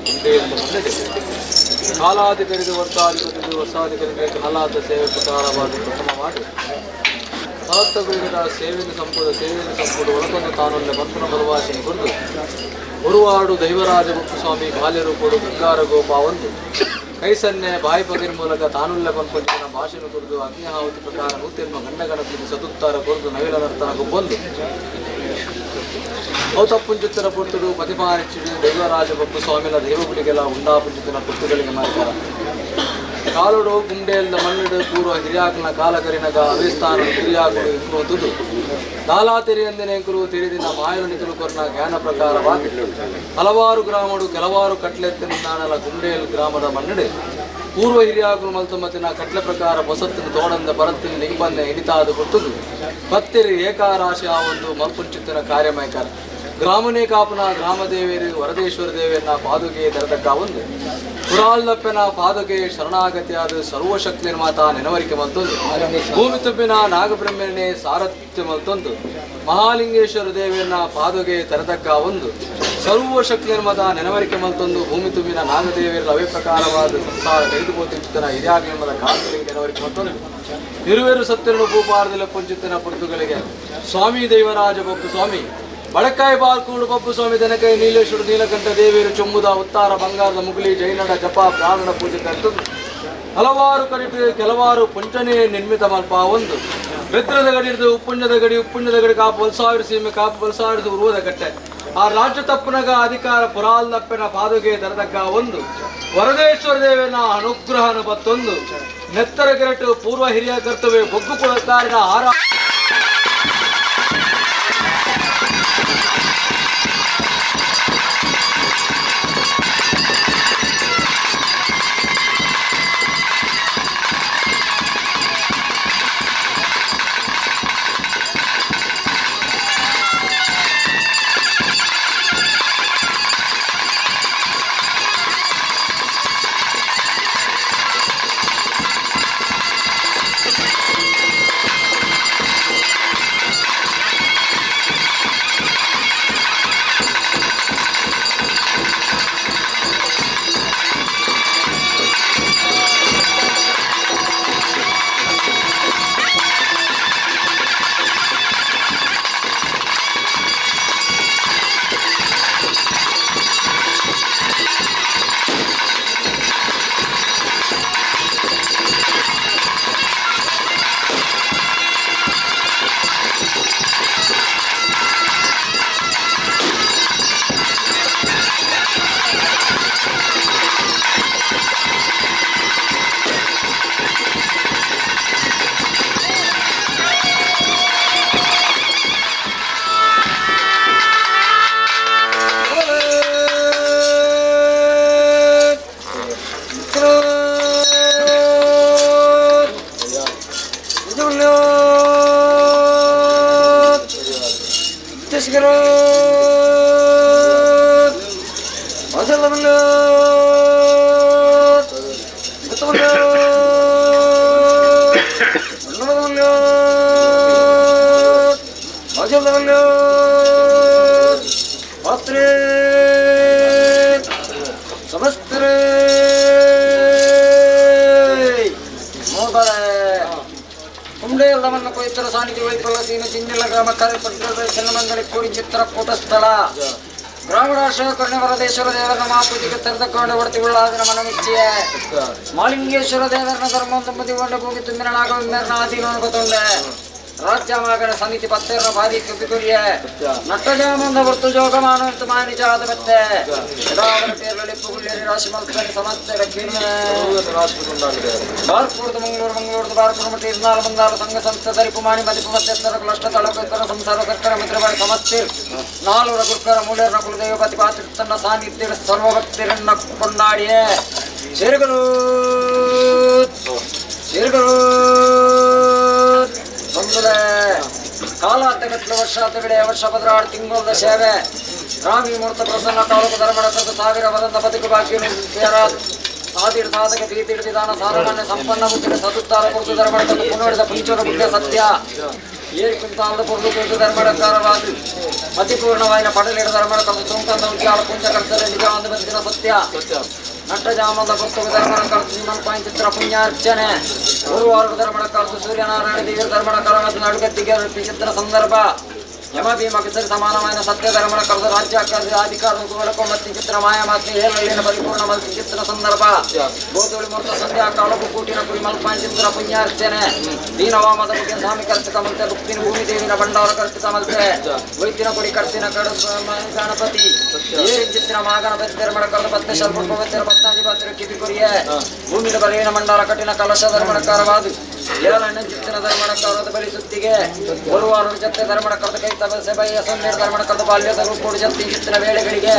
ಕುಂಟೆಯಿಂದ ಮನ್ನಡೆ ಕಾಲಾಧಿಕರಿಗೆ ವರ್ಷಾಧಿಪತಿ ವರ್ಷಾಧಿಕರಿಗೆ ಕಾಲಾದ ಸೇವೆ ಪ್ರಕಾರವಾದ ಪ್ರಥಮ ಮಾಡಿ ಸಾರ್ಥಕರಿಗೆ ಸೇವೆಗೆ ಸಂಪದ ಸೇವೆಗೆ ಸಂಪುಟ ಒಳಕೊಂದು ತಾನೊಂದು ಬಂತನ ಬರುವಾಸಿನ ಕುರಿತು ಉರುವಾಡು ದೈವರಾಜ ಮುಖ್ಯಸ್ವಾಮಿ ಬಾಲ್ಯರೂಪಡು ಗಂಗಾರ ಗೋಪ ಒಂದು ಕೈಸನ್ನೆ ಬಾಯಿ ಪಗಿರ ಮೂಲಕ ತಾನುಲ್ಲ ಪಂಪಂಚಿನ ಭಾಷೆಯನ್ನು ಕುರಿತು ಅಗ್ನಿಹಾವತಿ ಪ್ರಕಾರ ನೂತೆನ್ಮ ಗಂಡಗಣಪತಿ ಸದುತ್ತಾರ ಕುರಿತು ನವಿಲ ನರ್ತನ ಗುಬ್ಬೊಂದು ಔತಪ್ಪುಂಚಿತ್ತರ ಪುರ್ತುಡು ಪ್ರತಿಮಾನಿಚ್ಚಿಡು ದೈವರಾಜ ಬಪ್ಪು ಸ್ವಾಮಿನ ದೈವಗುಳಿಗೆಲ್ಲ ಉಂಡಾಪುಂಚಿತನ ಪುರ್ತುಗಳಿಗೆ ಮಾರ್ಕಾರ ಕಾಲುಡು ಗುಂಡೆಲ್ದ ಮಣ್ಣಿಡು ಪೂರ್ವ ಹಿರಿಯಾಕನ ಕಾಲಕರಿನಗ ಅವಿಸ್ಥಾನ ಹಿರಿಯಾಕುಡು ಇಂಕುರು ನಾಲಾ ತೆರೆಯಂದಿನ ತೆರೆದಿನ ಮಾಯಲು ನಿಕಲು ಕೊರ್ನ ಜ್ಞಾನ ಪ್ರಕಾರವಾಗಿ ಹಲವಾರು ಗ್ರಾಮಡು ಕೆಲವಾರು ಕಟ್ಲೆತ್ತಿನ ಗುಂಡೇಲ್ ಗ್ರಾಮದ ಮಣ್ಣಿಡು ಪೂರ್ವ ಹಿರಿಯಾಕುಲು ಮಲ್ತುಮತಿನ ಕಟ್ಲೆ ಪ್ರಕಾರ ಬೊಸತ್ತಿನ ತೋಡಂದ ಬರತ್ತಿನ ನಿಂಬನ್ನೆ ಹಿಡಿತಾದ ಕೊಟ್ಟುದು ಪತ್ತಿರಿ ಏಕಾರಾಶಿ ಆ ಒಂದು ಮಲ್ಪುಂಚಿತ್ತಿನ ಕಾರ್ಯಮಯಕಾರ ಗ್ರಾಮನೇ ಕಾಪುನ ಗ್ರಾಮದೇವಿಯರು ವರದೇಶ್ವರ ದೇವಿಯನ್ನ ಪಾದುಕೆ ದರದಕ್ಕ ಒಂದು ಪುರಾಲ್ಲಪ್ಪನ ಪಾದುಕೆ ಶರಣಾಗತಿಯಾದ ಸರ್ವಶಕ್ತಿ ಮಾತಾ ನೆನವರಿಕೆ ಮಲ್ತೊಂದು ಭೂಮಿ ತುಂಬಿನ ನಾಗಬ್ರಹ್ಮನೇ ಸಾರಥ್ಯ ಮಲ್ತೊಂದು ಮಹಾಲಿಂಗೇಶ್ವರ ದೇವಿಯನ್ನ ಪಾದುಕೆ ತರತಕ್ಕ ಒಂದು ಸರ್ವಶಕ್ತಿ ಮಾತಾ ನೆನವರಿಕೆ ಮಲ್ತೊಂದು ಭೂಮಿ ತುಂಬಿನ ನಾಗದೇವಿಯರ ಅವೇ ಪ್ರಕಾರವಾದ ಸಂಸಾರ ಕೈದುಕೋತಿನ ಹಿರಿಯಾಗಲೆಂಬದ ಕಾಲಗಳಿಗೆ ನೆನವರಿಕೆ ಮಲ್ತೊಂದು ಇರುವೆರು ಸತ್ಯನು ಭೂಪಾರದಲ್ಲಿ ಪುಂಚಿತನ ಪುರ್ತುಗಳಿಗೆ ಸ್ವಾಮಿ ದೈವರಾಜ ಬೊಪ್ಪು ಸ್ವಾಮಿ ಬಡಕಾಯಿ ಬಾಲ್ಕೂಡು ಬಪ್ಪು ಸ್ವಾಮಿ ದನಕೈ ನೀಲೇಶ್ವರ ನೀಲಕಂಠ ದೇವಿಯರು ಚೊಂಬುದ ಉತ್ತಾರ ಬಂಗಾರದ ಮುಗುಲಿ ಜೈನಡ ಜಪ ಬ್ರಾಹ್ಮಣ ಪೂಜೆ ಕರ್ತದ್ದು ಹಲವಾರು ಕಡಿತ ಕೆಲವಾರು ಪುಂಚನೆ ನಿರ್ಮಿತ ಮಲ್ಪ ಒಂದು ಬೆದ್ರದ ಗಡಿ ಹಿಡಿದು ಉಪ್ಪುಂಜದ ಗಡಿ ಉಪ್ಪುಂಜದ ಗಡಿ ಕಾಪು ಬಲ್ಸಾವಿರ ಸೀಮೆ ಕಾಪು ಬಲ್ಸಾವಿರದ ಉರುವದ ಕಟ್ಟೆ ಆ ರಾಜ್ಯ ತಪ್ಪನಗ ಅಧಿಕಾರ ಪುರಾಲ್ದಪ್ಪನ ಪಾದುಗೆ ದರದಕ್ಕ ಒಂದು ವರದೇಶ್ವರ ದೇವನ ಅನುಗ್ರಹನ ಬತ್ತೊಂದು ನೆತ್ತರ ಗೆರಟು ಪೂರ್ವ ಹಿರಿಯ ಕರ್ತವ್ಯ ಬೊಗ್ಗು ಕುಳಕಾರಿನ ಆರ ಚಿತ್ರಕೂಟಸ್ಥಳ ಗ್ರಾಮರಾಷ್ಟ್ರ ಕರ್ಣವರದೇಶ್ವರ ದೇವರ ಮಹಾಪೂಜೆಗೆ ತೆರೆದುಕೊಂಡು ಹೊರತಿಗೊಳ್ಳಾದನ ಮನಮಿಚ್ಚಿಯ ಮಾಲಿಂಗೇಶ್ವರ ದೇವರನ ಧರ್ಮ ತುಂಬುದಿಗೊಂಡು ಭೂಮಿ ತುಂಬಿನ ನಾಗವಿಂದರನ ಆಧೀನವನ್ನು ಗೊತ್ತೊಂಡೆ ರಾಜ್ಯ ಮಗನ ಸಮಿತಿ ಪತ್ತೆರ ಭಾರಿ ಕಪಿಕುರಿಯ ನಟ್ಟಜಾಮಂದ ವೃತ್ತು ಜೋಗಮಾನಂತ ಮಾನಿಜಾದ ಮತ್ತೆ ರಾಶಿ ಮಲ್ಪನೆ ಸಮಸ್ತ ಬಾರ್ಕೂರ್ದು ಮಂಗಳೂರು ಮಂಗಳೂರ್ದು ಬಾರ್ಕೂರು ಮಟ್ಟ ಇರ್ನಾಲ್ ಬಂದಾರು ಸಂಘ ಸಂಸ್ಥೆ ತರಿಪು ಮಾಣಿ ಮದಿಪು ಮತ್ತೆತ್ತರ ಲಷ್ಟ ತಳಕರ ಸಂಸಾರ ಸರ್ಕಾರ ಮಿತ್ರಬಾರಿ ಸಮಸ್ತಿರ್ ನಾಲ್ವರ ಗುರುಕರ ಮೂಲೆಯರ ಕುಲದೇವಪತಿ ಪಾತ್ರ ಸಾನ್ನಿಧ್ಯ ಸರ್ವಭಕ್ತಿರನ್ನ ಕೊಂಡಾಡಿಯೇ ಸಿರುಗರು ಸಿರುಗರು ಬಂದುಲೆ ಕಾಲಾಂತಗಟ್ಲು ವರ್ಷ ಬಿಡೆ ವರ್ಷ ಪದರಾಡು ತಿಂಗಳ ಸೇವೆ ರಾಮಿ ಮೂರ್ತ ಪ್ರಸನ್ನ ತಾಲೂಕು ಧರ್ಮಡ ಸಾವಿರ ವದಂತ ಬದುಕು ಭಾಗ್ಯ ಸಾದಿಡ ಸಾಧಕ ತೀತಿಡ ವಿಧಾನ ಸಾರಮಾನ್ಯ ಸಂಪನ್ನ ಬುದ್ಧಿಗೆ ಸದುತ್ತಾರ ಕುರಿತು ಧರ್ಮಡ ಪುನೋಡಿದ ಪುಂಚರ ಬುದ್ಧ ಸತ್ಯ ಏರು ಕುಂತಾಲದ ಪೊರ್ಲು ತೂದು ಧರ್ಮಡಕಾರವಾದ ಅತಿಪೂರ್ಣವಾಯಿನ ಪಡಲಿಡ ಧರ್ಮಡ ಕಲ್ತು ತುಂಕಂದ ಉಜ್ಜಾಲ ಪುಂಜ ಕರ್ತರೆ ನಿಜವಾದ ಬಂದಿನ ಸತ್ಯ ನಟ್ಟ ಜಾಮದ ಪುಸ್ತಕ ಧರ್ಮಡ ಕಲ್ತು ಮಲ್ಪಾಯಿ ಚಿತ್ರ ಪುಣ್ಯಾರ್ಚನೆ ಗುರುವಾರ ಧರ್ಮಡ ಕಲ್ತು ಸೂರ್ಯನಾರಾಯಣ ದೇವರ ಧರ್ಮಡ ಕರವಾದ ನಡುಗತ್ತಿಗೆ ಚಿತ್ರ ಸಂದರ್ಭ ಯಮ ಭೀಮ ಕಿಸರಿ ಸಮಾನವಾದ ಸತ್ಯ ಧರ್ಮದ ಕರೆದ ರಾಜ್ಯ ಅಧಿಕಾರ ಮತ್ತು ಚಿತ್ರ ಮಾಯ ಮಾತ್ರೆ ಏಳಲ್ಲಿನ ಪರಿಪೂರ್ಣ ಮಲ್ತಿ ಚಿತ್ರ ಸಂದರ್ಭ ಗೋಧೂಳಿ ಮೂರ್ತ ಸಂಧ್ಯಾ ಕಾಲಕು ಕೂಟಿನ ಕುರಿ ಮಲ್ಪಾನ್ ಚಿತ್ರ ಪುಣ್ಯಾರ್ಚನೆ ದೀನವಾಮದ ಮುಖ್ಯ ಸ್ವಾಮಿ ಕರ್ತಿಕ ಮಲ್ತೆ ಭುಕ್ತಿನ ಭೂಮಿ ದೇವಿನ ಭಂಡಾರ ಕರ್ತಿಕ ಮಲ್ತೆ ವೈದ್ಯನ ಕೊಡಿ ಕರ್ತಿನ ಕಡು ಗಣಪತಿ ಏರಿನ ಚಿತ್ರ ಮಹಾಗಣಪತಿ ಧರ್ಮಡ ಕರೆದ ಪತ್ನಿ ಶಲ್ಪ ಪತ್ನಾಜಿ ಪಾತ್ರ ಕಿವಿ ಕುರಿಯೆ ಭೂಮಿನ ಬರೆಯಿನ ಮಂಡಾರ ಕಠಿಣ ಕಲಶ ಧರ್ಮಡಕಾರವಾದು ಏಳಣ್ಣ ಚಿತ್ರ ಧರ್ಮಡಕಾರದ ಬಲಿ ಸುತ್ತಿಗೆ ಗುರುವಾರ ಜೊತೆ ಧರ್ಮಡ ಕರೆದ ಕೈ ತಬಸೆ ಬೈಯ ಸೊನ್ನೆ ಧರ್ಮಡ ಕರೆದ ಬಾಲ್ಯದ ರೂಪೋಡು ಜತ್ತಿ ಚಿತ್ರ ವೇಳೆಗಳಿಗೆ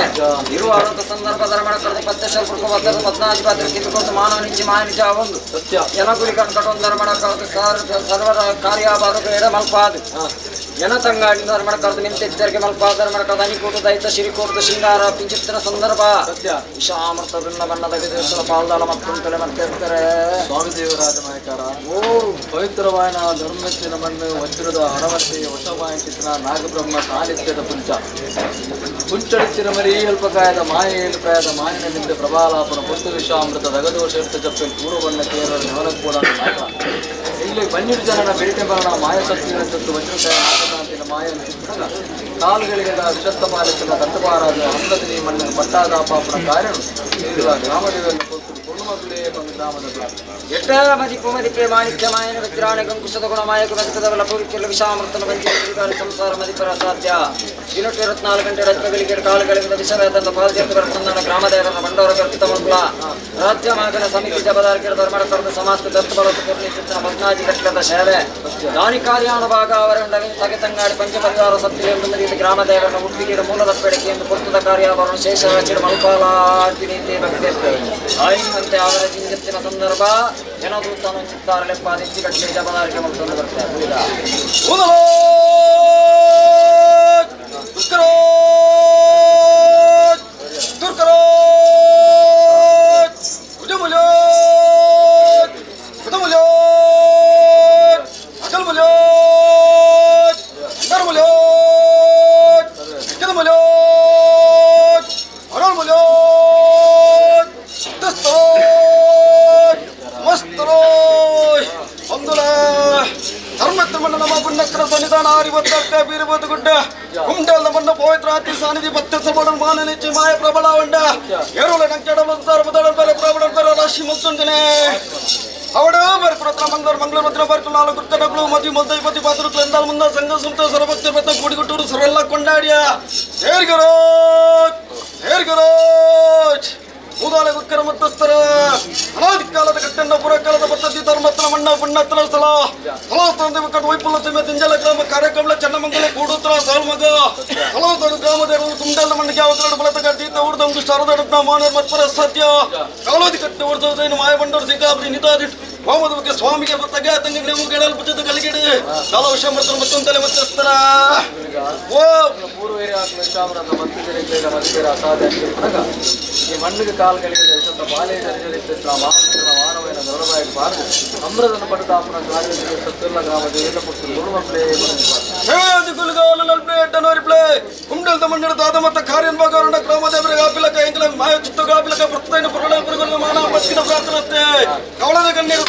ಇರುವ ಸಂದರ್ಭ ಧರ್ಮಡ ಕರೆದ ಪತ್ತೆ ಶಲ್ಪ ಪತ್ನಾಜಿ ಪಾತ್ರ ಕಿವಿ ಕೊಟ್ಟು ಮಾನವ ನಿಚ್ಚಿ ಮಾಯ ನಿಜ ಒಂದು ಸತ್ಯ ಜನಗುರಿ ಕಣ್ಕಟೊಂದು ಧರ್ಮಡ ಕರೆದ ಸರ್ವರ ಕಾರ್ಯಬಾಧಕ ಎಡ ಮಲ್ಪಾದು ಜನ ತಂಗಾಡಿ ಧರ್ಮಡ ಕರೆದು ನಿಂತೆಚ್ಚರಿಕೆ ಮಲ್ಪಾದ ಧರ್ಮಡ ಕರೆದ ಅನಿಕೂಟ ದೈತ ಶಿರಿಕೂಟದ ಶೃಂಗಾರ ಪಿಂಚಿತ್ರ ಸಂದರ್ಭ ಸತ್ಯ ವಿಷಾಮೃತ ಬೃಂದ ಬಣ್ಣದ ವಿದೇಶದ ಪಾಲ್ದಾಳ ಮತ್ತೊಂದು ಮತ್ತೆ ಸ್ವಾಮಿ ದೇವರಾಜ ನಾಯಕರ ಓ ಪವಿತ್ರವಾಯನ ಧರ್ಮಚ್ಚಿನ ಮಣ್ಣು ವಜ್ರದ ಹಣವಂತೆ ವಶವಾಯ ಚಿತ್ರ ನಾಗಬ್ರಹ್ಮ ಸಾನ್ನಿಧ್ಯದ ಪುಂಚ ಪುಂಚಡಿಚ್ಚಿನ ಮರಿ ಅಲ್ಪಕಾಯದ ಮಾಯೆ ಏಳುಕಾಯದ ಮಾಯಿನ ನಿಂದ ಪ್ರಬಾಲಾಪನ ಪುತ್ತು ವಿಷಾಮೃತ ದಗದೋಷ ಜಪ್ಪೆ ಪೂರ್ವಬಣ್ಣ ಕೇರಳ ನವನಕೂಡ ನಾಯಕ ಇಲ್ಲಿ ಬನ್ನಿರು ಜನನ ಬೇಟೆ ಬರಣ ಮಾಯ ಸತ್ಯಗಳ ಜೊತೆ ವಜ್ರಕಾಯ ನಾಗಕಾಂತಿನ ಮಾಯ ಚಿತ್ರಣ ಕಾಲುಗಳಿಗೆ ವಿಷತ್ತ ಪಾಲಿಸಿನ ದತ್ತಪಾರಾದ ಹಂದದಿನಿ ಮಣ್ಣಿನ ಪಟ್ಟಾದಾಪಾಪನ ಕಾರ್ಯನು ಗ್ರಾಮದೇವರನ್ನು ಕೊಟ್ಟು ಮಕ್ಕಳೇ ಬಂದು ಗ್ರಾಮದ ಎಟ್ಟ ಮದಿಪು ಮದಿಪೆ ಮಾಣಿಕ್ಯ ಮಾಯನ ವಜ್ರಾಣ ಕಂಕುಶದ ಗುಣ ಮಾಯಕ ಮದಿಪದವಲ ಪೂರ್ವಿಕೆಲ್ಲ ವಿಷಾಮೃತನ ಬಂಚಿ ಸಂಸಾರ ಮದಿಪರ ಸಾಧ್ಯ ದಿನಕ್ಕೆ 24 ಗಂಟೆ ರತ್ನಗಳಿಗೆ ಕಾಲುಗಳಿಂದ ವಿಷವೇತಂದ ಪಾಲ್ತೀರ್ಥ ಬರ್ತಂದನ ಗ್ರಾಮದೇವರನ ಬಂಡೋರ ಕರ್ಪಿತ ಮಕ್ಕಳ ರಾಜ್ಯ ಮಾಗನ ಸಮಿತಿ ಜಬದಾರ್ಗಿರ ಧರ್ಮಡ ಕರೆದ ಸಮಾಸ್ತ ದತ್ತ ಬಲತ ಪೂರ್ಣಿಚಿತ್ರ ಪದ್ನಾಜಿ ಕಟ್ಟದ ಸೇವೆ ದಾನಿ ಕಾರ್ಯಾನುಭಾಗ ಅವರ ತಗೆ ತಂಗಾಡಿ ಪಂಚಪರಿವಾರ ಸತ್ಯ ಎಂದು ಗ್ರಾಮದೇವರನ ಉಪ್ಪಿಗೆ ಮೂಲದ ಬೇಡಿಕೆ ಎಂದು ಪುರ್ತದ ಕಾರ್ಯಾಭರಣ ಶೇಷರಾಚಿರ ಮಲ್ಪಾಲಾರ್ಪಿಣಿ ಭಕ್ತಿ ಆಯಿನಂತೆ ಅವರ ಜಿಂಜತ್ತಿನ ಸಂದರ್ಭ ಜನದೂತನು ಚಿತ್ತಾರಲೆಪ್ಪ ನಿಚ್ಚಿ ಕಟ್ಟಲೆ ಜಬದಾರಿಗೆ ಮತ್ತೊಂದು ಬರ್ತಾರೆ. கொண்டாடியா சேர்கிறோம் சேர்கிறோம் ಮೂದಾಲ ಮತ್ತಸ್ಥರ ಅನಾದಿ ಕಾಲದ ಕಟ್ಟಣ್ಣ ಪುರಕಾಲದ ಪದ್ಧತಿ ಧರ್ಮತ್ರ ಮಣ್ಣ ಪುಣ್ಣತ್ರ ಸ್ಥಳ ಸ್ಥಳ ವೈಪುಲ್ಲ ಸೀಮೆ ತಿಂಜಲ ಗ್ರಾಮ ಕಾರ್ಯಕ್ರಮ ಚನ್ನಮಂಗಲ ಕೂಡುತ್ರ ಸಾಲ್ಮಗ ಸ್ಥಳ ಗ್ರಾಮದ ತುಂಡಲ ಮಣ್ಣಿಗೆ ಅವತರಡು ಬಲತ ತೀರ್ಥ ಊರ್ದಂಗು ಶಾರದಾಡ ಮಾನರ್ ಮತ್ಪರ ಸತ್ಯ ಕಾಲೋದಿ ಕಟ್ಟೆ ಊರ್ದ ಮಾಯ ಬಂಡೋರ್ ಸಿಕ್ಕಾಬ್ರಿ ನಿತಾದಿ ವಾಮದ ಬಗ್ಗೆ ಸ್ವಾಮಿಗೆ ತಗ ತಂಗಿ ನೀವು ಗೆಳಲ್ ಪುಜದ ಕಲಿಗಿಡಿ ಕಾಲ ವಿಷ ಮತ್ತು ಮತ್ತೊಂದಲೆ ಮತ್ತಸ್ಥರ ಓ ಪೂರ್ವ ಅಸಾಧ್ಯ ಈ ಮಣ್ಣಿಗೆ ಕಾಲುಗಳಿಗೆ ವಿಶುದ್ಧ ಬಾಲೆ ಮಾನವ ಮಾನವನ ಗೌರವಾಗಿ ಬಾರದು ಅಮೃತನ ಪಡೆದಾಪನ ಕಾರ್ಯದಲ್ಲಿ ಸತ್ತುಲ್ಲ ಗ್ರಾಮದ ಎಲ್ಲ ಪುಟ್ಟು ಗುರುಮಕ್ಕಳೇ ಕುಂಡಲ್ ದಾದ ಮತ್ತ ಕಾರ್ಯನ್ಭಾಗವರಣ ಗ್ರಾಮದೇವರಿಗೆ ಆಪಿಲಕ ಎಂಕಲ ಮಾಯ ಚಿತ್ತ ಆಪಿಲಕ ಪ್ರಸ್ತೈನ ಪುರಣ ಪುರಗಳ ಮಾನ ಬಸ್ಕಿನ ಪ್ರಾರ್ಥನೆ ಕವಳದ ಕಣ್ಣೀರು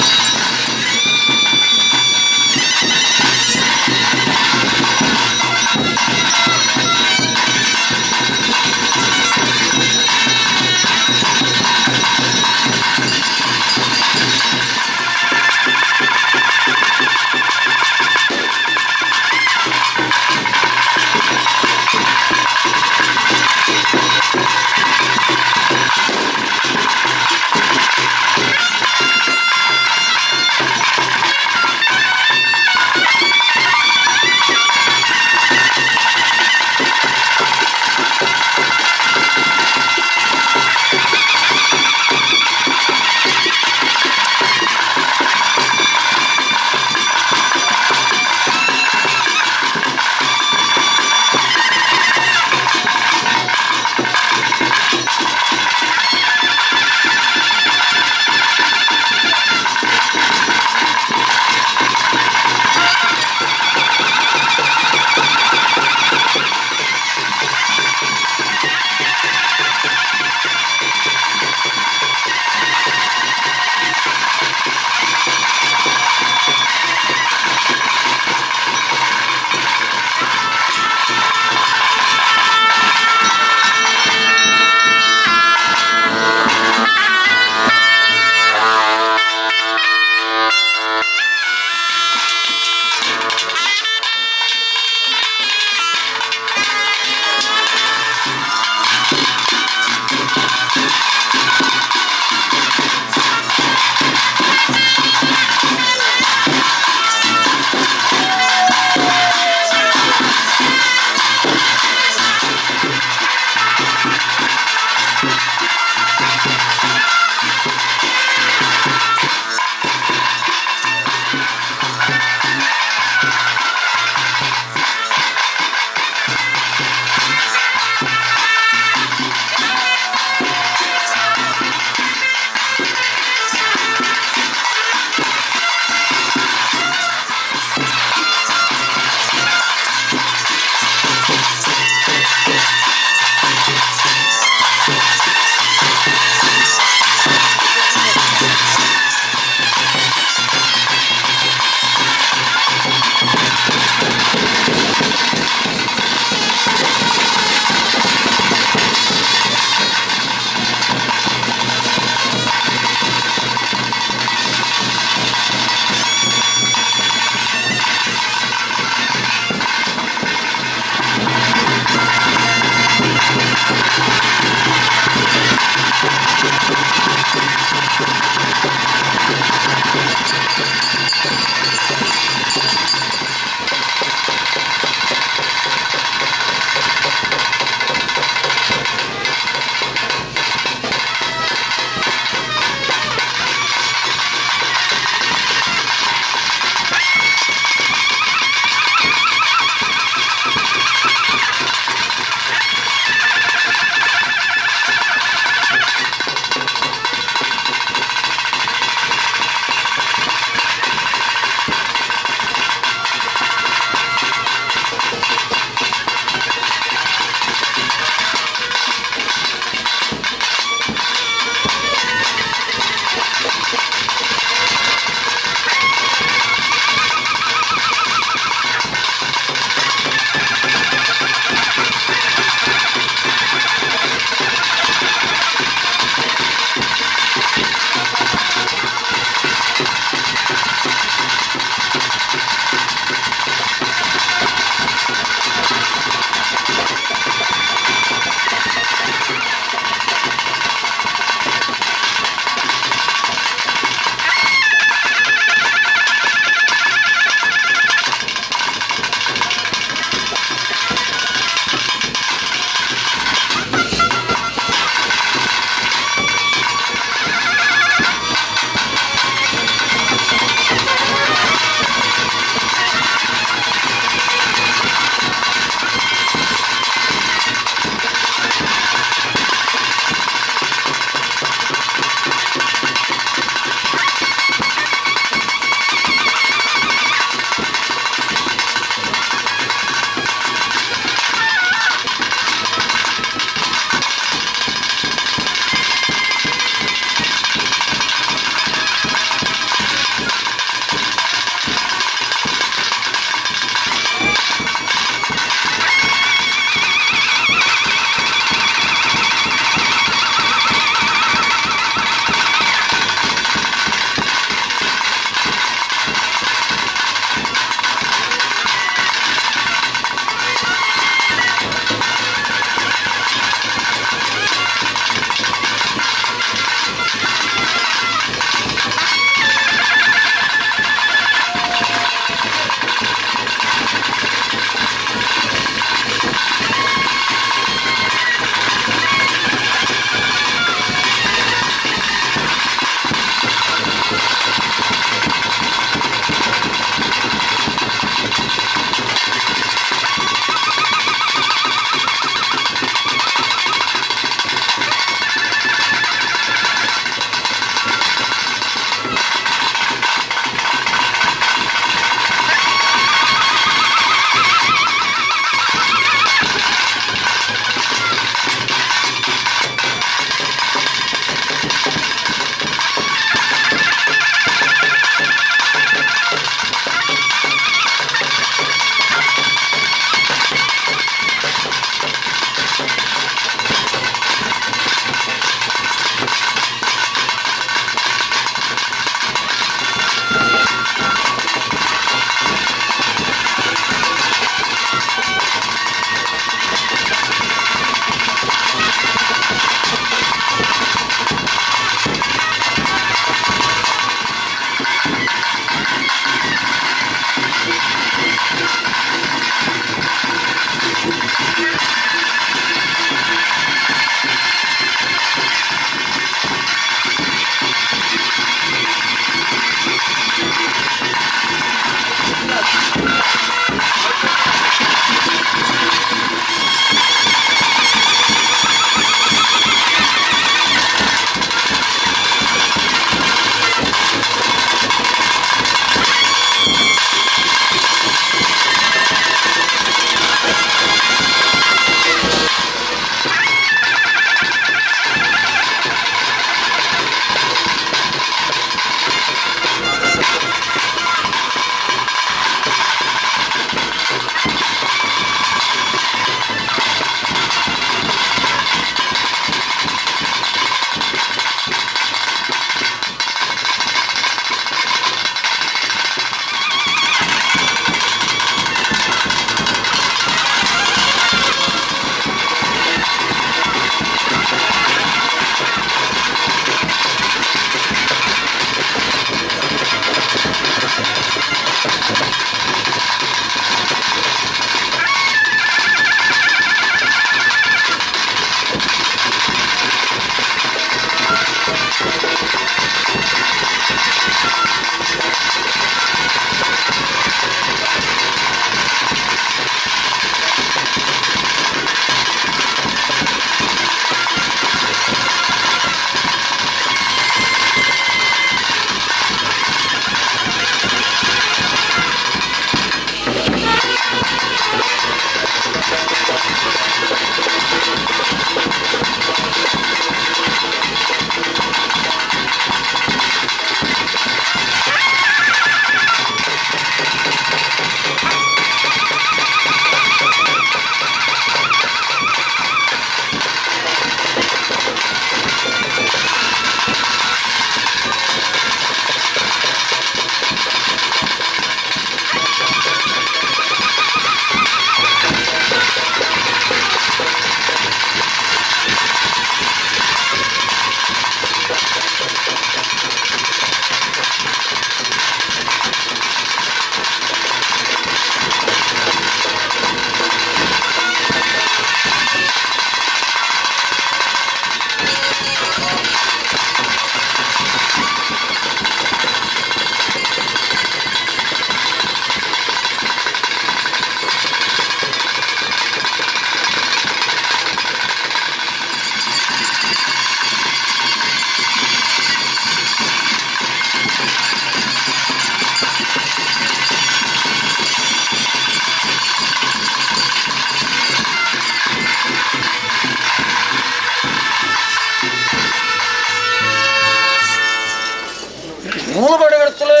ಮೂಲು ಬಡಗಡ್ತಲೇ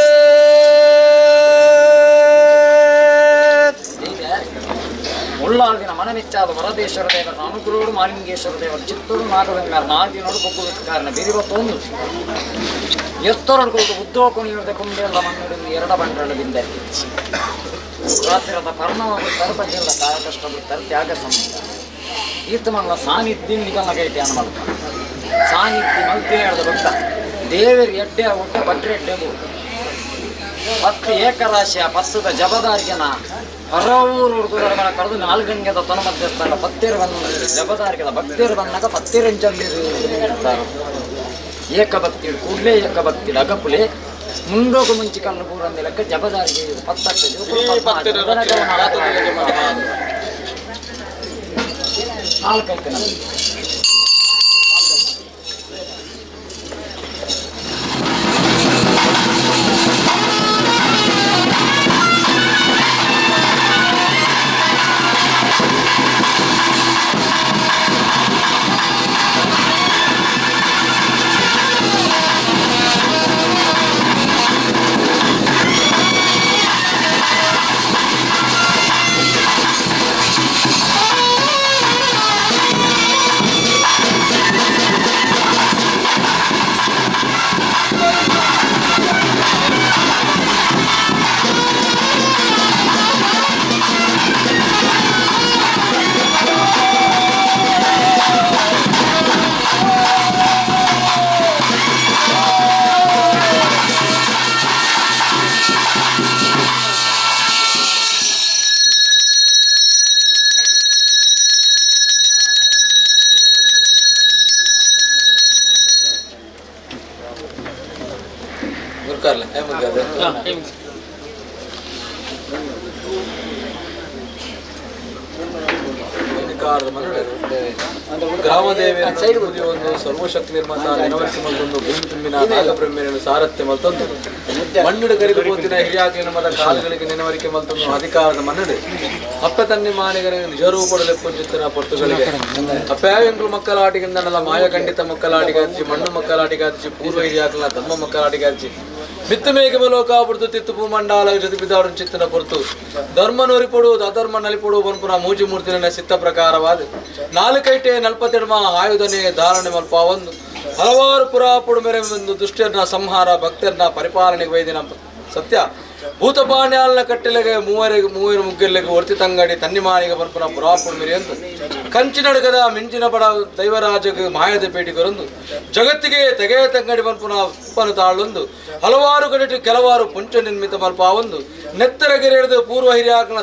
ಮುಳ್ಳಾರ್ದಿನ ಮನಮೆಚ್ಚಾದ ವರದೇಶ್ವರ ದೇವರ ಅನುಗ್ರಹರು ಮಾಲಿಂಗೇಶ್ವರ ದೇವರ ಚಿತ್ತೂರು ನಾಗವೆಂಗಾರ ನಾದಿನೋಡು ಬೊಕ್ಕುಕಾರನ ಬಿರಿವತ್ತೊಂದು ಎತ್ತರಡು ಉದ್ದೋಕೊಣಿಯುವುದ ಕುಂಬೆಲ್ಲ ಮಣ್ಣು ಎರಡ ಬಂಡರಳು ಬಿಂದರಿ ರಾತ್ರಿರದ ಪರ್ಣವ ಬಿಡ್ತಾರೆ ಪಜ್ಜೆಲ್ಲ ಕಾಯ ಕಷ್ಟ ಬಿಡ್ತಾರೆ ತ್ಯಾಗ ಸಂಬಂಧ ಈತ ಮಲ್ಲ ಸಾನ್ನಿಧ್ಯ ನಿಗಲ್ಲ ಗೈಟೆ ಮಲ್ಪ ಸಾನ್ನಿಧ್ಯ ಮಲ್ತಿನ ಹೇಳ್ದ ಭಕ್ತ ದೇವರು ಎಡ್ಡೆ ಒಟ್ಟ ಭಟ್ರೆ ಎಡ್ಡೆ ಪತ್ತು ಏಕರಾಶಿಯ ಪತ್ತದ ಜಬದಾರಿಗೆನ ಹೊರವೂರು ಹುಡುಗರ ಕರೆದು ನಾಲ್ಗಂಗೆದ ತೊನ ಮಧ್ಯಸ್ಥಾನ ಪತ್ತೇರು ಬಂದ ಜಬದಾರಿಗೆದ ಭಕ್ತೇರು ಬಂದಾಗ ಪತ್ತೇರೆಂಚಲ್ಲಿ ಇರ್ತಾರೆ ಏಕಭಕ್ತಿ ಕೂಡಲೇ ಏಕಭಕ್ತಿ ಅಗಪುಲೆ ಮುಂಡೋಗು ಮುಂಚಿ ಕಲ್ಲು ಪೂರಂದಿ ಲೆಕ್ಕ ಜಬದಾರಿಗೆ ಪತ್ತಕ್ಕೆ ನಾಲ್ಕೈತೆ ನಮಗೆ. ಗ್ರಾಮದೇವಿಯ ಒಂದು ಸರ್ವಶಕ್ತಿ ನಿರ್ಮಾತ ನೆನವರಿಸಿ ಮಲ್ತೊಂದು ಭೂಮಿ ತುಂಬಿನ ನಾಗಬ್ರಹ್ಮರನ್ನು ಸಾರಥ್ಯ ಮಲ್ತೊಂದು ಮಣ್ಣುಡು ಕರಿದು ಪೋತಿನ ಹಿರಿಯಾಕಲಿನ ಮದ ಕಾಲುಗಳಿಗೆ ನೆನವರಿಕೆ ಮಲ್ತೊಂದು ಅಧಿಕಾರದ ಮನ್ನಡು ಅಪ್ಪ ತನ್ನಿ ಮಾನಿಗರ ನಿಜರೂಪಡಲೆಪ್ಪುಂಚಿತ್ತಿನ ಪೊರ್ತುಗಳಿಗೆ ಅಪ್ಪಾವೆಂಗ್ಳು ಮಕ್ಕಳಾಟಿಗಿಂದನಲ್ಲ ಮಾಯ ಖಂಡಿತ ಮಕ್ಕಳಾಟಿಗಾರ್ಜಿ ಮಣ್ಣು ಮಕ್ಕಳಾಟಿಗಾರ್ಜಿ ಪೂರ್ವ ಹಿರಿಯಾಕಲಿನ ಧರ್ಮ ಮಕ್ಕಳಾಟಿಗಾರ್ಜಿ ಮಿತ್ತು ಮೇಘ ಲೋಕ ಬುಡ್ದು ತಿತ್ತು ಭೂಮಂಡಲ ಜೊತೆ ಬಿದ್ದಾಡು ಚಿತ್ತನ ಪೊರ್ತು ಧರ್ಮ ನೊರಿಪೊಡು ಅಧರ್ಮ ನಲಿಪೊಡು ಬನ್ಪುನ ಮೂಜಿ ಮೂರ್ತಿನ ಸಿತ್ತ ಪ್ರಕಾರವಾದ ನಾಲ್ಕೈಟೆ ನಲ್ಪತಿಡ್ಮ ಆಯುಧನೆ ಧಾರಣೆ ಮಲ್ಪ ಒಂದು ಹಲವಾರು ಪುರಾಪುಡು ಮೇರೆ ಒಂದು ದುಷ್ಟರನ್ನ ಸಂಹಾರ ಭಕ್ತರನ್ನ ಪರಿಪಾಲನೆಗೆ ವೈದಿನ ಸತ್ಯ ಭೂತಪಾಣ್ಯಾಲನ ಕಟ್ಟೆಲೆಗೆ ಮೂವರಿಗೆ ಮೂವರು ಮುಗ್ಗೆಲ್ಲೆಗೆ ಒರ್ತಿ ತಂಗಡಿ ತನ್ನಿಮಾನಿಗೆ ಬನ್ಪುನ ಪುರಾಪುಡು ಮೇರೆ ಎಂದು ಕಂಚಿನಡಗದ ಮಿಂಚಿನ ಬಡ ದೈವರಾಜಗೆ ಮಾಯದ ಪೇಟಿಗರೊಂದು ಜಗತ್ತಿಗೆ ತೆಗೆಯ ತಂಗಡಿ ಬನ್ಪುನ ಉಪ್ಪನು ತಾಳೊಂದು ಹಲವಾರು ಕಡೆ ಕೆಲವಾರು ಪುಂಚ ನಿರ್ಮಿತ ಮಲ್ಪ ಒಂದು ನೆತ್ತರ ಗೆರೆಯದು ಪೂರ್ವ ಹಿರಿಯಾಕನ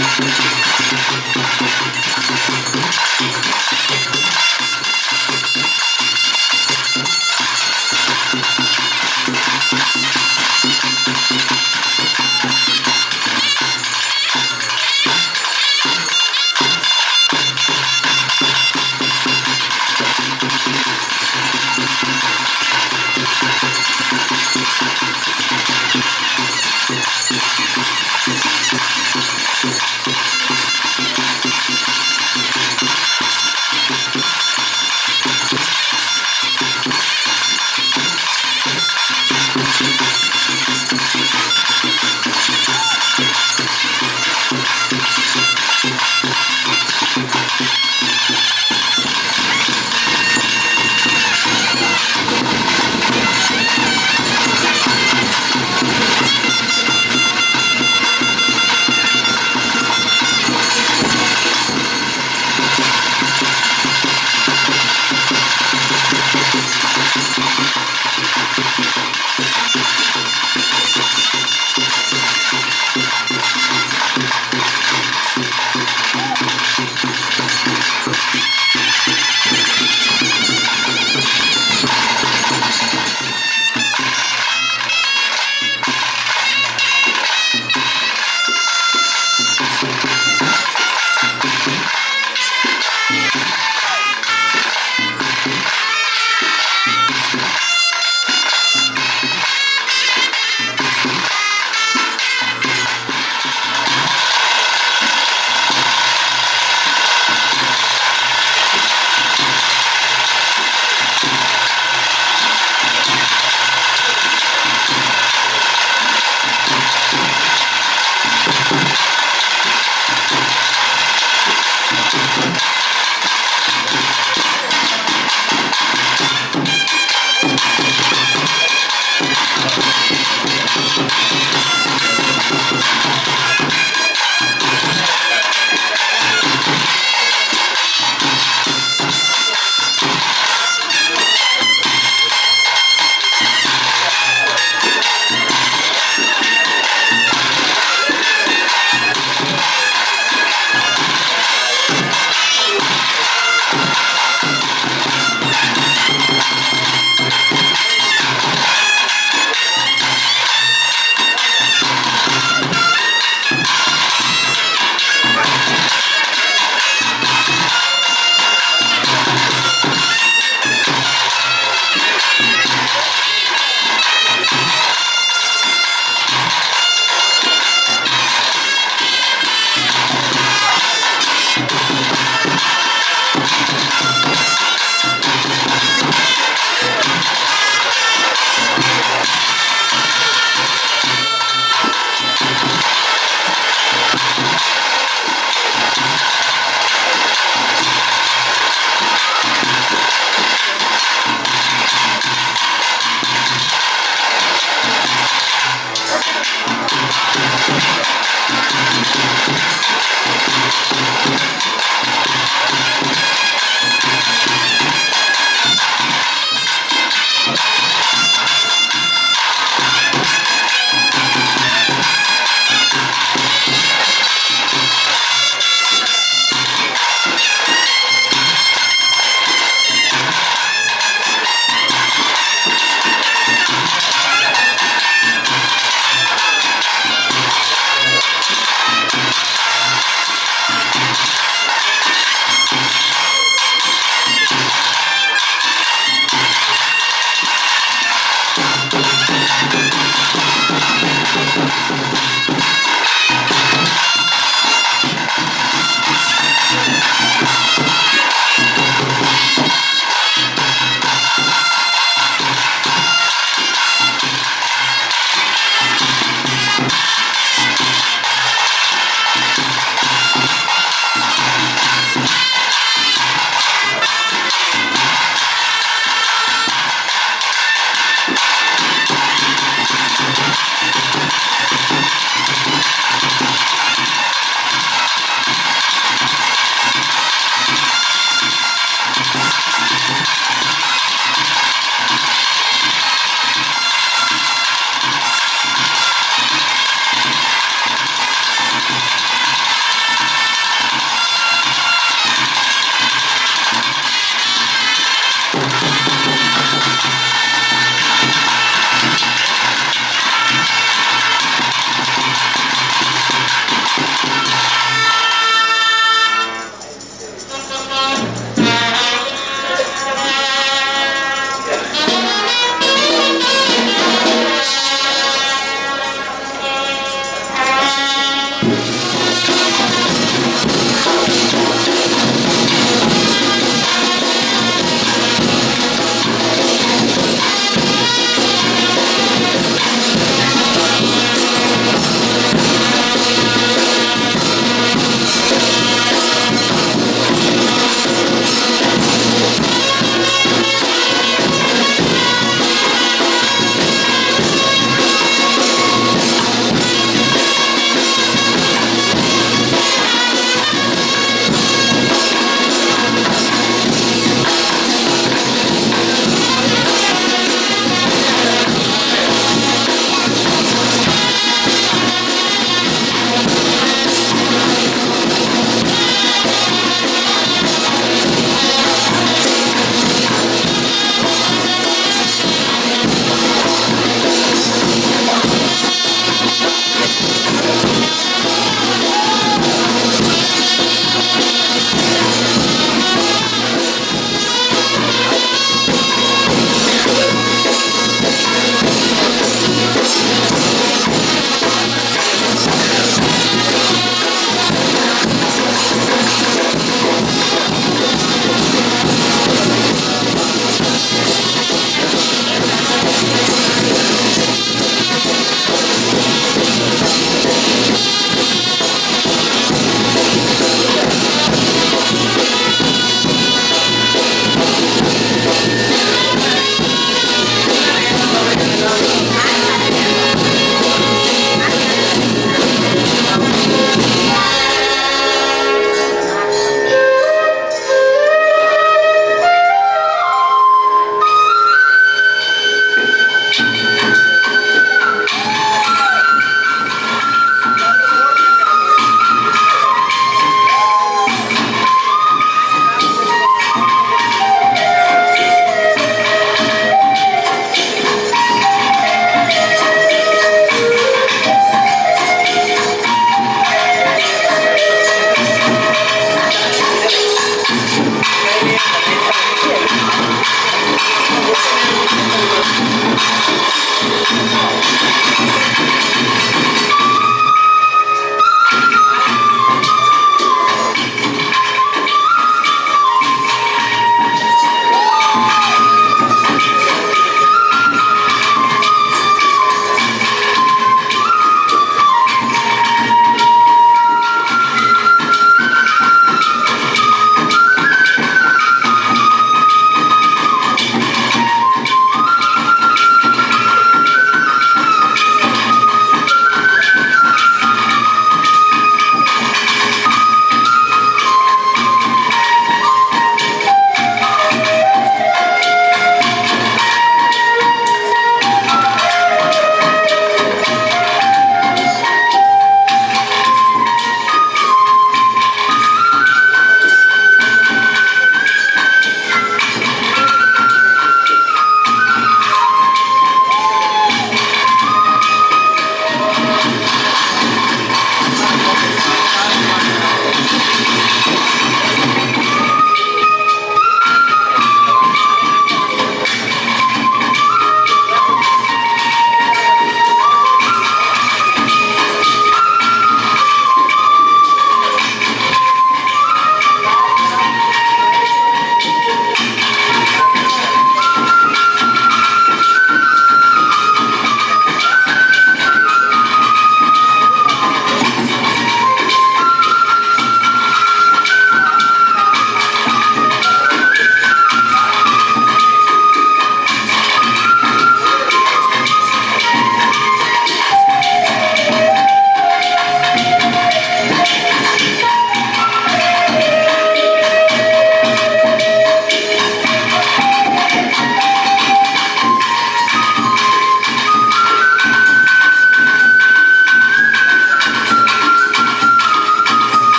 Thank you.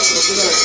Thank you.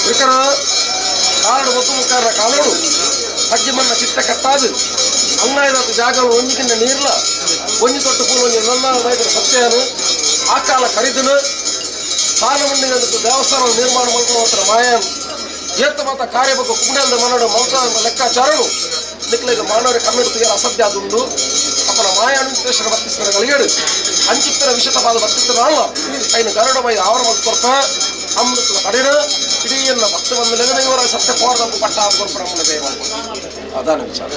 ವಿಕರ ಕಾರಡು ಒತ್ತು ಮುಕ್ಕಾರ ಕಾಲೋಡು ಅಜ್ಜಿ ಮನ್ನ ಚಿತ್ತ ಕಟ್ಟಾದು ಅಂಗಾಯದ ಜಾಗ ಒಂಜಿಕಿನ್ನ ನೀರ್ಲ ಒಂಜಿ ತೊಟ್ಟು ಪೂಲ ಒಂಜಿ ನನ್ನ ವೈದ್ಯರ ಸತ್ಯನು ಆ ಕಾಲ ಕರಿದನು ಸಾಲಮಂಡಿನ ದೇವಸ್ಥಾನ ನಿರ್ಮಾಣ ಮಾಡ್ಕೊಳ್ಳುವಂಥ ಮಾಯನ್ ಏತ ಮಾತ ಕಾರ್ಯ ಬಗ್ಗೆ ಕುಂಡಲ್ದ ಮನೋಡು ಮಂತ್ರ ಲೆಕ್ಕಾಚಾರನು ನಿಕ್ಲೆಗ್ ಮಾನವರ ಕಮ್ಮಿಡ್ತಿಗೆ ಅಸಾಧ್ಯ ಆದುಂಡು ಅಪ್ಪನ ಮಾಯ ಅನುಂತೇಶ್ವರ ಭಕ್ತಿಸ್ತರ ಗಳಿಗೇಡು ಅಂಚಿತ್ತರ ವಿಶಿಷ್ಟವಾದ ಭಕ್ತಿಸ್ತರ ಅಲ್ಲ ಐನು ಗರುಡಮಯ ಆವರ ಕೊರ್ಪ ಅಮೃತದ ಕಡಿನ ಇಡೀ ಭಕ್ತ ಬಂದ ಇವರ ಸತ್ಯ ಪೋರದ ಪಟ್ಟ ಆದ ಕೊರ್ಪ ನಮ್ಮನ್ನ ಬೇಗ ಅದಾನ ವಿಚಾರ.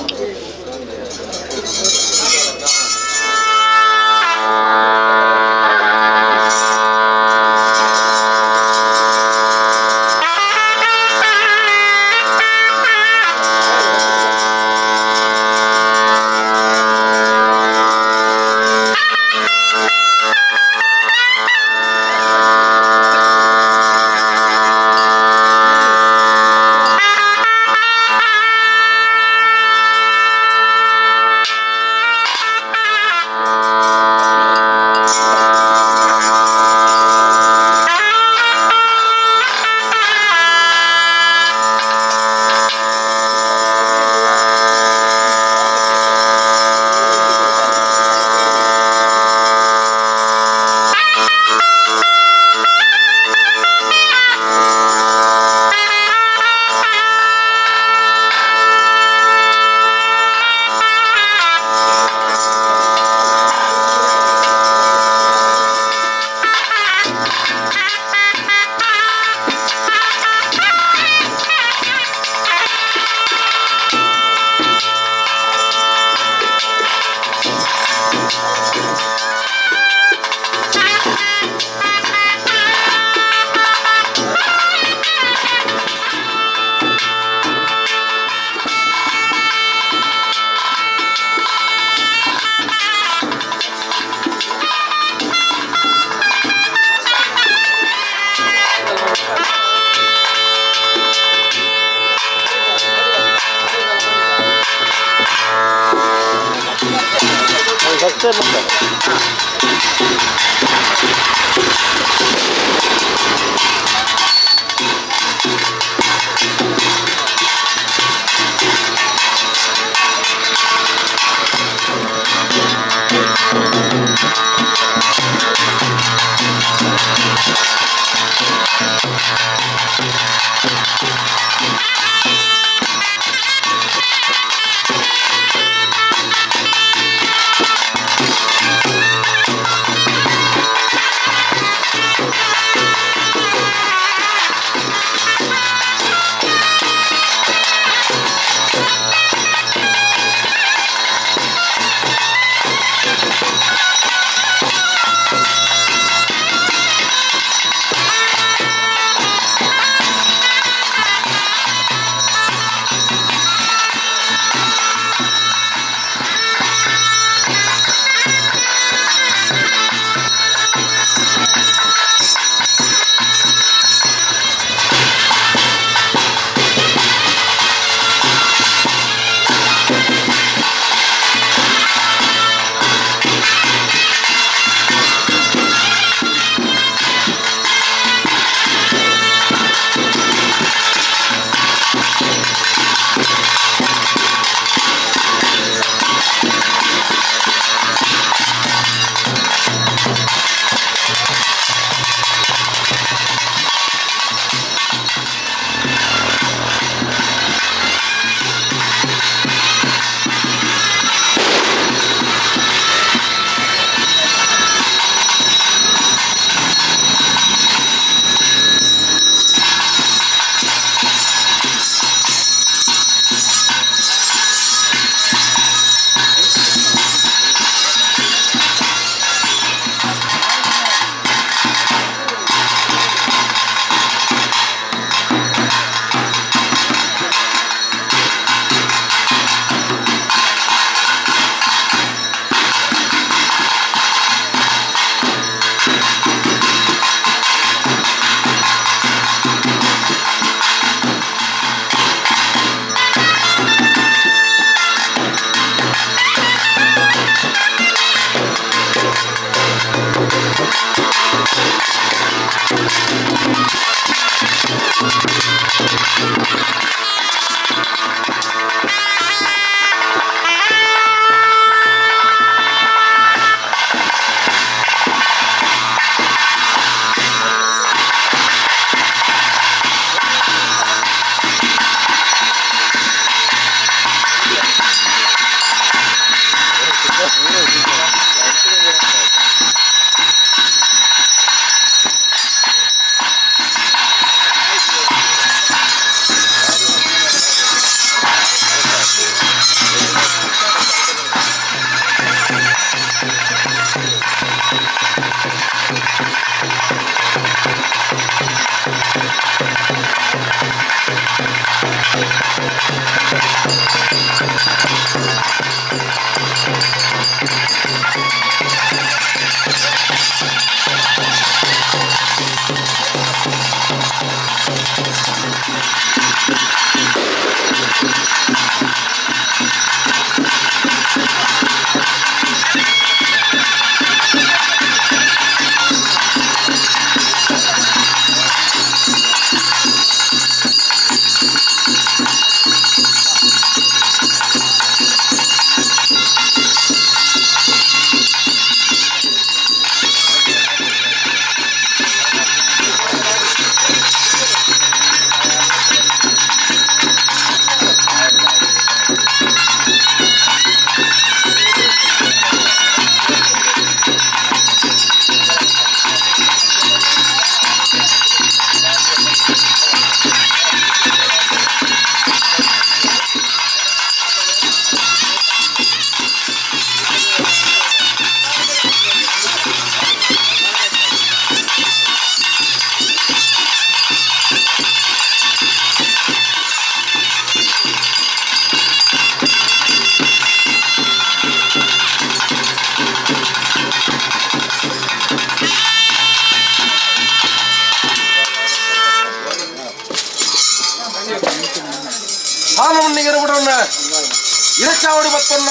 ಇರಚಾವಡಿ ಬತ್ತನ್ನ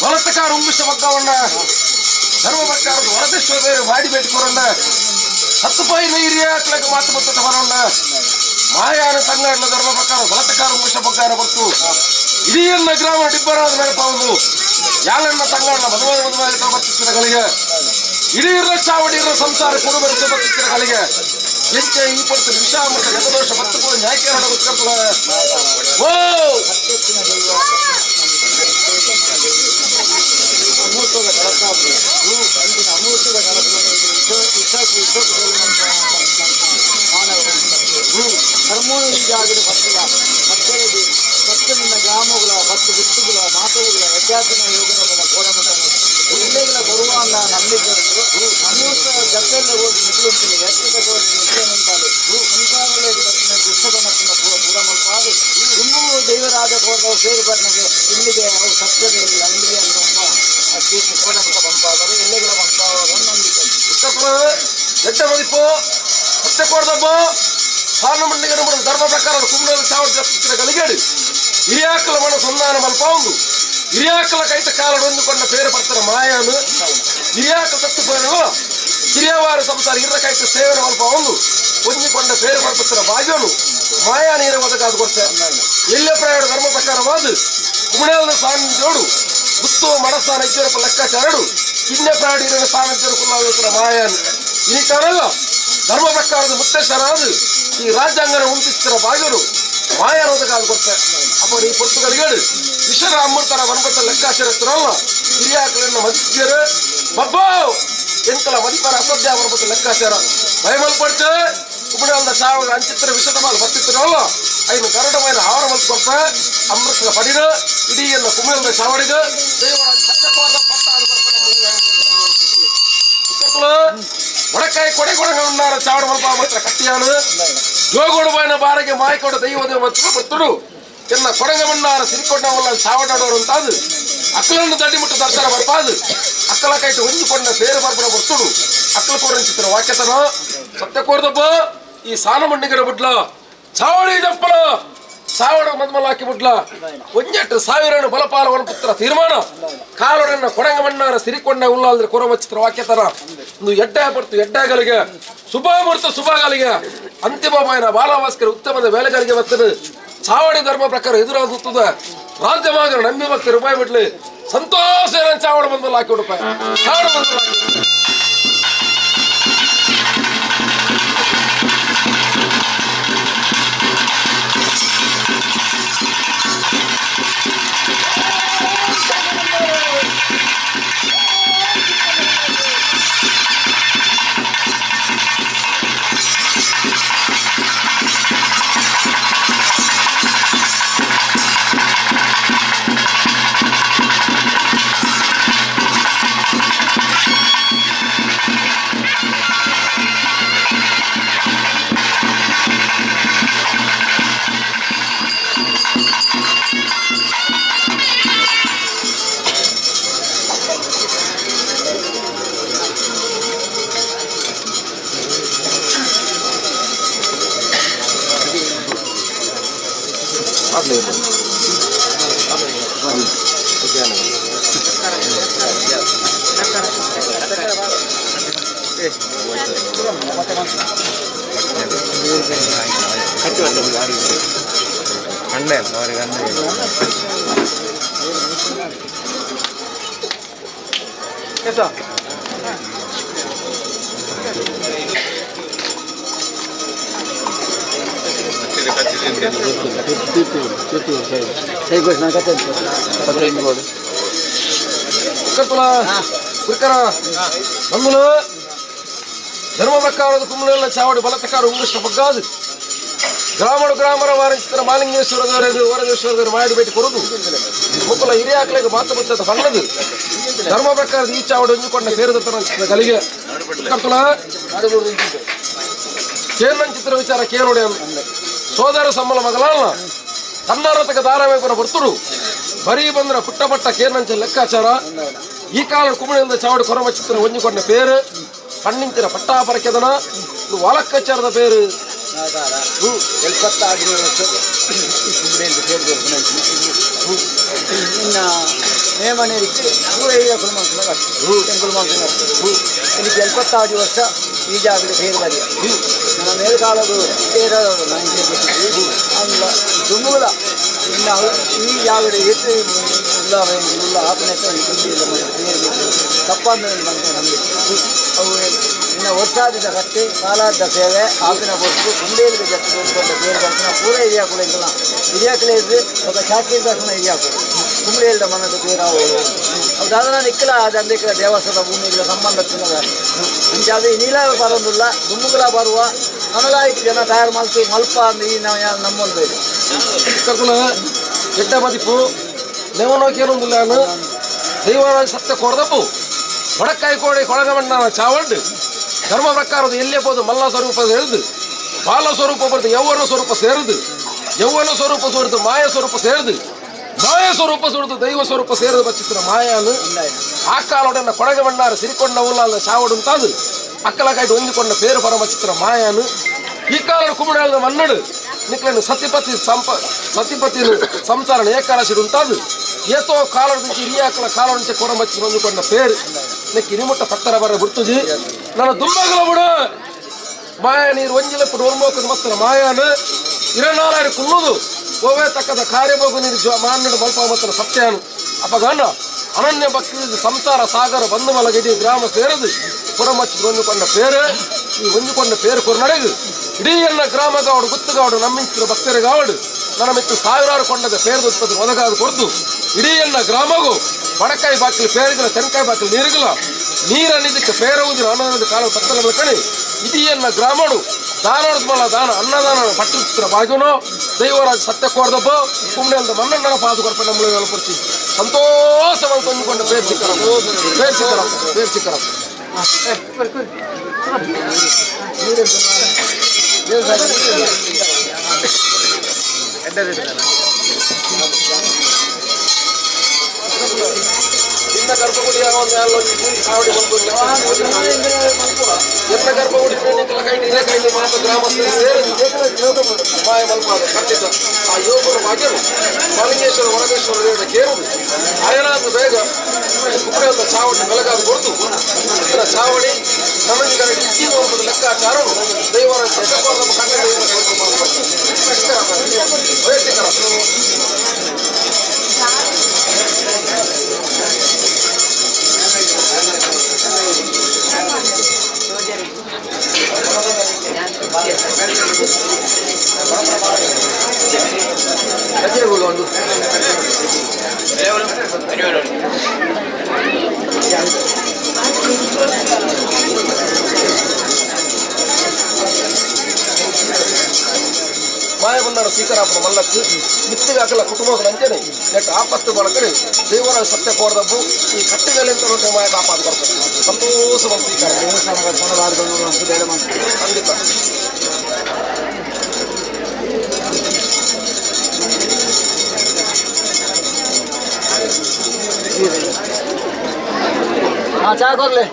ಬಲತ್ತಕಾರ ಉಂಗುಶ ಬಗ್ಗವನ್ನ ಧರ್ಮ ಪ್ರಕಾರದ ವರದೇಶ್ವರ ಬೇರೆ ಮಾಡಿ ಭೇಟಿ ಕೊರಣ್ಣ ಹತ್ತು ಪಾಯಿ ನೀರಿಯಾಕ್ಲಕ ಮಾತು ಬತ್ತ ಬರೋಣ ಮಾಯಾನ ತಂಗಾಡ್ಲ ಧರ್ಮ ಪ್ರಕಾರ ಬಲತ್ತಕಾರ ಉಂಗುಶ ಬಗ್ಗಾನ ಬರ್ತು ಇಡೀ ಗ್ರಾಮ ಡಿಬ್ಬರಾದ ಮೇಲೆ ಪಾವುದು ಯಾಲನ್ನ ತಂಗಾಡ್ಲ ಮದುವೆ ಮದುವೆ ಬರ್ತಿತ್ತಿರಗಳಿಗೆ ಇಡೀ ಚಾವಡಿ ಇರೋ ಸಂಸಾರ ಕುಡುಬರಿಸ ಬರ್ತಿತ್ತಿರಗಳಿಗೆ ಎಂಚ ಈ ಪಡ್ತು ವಿಷಾಮೃತ ಗತದೋಷ ಬತ್ತು ನ್ಯಾಯಕ್ಕೆ ಓ ಅಮೃತದ ಕಳಸ ಅಂದಿನ ಅಮೃತದ ಕರ್ಮೋಣ ಜಾಗದ ಬತ್ತಲ ಮಕ್ಕಳಿಗೆ ಮತ್ತು ನಿನ್ನ ಗ್ರಾಮಗಳ ಮತ್ತು ಗುತ್ತುಗಳ ಮಾತುಗಳ ವ್ಯತ್ಯಾಸನ ಯೋಗದ ಬಲ ಗೋಡಮಠ ಇಲ್ಲೆಗಳ ಬರುವ ಅನ್ನ ನಂಬಿಕೆ ಉಂಟು ಅಮೃತ ಜತ್ತೆಲ್ಲ ಹೋಗಿ ಮಿಕ್ಲುಂಟಿಲ್ಲ ಎತ್ತದ ಹೋಗಿ ಮಿಕ್ಲೇನುಂಟಾಲು ಸಂಸಾರದಲ್ಲಿ ಬತ್ತಿನ ದುಷ್ಟತನಕ್ಕಿನ ಪೂರ ದೂರ ಮಲ್ಪಾದು ಇನ್ನೂ ದೈವರಾಜ ಕೋರ್ದವು ಸೇರು ಬರ್ನಗೆ ಇಲ್ಲಿಗೆ ಅವು ಸತ್ಯದ ಇಲ್ಲಿ ಅಲ್ಲಿಗೆ ಅನ್ನುವ ಅತ್ತೀಚೆ ಕೋಡಮಠ ಬಂಪಾದರು ಎಲ್ಲೆಗಳ ಬಂಪಾದರು ನಂಬಿಕೆ ಎಡ್ಡ ಮದಿಪು ಸತ್ಯ ಕೋರ್ದಬ್ಬ ಸಾರ್ಣ ಮಂಡಿಗೆ ಧರ್ಮ ಪ್ರಕಾರ ಕುಂಬಳ ಚಾವಡಿ ಗಲಿಗೇಡು ಹಿರಿಯಾಕಲ ಮಣ ಸಂಧಾನ ಮಲ್ಪಾವುದು ಹಿರಿಯಾಕಲ ಕೈತ ಕಾಲ ಹೊಂದಿಕೊಂಡ ಪೇರು ಬರ್ತಾರ ಮಾಯಾನು ಹಿರಿಯಾಕ ಸತ್ತು ಪೇರು ಹಿರಿಯವಾರ ಸಂಸಾರ ಇರ ಕೈತ ಸೇವನ ಮಲ್ಪಾವುದು ಹೊಂದಿಕೊಂಡ ಪೇರು ಬರ್ಪತ್ತರ ಭಾಗ್ಯನು ಮಾಯಾ ನೀರ ಒದಗಾದು ಕೊಡ್ತೆ ಎಲ್ಲೇ ಪ್ರಯಾಣ ಧರ್ಮ ಪ್ರಕಾರವಾದ ಕುಮಣೇಲದ ಸಾನ್ನಿಧ್ಯೋಡು ಗುತ್ತು ಮನಸ್ಸಾನ ಇಜ್ಜರಪ್ಪ ಲೆಕ್ಕಾಚಾರಡು ಕಿನ್ಯ ಪ್ರಾಣಿ ಸಾನ್ನಿಧ್ಯ ಕುಲ್ಲಾವಿತರ ಮಾಯಾನು ಈ ಕಾರಣ ಧರ್ಮ ಪ್ರಕಾರದ ಮುತ್ತೇಶ್ವರಾದ ಈ ರಾಜ್ಯಾಂಗನ ಉಂಟಿಸ್ತಿರ ಭಾಗ್ಯರು ಮಾಯಾರೋದಕಾದ ಕೊಡ್ತೆ ಅಪ್ಪ ಈ ಪೊರ್ತುಗಳಿಗೆ ವಿಷರ ಅಮೃತರ ವನ್ಬತ್ತ ಲೆಕ್ಕಾಚಾರ ಇತ್ತಿರಲ್ಲ ಹಿರಿಯಾಕಲನ್ನ ಮದಿದ್ಯರು ಬಬ್ಬೋ ಎಂಕಲ ಮದಿಪರ ಅಸಧ್ಯ ಬರ್ಬತ್ತ ಲೆಕ್ಕಾಚಾರ ಭಯಮಲ್ ಪಡ್ತೆ ಕುಮಣಾಲ್ದ ಸಾವಗ ಅಂಚಿತ್ರ ವಿಷದ ಮಾಲ್ ಬತ್ತಿತ್ತಿರಲ್ಲ ಐನು ಗರುಡమైన ಆಹಾರ ಮಲ್ತು ಕೊರ್ಪ ಅಮೃತದ ಪಡಿನ ಇಡೀ ಎಲ್ಲ ಕುಮಣಾಲ್ದ ಸಾವಡಿಗ ದೇವರಾಜ ಸತ್ಯವಾದ ಪಟ್ಟ ಅದು ಒಡಕಾಯಿ ಕೊಡೆ ಕೊಡಂಗ ಉನ್ನಾರ ಚಾವಡ ಮಲ್ಪ ಮಾತ್ರ ಕಟ್ಟಿಯಾನು ಜೋಗೋಡು ಬಾಯಿನ ಬಾರಿಗೆ ಮಾಯಕೋಡ ದೈವದ ಮತ್ತು ಬರ್ತುಡು ಎಲ್ಲ ಕೊಡಂಗ ಮಣ್ಣಾರ ಸಿರಿಕೊಂಡವಲ್ಲ ಚಾವಡಾಡೋರು ಅಂತಾದು ಅಕ್ಕಲನ್ನು ದಡ್ಡಿ ಮುಟ್ಟು ದರ್ಶನ ಬರ್ಪಾದು ಅಕ್ಕಲ ಕೈಟು ಹೊಂದಿಕೊಂಡ ಪೇರು ಬರ್ಪಣ ಬರ್ತುಡು ಅಕ್ಕಲ ಕೋರಂಚಿತ್ರ ವಾಕ್ಯತನ ಸತ್ಯ ಕೋರ್ದಬ್ಬ ಈ ಸಾನ ಮಂಡಿಗರ ಬುಡ್ಲ ಚಾವಡಿ ಜಪ್ಪಲ ಚಾವಡ ಮದ್ಮಲ ಹಾಕಿ ಬಿಡ್ಲ ಒಂಜೆಟ್ಟು ಸಾವಿರನು ಬಲಪಾಲ ಪುತ್ರ ತೀರ್ಮಾನ ಕಾಲೊಡನ್ನ ಕೊಡಂಗ ಮಣ್ಣಾರ ಸಿರಿಕೊಂಡ ಉಲ್ಲಾಲ್ದ್ರೆ ಕೊರಮಚ್ಚಿತ್ರ ವಾಕ್ಯತನ ಒಂದು ಎಡ್ಡ ಬರ್ತು ಎಡ್ಡಗಳಿಗೆ ಸುಭಾಮೂರ್ತ ಸುಭಾಗಳಿಗೆ ಅಂತಿಮಮಾಯನ ಬಾಲಭಾಸ್ಕರ ಉತ್ತಮದ ವೇಲೆಗಳಿಗೆ ಬರ್ತದೆ ಚಾವಡಿ ಧರ್ಮ ಪ್ರಕಾರ ಎದುರಾಗುತ್ತದೆ ರಾಜ್ಯಮಾಗರ ನಂಬಿ ಭಕ್ತರು ರೂಪಾಯಿ ಬಿಡ್ಲಿ ಸಂತೋಷ ಚಾವಡ ಬಂದಲ್ಲ ಹಾಕಿ ರೂಪಾಯಿ ಚಾವಡ ಬಂದಲ್ಲ ಹಾಕಿ. ಧರ್ಮ ಪ್ರಕಾರದ ಕುಮ್ಮನೆಲ್ಲ ಚಾವಡಿ ಬಲತಕಾರ ಉಂಗುಷ್ಟ ಬಗ್ಗಾದು ಗ್ರಾಮಡು ಗ್ರಾಮರ ವಾರಂಚಿತರ ಮಾಲಿಂಗೇಶ್ವರದವರೆಗೆ ವರದೇಶ್ವರದವರು ಮಾಡಿ ಭೇಟಿ ಕೊಡುದು ಮುಕ್ಕಲ ಹಿರಿಯಾಕ್ಲೆಗೆ ಮಾತು ಮುಚ್ಚದ ಬಣ್ಣದು ಧರ್ಮ ಪ್ರಕಾರದ ಈ ಚಾವಡಿ ಒಂಜುಕೊಂಡ ಸೇರಿದ ಗಲಿಗೆ ಕರ್ತುಲ ಕೇನಂಚಿತ್ರ ವಿಚಾರ ಕೇನುಡೆ ಸೋದರ ಸಮ್ಮಲ ಮಗಲಲ್ಲ ತನ್ನರತಕ ಧಾರಾವಾಹಿಪುರ ಬರ್ತುಡು ಬರೀ ಬಂದ್ರ ಪುಟ್ಟ ಪಟ್ಟ ಕೇನಂಚ ಲೆಕ್ಕಾಚಾರ ಈ ಕಾಲ ಕುಮಣಿಯಿಂದ ಚಾವಡಿ ಕೊರಮ ಚಿತ್ರ ಒಂಜುಕೊಂಡ ಪೇರು ಪಣ್ಣಿಂಚಿನ ಪಟ್ಟಾಪರಕೆದನ ಇದು ವಾಲಕ್ಕಾಚಾರದ ಪೇರು ಎಪ್ಪತ್ತಾರು ವರ್ಷ ಈ ಜಾಗದ ಬೇರೆ ಬರಿಯ ನನ್ನ ಮೇಲ್ಕಾಲದು ದುಂಬುಲ ಇನ್ನು ಈ ಜಾಗದ ಏತು ಉಲ್ಲ ಉಲ್ಲ ಆಪನೆ ತಪ್ಪಂದ ನಮಗೆ ಅವು ಇನ್ನು ವರ್ಷಾದಿದ ಕಟ್ಟಿ ಕಾಲಾದ ಸೇವೆ ಆಪಿನ ಬಸ್ಸು ಕುಂಡೇಲಿಗೆ ಜತ್ತು ದೊಡ್ಡ ಬೇರೆ ಬರ್ತಾನೆ ಪೂರ ಹಿರಿಯಾಕುಳು ಇಂಕಲ್ಲ ಹಿರಿಯಾಕುಲೇ ಇದ್ದು ఒక చాకీ దర్శನ ಹಿರಿಯಾಕುಳು ಕುಂಬ್ಳೇಲ್ದ ಮನದ ಪೇರಾವು ಅವು ದಾದನ ನಿಕ್ಕಲ ಅದಂದಿಕ್ಕಲ ದೇವಸ್ಥಾನ ಭೂಮಿಗಳ ಸಂಬಂಧ ತಿನ್ನದ ಅಂಚಾದ ಈ ನೀಲ ಬರೋದಿಲ್ಲ ದುಮ್ಮುಗಳ ಬರುವ ಅನಲಾಯ್ತು ಜನ ತಯಾರು ಮಲ್ತು ಮಲ್ಪ ಅಂದು ಈ ನಾವು ನಮ್ಮೊಂದು ಬೇರೆ ಕರ್ಕುಲ ಎಡ್ಡ ಮದಿಪು ನೆವನೋಕೇನೊಂದಿಲ್ಲ ದೈವರಾಜ ಸತ್ಯ ಕೊರದಪ್ಪು ಬಡಕಾಯಿ ಕೋಡಿ ಕೊಳಗಮಣ್ಣ ಚಾವಂಡು ಧರ್ಮ ಪ್ರಕಾರದ ಎಲ್ಲೇ ಬೋದು ಮಲ್ಲ ಸ್ವರೂಪ ಹೇಳಿದು ಬಾಲ ಸ್ವರೂಪ ಬರೆದು ಯೌವನ ಸ್ವರೂಪ ಸೇರಿದು ಯೌವನ ಸ್ವರೂಪ ಸುರಿದು ಮಾಯ ಸ್ವರೂಪ ಸೇರಿದು ಮಾಯ ಸ್ವರೂಪ ಸುರಿದು ದೈವ ಸ್ವರೂಪ ಸೇರಿದ ಬಚ್ಚಿತ್ರ ಮಾಯಾನು ಆ ಕಾಲೊಡನ್ನ ಕೊಡಗಮಣ್ಣಾರ ಸಿರಿಕೊಂಡ ಉಲ್ಲಾದ ಚಾವಡು ಅಂತಾದು ಅಕ್ಕಲ ಕಾಯ್ದು ಹೊಂದಿಕೊಂಡ ಪೇರು ಪರಮಚಿತ್ರ ಮಾಯಾನು ಈ ಕಾಲ ಕುಮಡಾಳದ ಮನ್ನಡು ನಿಕ್లను ಸತಿಪತಿ ಸಂಪ ಸತಿಪತಿ ಸಂಸಾರ ಏಕಾಲಸಿಡು ಉಂಟಾದು ಏತೋ ಕಾಲ నుంచి ಹಿರಿಯಾಕಲ ಕಾಲ నుంచి ಕೊರಮಚ್ಚಿ ಹೊಂದಿಕೊಂಡ ಪೇರು ನೆಕ್ಕಿ ನಿಮುಟ್ಟ ಪತ್ತರ ಬರ ಗುರ್ತುಜಿ ನನ್ನ ದುಮ್ಮಗಲ ಬಿಡು ಮಾಯ ನೀರು ಒಂಜಿಲಪ್ಪು ಒರ್ಮೋಕದ ಮತ್ತರ ಮಾಯಾನು ಇರನಾರಾಯಣ ಕುಲ್ಲುದು ಓವೇ ತಕ್ಕದ ಕಾರ್ಯಭೋಗ ನೀರು ಜ ಮಾನ್ನಡು ಮಲ್ಪ ಮತ್ತರ ಸತ್ಯಾನು ಅಪಗಾನ ಅನನ್ಯ ಭಕ್ತಿ ಸಂಸಾರ ಸಾಗರ ಬಂಧು ಮಲಗಿಡಿ ಗ್ರಾಮ ಸೇರದು ಪುರಮಚ್ಚಿ ಹೊಂದಿಕೊಂಡ ಪೇರು ಈ ಹೊಂದಿಕೊಂಡ ಪೇರು ಕೊರ್ನಡೆಗು ಇಡೀ ಎಲ್ಲ ಗ್ರಾಮಗಾವಡು ಗುತ್ತುಗಾವಡು ನಮ್ಮಿಂಚಿನ ಭಕ್ತರಿಗಾವಡು ನನ್ನ ಮಿತ್ತು ಸಾವಿರಾರು ಕೊಂಡದ ಪೇರದ ಉತ್ಪತ್ತಿ ಒದಗಾದ ಕೊಡ್ದು ಇಡೀ ಎಲ್ಲ ಗ್ರಾಮಗೂ ಬಡಕಾಯಿ ಬಾಕಿಲು ಪೇರುಗಳ ತೆಂಕಾಯಿ ಬಾಕಿಲು ನೀರುಗಳ ನೀರನ್ನಿದ್ದಕ್ಕೆ ಪೇರುವುದಿನ ಅನ್ನದ ಕಾಲ ತಕ್ಕಲ ಕಣಿ ಇಡೀ ಎಲ್ಲ ಗ್ರಾಮಡು ದಾನದ ಮಲ ದಾನ ಅನ್ನದಾನ ಪಟ್ಟು ಚಿತ್ರ ಭಾಗ್ಯನೋ ದೈವರಾಜ ಸತ್ಯ ಕೋರ್ದಬ್ಬ ಕುಮ್ಮನೆಲ್ದ ಮನ್ನಣ್ಣನ ಪಾದು ಕೊರಪ ನಮ್ಮಳು ಪಡಿಸಿ ಸಂತೋಷವಾಗಿ ತಂದುಕೊಂಡ ಪೇರು ಸಿಕ್ಕರ ಪೇರು ಸಿಕ್ಕರ ಪೇರು ಸಿಕ್ಕರ ಇನ್ನ ಗರ್ಭಗುಡಿ ಎಲ್ಲ ಗರ್ಭಗುಡಿ ಕೈ ಮಾತ್ರ ಗ್ರಾಮಸ್ಥರು ಸೇರಿ ಮಾಯ ಮಲ್ಪಾದ ಖಂಡಿತ ಆ ಯೋಗರು ಭಾಗ್ಯರು ಮಾಲಿಂಗೇಶ್ವರ ವರದೇಶ್ವರ ಕೇರುದು ಆಯನಾದ ಬೇಗ ಕುಕ್ಕರೆಯ ಚಾವಡಿ ಬೆಳಗಾದ ಕೊಡ್ತು ಇದರ ಚಾವಡಿ ನಮಗೆ ಇದ್ದೀವ ಲೆಕ್ಕಾಚಾರವು ದೈವರ ಮಾಯಬಂದರ ಸೀತಾರಾಮನ ಮಲ್ಲಕ್ಕೆ ಮಿತ್ತಿಗಾಕಲ ಕುಟುಂಬಗಳ ಅಂಚನೆ ನೆಟ್ ಆಪತ್ತು ಬಳಕಡೆ ದೇವರ ಸತ್ಯ ಕೋರ್ದಬ್ಬು ಈ ಕಟ್ಟಿಗಲಿಂತ ಮಾಯ ಕಾಪಾದು ಕೊಡ್ತಾರೆ ಸಂತೋಷ ಸೀತಾರ ಖಂಡಿತ. ಹಾಂ ಚಾ ಕೊರ್ಲೆ.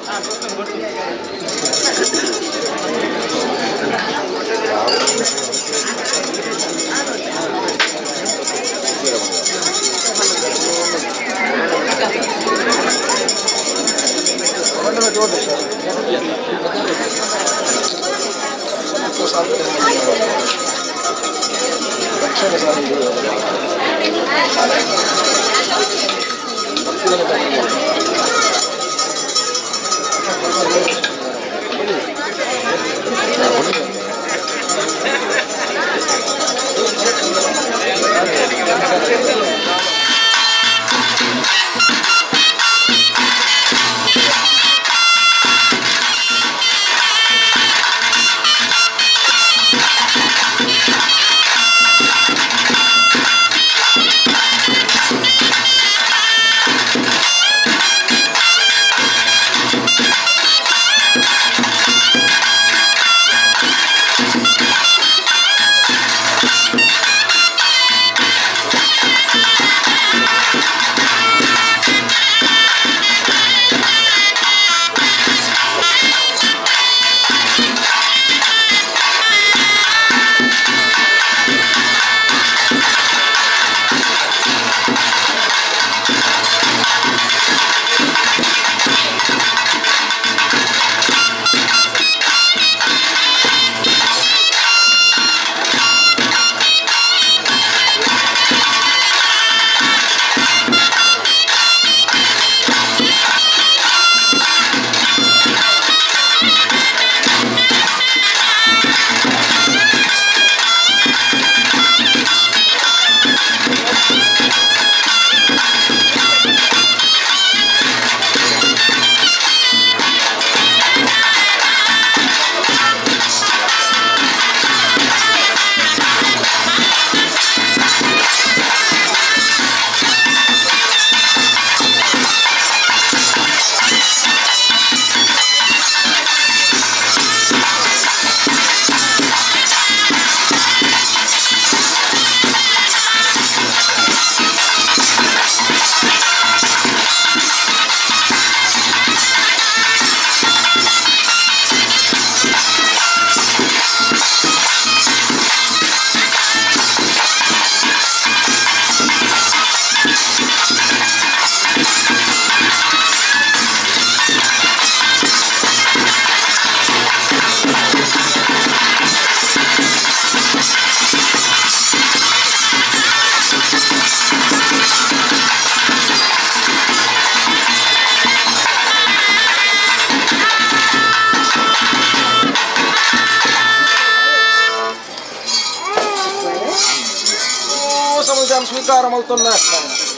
ಸ್ವೀಕಾರ ಮಲ್ತೊನ್ನ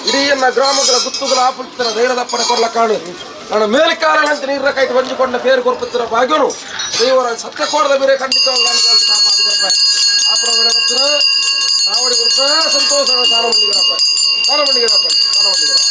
ಇಡೀ ಗ್ರಾಮಗಳ ಗುತ್ತುಗಳ ಆಪುತ್ತಿರ ಧೈರ್ಯದಪ್ಪನ ಕೊರ್ಲ ಕಾಣು ನನ್ನ ಮೇಲ್ಕಾರನಂತೆ ನೀರ ಕೈಗೆ ಬಂಜಿಕೊಂಡ ಪೇರು ಕೊರ್ಪುತ್ತಿರ ಭಾಗ್ಯನು ದೇವರ ಸತ್ಯ ಕೋಡದ ಬೇರೆ ಖಂಡಿತವಾಗಿ ನಾನು ಕಾಪಾಡು ಕೊರ್ಪ ಆಪುರ ಬೆಲೆ ಸಾವಡಿ ಕೊಡ್ಪ ಸಂತೋಷ ಸಾಲ ಮಂದಿಗರಪ್ಪ ಸಾಲ ಮಂದಿಗರಪ್ಪ ಸಾಲ ಮಂದಿಗರಪ್ಪ.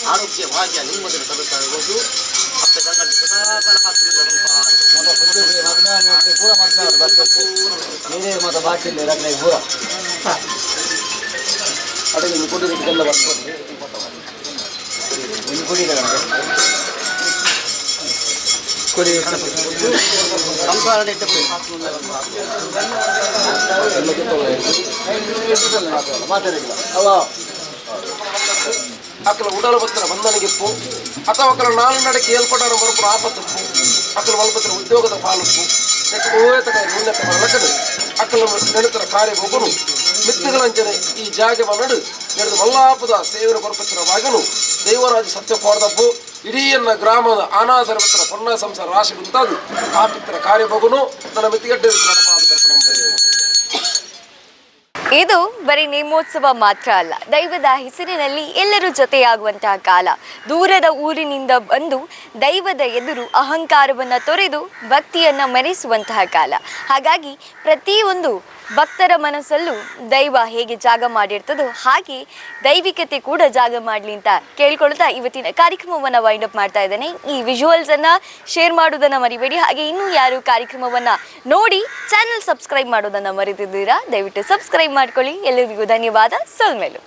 ಆರೋಗ್ಯ ಭಾಗ್ಯ ನಿಮ್ಮದನ್ನು ತರುತ್ತಾ ಇರ್ಬೋದು. ಅಪ್ಪ ಸಂಗಡಿ ಸದಾಕಾಲ. ನೀರೇ ಮಾತ ಬಾಕಿ ಇಲ್ಲ ರಗ್ನೆ ಪೂರ ಅಡುಗೆ ಕುಡಿದಕ್ಕೆಲ್ಲ ಬರ್ತದೆ ಒಂದು ಕುಡಿದ ಕುಡಿ ಸಂಸಾರ ಮಾತಾಡಿಲ್ಲ ಅವ ಅಕಲ ಉಡಲ ಬತ್ತರ ಬಂಧನಗಿಪ್ಪು ಅಥವಾ ಅಕಲ ನಾಲು ನಡಕ್ಕೆ ಏಲ್ಪಡಾರ ಮರುಪುರ ಆಪತ್ತುಪ್ಪು ಅಕಲ ವಲ್ಪತ್ರ ಉದ್ಯೋಗದ ಪಾಲುಪ್ಪು ಓಯತಕ ನ್ಯೂನತೆ ಬರಲಕಡು ಅಕಲ ನೆಡುತ್ತರ ಕಾರ್ಯ ಒಬ್ಬನು ಮಿತ್ತುಗಳಂಚನೆ ಈ ಜಾಗೆ ನಡು ನಡೆದು ಮಲ್ಲಾಪದ ಸೇವರ ಬರುಪತ್ತಿನ ಮಗನು ದೈವರಾಜ ಸತ್ಯ ಕೋರ್ದಪ್ಪು ಇಡೀ ಗ್ರಾಮದ ಅನಾಥರ ಪತ್ರ ಪೊನ್ನ ಸಂಸಾರ ರಾಶಿ ಮುಂತಾದ ಆಪಿತ್ರ ಕಾರ್ಯ ಬಗುನು ನನ್ನ ಮಿತಿಗಡ್ಡೆ. ಇದು ಬರೀ ನೇಮೋತ್ಸವ ಮಾತ್ರ ಅಲ್ಲ, ದೈವದ ಹೆಸರಿನಲ್ಲಿ ಎಲ್ಲರೂ ಜೊತೆಯಾಗುವಂತಹ ಕಾಲ. ದೂರದ ಊರಿನಿಂದ ಬಂದು ದೈವದ ಎದುರು ಅಹಂಕಾರವನ್ನು ತೊರೆದು ಭಕ್ತಿಯನ್ನು ಮೆರೆಸುವಂತಹ ಕಾಲ. ಹಾಗಾಗಿ ಪ್ರತಿಯೊಂದು ಭಕ್ತರ ಮನಸ್ಸಲ್ಲೂ ದೈವ ಹೇಗೆ ಜಾಗ ಮಾಡಿರ್ತದೋ ಹಾಗೆ ದೈವಿಕತೆ ಕೂಡ ಜಾಗ ಮಾಡಲಿ ಅಂತ ಕೇಳ್ಕೊಳ್ತಾ ಇವತ್ತಿನ ಕಾರ್ಯಕ್ರಮವನ್ನು ವೈಂಡ್ ಅಪ್ ಮಾಡ್ತಾ ಇದ್ದೇನೆ. ಈ ವಿಜುವಲ್ಸನ್ನು ಶೇರ್ ಮಾಡೋದನ್ನು ಮರಿಬೇಡಿ. ಹಾಗೆ ಇನ್ನೂ ಯಾರು ಕಾರ್ಯಕ್ರಮವನ್ನು ನೋಡಿ ಚಾನಲ್ ಸಬ್ಸ್ಕ್ರೈಬ್ ಮಾಡೋದನ್ನು ಮರೆತಿದ್ದೀರಾ, ದಯವಿಟ್ಟು ಸಬ್ಸ್ಕ್ರೈಬ್ ಮಾಡ್ಕೊಳ್ಳಿ. ಎಲ್ಲರಿಗೂ ಧನ್ಯವಾದ. ಸೊಲ್ಮೇಲು.